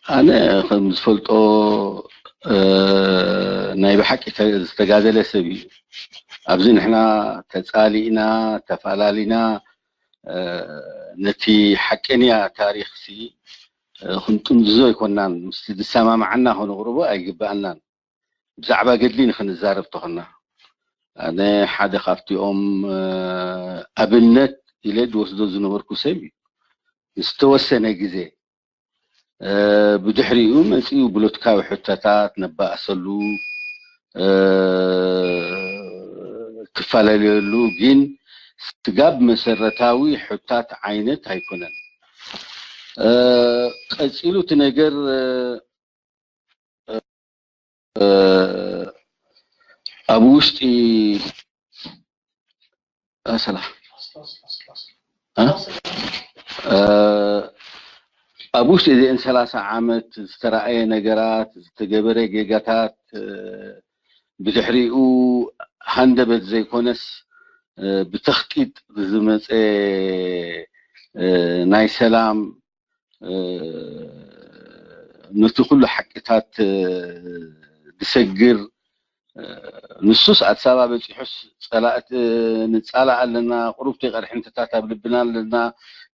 ኣነ ከም ዝፈልጦ፣ እ፣ ናይ ብሓቂ ተ-፣ ዝተጋደለ ሰብ እዩ። ኣብዚ ንሕና ተጻሊእና፣ ተፋላሊና፣ እ፣ ነቲ ሓቀኛ ታሪኽሲ፣ እ፣ ክንጥምዝዞ ኣይኮናን። ምስቲ ዝሰማማዓና ከነቕርቦ ኣይግብኣናን። ብዛዕባ ገድሊ ንኽንዛረብ ተኾና፣ ኣነ ሓደ ካብቲኦም፣ እ፣ ኣብነት ኢለ ዝወስዶ ዝነበርኩ ሰብ እዩ። ዝተወሰነ ግዜ፣ እ፣ ብድሕሪኡ መጺኡ ፖለቲካዊ ሕቶታት ነባእሰሉ፣ እ፣ ትፈላለየሉ፣ ግን ስጋብ መሰረታዊ ሕቶታት ዓይነት ኣይኮነን። እ፣ ቀጺሉ እቲ ነገር፣ እ፣ እ፣ ኣብ ውሽጢ፣ እ፣ ሰላ-፣ እ? እ፣ ኣብ ውሽጢ እዚአን ሰላሳ ዓመት ዝተራእየ ነገራት፣ ዝተገበረ ጌጋታት፣ እ፣ ብድሕሪኡ ሃንደበት ዘይኮነስ፣ እ፣ ብተኽጢጥ ብዝመጸ፣ እ፣ ናይ ሰላም፣ እ፣ ነቲ ኩሉ ሓቅታት፣ እ፣ ዝሰግር፣ ንሱስ ኣዲስ ኣበባ በፂሑስ ጸላእቲ ንጻላእ ኣለና፣ ቁሩብ ተይቀርሕንትታት ኣብ ልብና ኣለና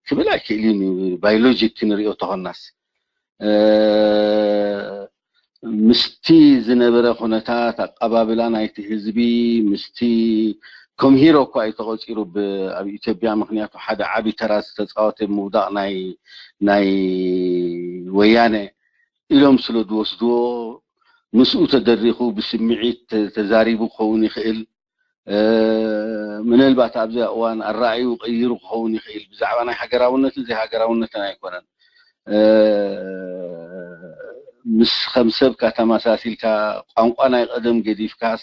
ክብል ኣይክእልን እዩ። ባይ ሎጂክ ክንሪኦ ተኾናስ ምስቲ ዝነበረ ኩነታት ኣቀባብላ ናይቲ ህዝቢ ምስቲ ከም ሂሮ እኳ እዩ ተቆፂሩ። ኣብ ኢትዮጵያ ምክንያቱ ሓደ ዓብዪ ተራ ዝተፃወተ ምውዳቕ ናይ ናይ ወያነ ኢሎም ስለ ዝወስድዎ ምስኡ ተደሪኹ ብስምዒት ተዛሪቡ ክኸውን ይኽእል። ምናልባት ኣብዚኣ እዋን ኣረኣዩ ቀይሩ ክኸውን ይኽእል። ብዛዕባ ናይ ሃገራውነትን ዘይሃገራውነትን ኣይኮነን። ምስ ከም ሰብካ ተመሳሲልካ ቋንቋ ናይ ቀደም ገዲፍካስ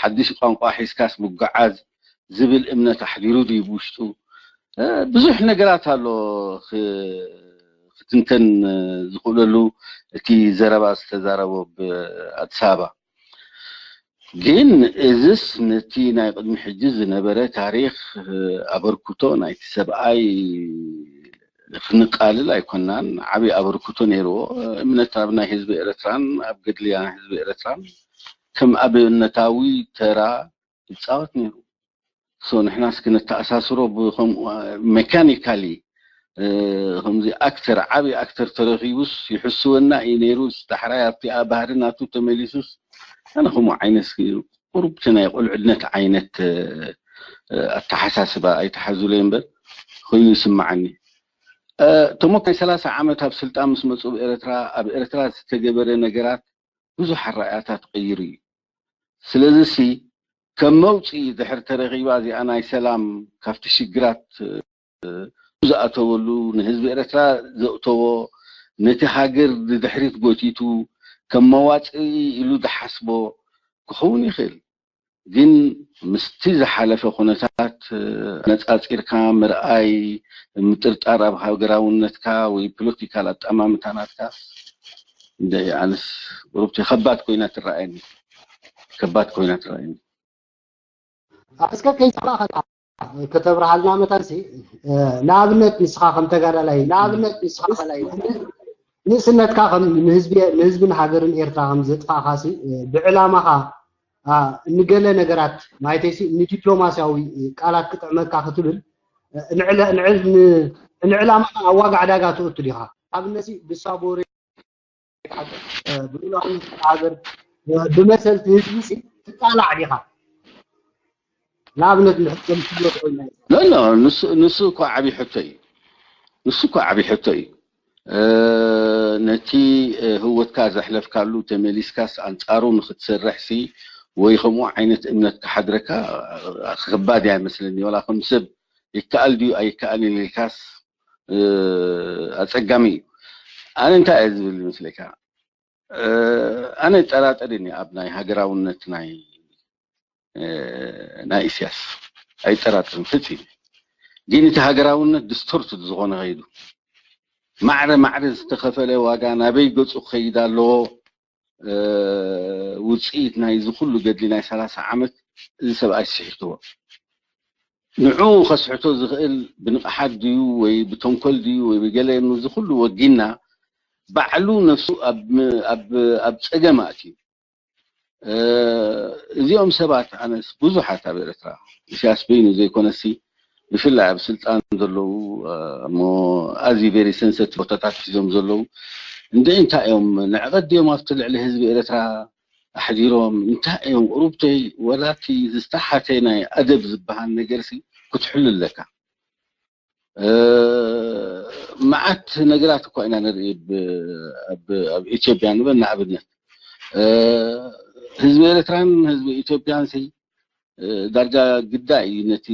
ሓድሽ ቋንቋ ሒዝካስ ምጉዓዝ ዝብል እምነት ኣሕዲሩ ድዩ ብውሽጡ? ብዙሕ ነገራት ኣሎ ክትንተን ዝኽእለሉ እቲ ዘረባ ዝተዛረቦ ኣብ ኣዲስ ኣበባ። ግን እዝስ ነቲ ናይ ቅድሚ ሕጂ ዝነበረ ታሪኽ ኣበርክቶ ናይቲ ሰብኣይ ክንቃልል ኣይኮናን። ዓብዪ ኣበርክቶ ነይርዎ። እምነት ኣብ ናይ ህዝቢ ኤርትራን ኣብ ገድሊ ናይ ህዝቢ ኤርትራን ከም ኣብነታዊ ተራ ይጻወት ነይሩ። ሶ ንሕናስ ክነተኣሳስሮ ብከምኡ ሜካኒካሊ ከምዚ ኣክተር ዓብዪ ኣክተር ተረኺቡስ ይሕስወና እዩ ነይሩ። ዳሕራይ ኣብቲ ባህሪ ናቱ ተመሊሱስ ኣነ ከምኡ ዓይነት ቁሩብ እቲ ናይ ቁልዕነት ዓይነት ኣተሓሳስባ ኣይተሓዙለይ እምበር ኮይኑ ይስምዓኒ። እቶም ናይ ሰላሳ ዓመት ኣብ ስልጣን ምስ መፁ ኣብ ኤርትራ ኣብ ኤርትራ ዝተገበረ ነገራት ብዙሕ ኣረኣእያታት ቀይሩ እዩ። ስለዚ ሲ ከም መውፅኢ ድሕር ተረኺባ እዚኣ ናይ ሰላም ካብቲ ሽግራት ዝኣተወሉ ንህዝቢ ኤርትራ ዘእተዎ ነቲ ሃገር ንድሕሪት ጎቲቱ ከም መዋፅኢ ኢሉ ዝሓስቦ ክኸውን ይኽእል። ግን ምስቲ ዝሓለፈ ኩነታት ነፃፂርካ ምርኣይ ምጥርጣር ኣብ ሃገራውነትካ ወይ ፖለቲካል ኣጠማምታ ናትካ እንደ ኣነስ ቁሩብቲ ከባድ ኮይና ትረኣየኒ ከባድ ኮይና ትረኣየኒ። እስከ ከይሰማኸ ከተብርሃልና መታንሲ ንኣብነት ንስኻ ከም ተጋዳላይ ንኣብነት ንስኻ ንእስነትካ ከም ንህዝብን ሃገርን ኤርትራ ከም ዘጥፋእካሲ ብዕላማኻ ንገለ ነገራት ማለተይሲ ንዲፕሎማስያዊ ቃላት ክጥዕመካ ክትብል ንዕላማ ኣብ ዋጋ ዕዳጋ ትእቱ ዲኻ? ኣብነሲ ብሳቦሬ ብሉዓል ሃገር ብመሰልቲ ህዝቢ ትጣላዕ ዲኻ? ንኣብነት ንሕቶ ምትሎ ኮይና ኖ ኖ ንሱ እኮ ዓብዪ ሕቶ እዩ። ንሱ እኮ ዓብዪ ሕቶ እዩ። ነቲ ህወትካ ዘሕለፍካሉ ተመሊስካስ ኣንጻሩ ንክትሰርሕ ሲ ወይ ከምኡ ዓይነት እምነት ክሓድረካ ከባድ እያ ይመስለኒ። ዋላ ከም ሰብ ይከኣል ድዩ ኣይከኣልን ኢልካስ ኣጸጋሚ እዩ። ኣነ እንታይ እየ ዝብል ይመስለካ? ኣነ ጠራጠር እየ ኣብ ናይ ሃገራውነት ናይ ናይ ኢስያስ ኣይጠራጠርን ፍጺም። ግን እቲ ሃገራውነት ዲስቶርትድ ዝኾነ ከይዱ ማዕረ ማዕረ ዝተኸፈለ ዋጋ ናበይ ገጹ ክኸይድ ኣለዎ ውፅኢት ናይዚ ኩሉ ገድሊ ናይ ሰላሳ ዓመት እዚ ሰብኣይ ስሒትዎ። ንዑ ከስሕቶ ዝኽእል ብንቕሓት ድዩ ወይ ብተንኮል ድዩ ወይ ብገለ እዚ ኩሉ ወጊና ባዕሉ ነፍሱ ኣብ ጸገም ኣእትዩ። እዚኦም ሰባት ኣነስ ብዙሓት ኣብ ኤርትራ ኢሳያስ በይኑ ዘይኮነሲ ብፍላይ ኣብ ስልጣን ዘለዉ እሞ ኣዝዩ ቨሪ ሰንሰቲቭ ቦታታት ሒዞም ዘለዉ እንደ እንታይ እዮም ንዕቐት ድዮም ኣብቲ ልዕሊ ህዝቢ ኤርትራ ኣሕዲሮም እንታይ እዮም ቁሩብተይ ወላቲ ዝተሓተ ናይ ኣደብ ዝበሃል ነገርሲ ክትሕሉ ኣለካ። መዓት ነገራት እኳ ኢና ንርኢ ኣብ ኢትዮጵያ ንበል ንኣብነት ህዝቢ ኤርትራን ህዝቢ ኢትዮጵያን ሲ ዳርጋ ግዳ እዩ ነቲ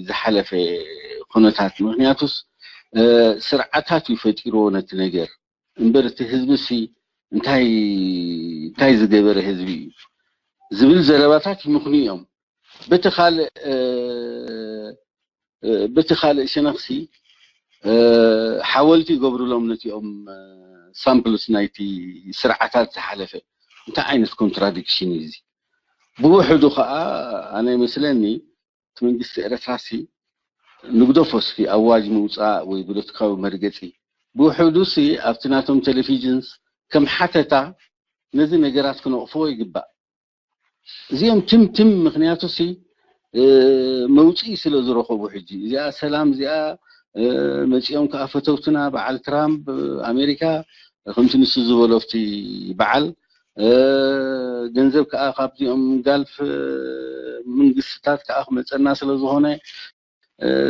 ዝሓለፈ ኩነታት ምክንያቱስ ስርዓታት እዩ ፈጢርዎ ነቲ ነገር እምበር እቲ ህዝቢ ሲ እንታይ እንታይ ዝገበረ ህዝቢ እዩ ዝብል ዘረባታት ይምክኑ እዮም በቲ ካልእ በቲ ካልእ ሸነኽሲ ሓወልቲ ይገብሩሎም ነቲኦም ሳምፕልስ ናይቲ ስርዓታት ዝሓለፈ እንታይ ዓይነት ኮንትራዲክሽን እዩ እዚ ብውሕዱ ከዓ ኣነ ይመስለኒ እቲ መንግስቲ ኤረትራሲ ንግደፎ እስኪ ኣዋጅ ምውፃእ ወይ ፖለቲካዊ መርገፂ ብውሕዱሲ ኣብቲ ናቶም ቴሌቪዥንስ ከም ሓተታ ነዚ ነገራት ክነቕፍዎ ይግባእ እዚኦም ትም ትም ምክንያቱ ሲ መውፅኢ ስለ ዝረኸቡ ሕጂ እዚኣ ሰላም እዚኣ መፂኦም ከዓ ፈተውትና በዓል ትራምፕ ኣሜሪካ ከምቲ ንሱ ዝበሎ ኣብቲ በዓል ገንዘብ ከዓ ካብዚኦም ጋልፍ መንግስትታት ከዓ ክመፀና ስለ ዝኾነ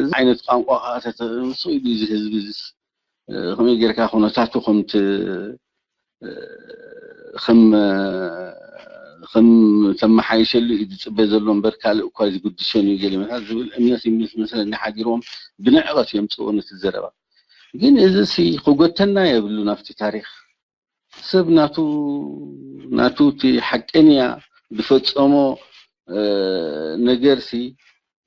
እዚ ዓይነት ቋንቋ ከዓ ተተምሱ ኢሉ እዚ ህዝቢ እዚስ ከመይ ጌርካ ኩነታቱ ከምቲ ከም ከም ተመሓይሸሉ እዩ ዝፅበ ዘሎ እምበር ካልእ እኳ ዝጉድሸን እዩ ገለ መታት ዝብል እምነት እዩ መስለኒ ሓዲሮም ብንዕቐት የምፅዎ ነቲ ዘረባ። ግን እዚ ሲ ክጎተና የብሉ ናብቲ ታሪክ ሰብ ናቱ ናቱ እቲ ሓቀንያ ዝፈፀሞ ነገር ሲ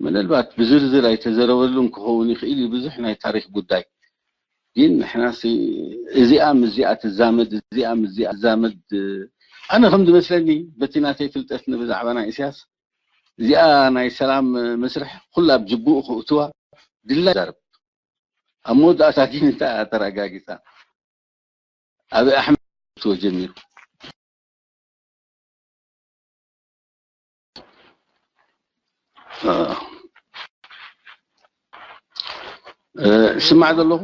ምናልባት ብዝርዝር ኣይተዘረበሉን ክኸውን ይኽእል እዩ ብዙሕ ናይ ታሪክ ጉዳይ። ግን ንሕና ሲ እዚኣ ምስዚኣ ትዛመድ እዚኣ ምስዚኣ ትዛመድ ኣነ ከም ዝመስለኒ በቲ ናተይ ፍልጠት ንብዛዕባ ናይ ኢሳያስ እዚኣ ናይ ሰላም መስርሕ ኩላ ኣብ ጅቡኡ ክእትዋ ድላ ዛርብ ኣብ መወዳእታ ግን እንታይ ተረጋጊፃ ኣብ ኣሕመድ ትወ ጀሚሩ ስማዕ ዘለኹ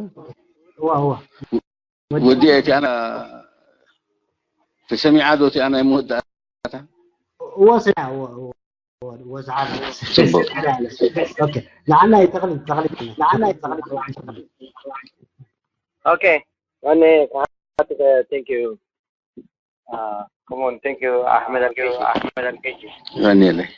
እዋ እዋ ወዲያ እቲ ኣና ተሰሚዓ ዶ እቲ ኣና መወዳእታ እዋ ሰሚዓ እዋ እዋ እዋ ሰዓት ጽቡቅ ኦኬ ንዓና ይተኽል ተኽል ንዓና ይተኽል Okay. One, uh, thank you. Uh, come on, thank you, Ahmed Al Keji. Ahmed Al Keji. ቀኒለይ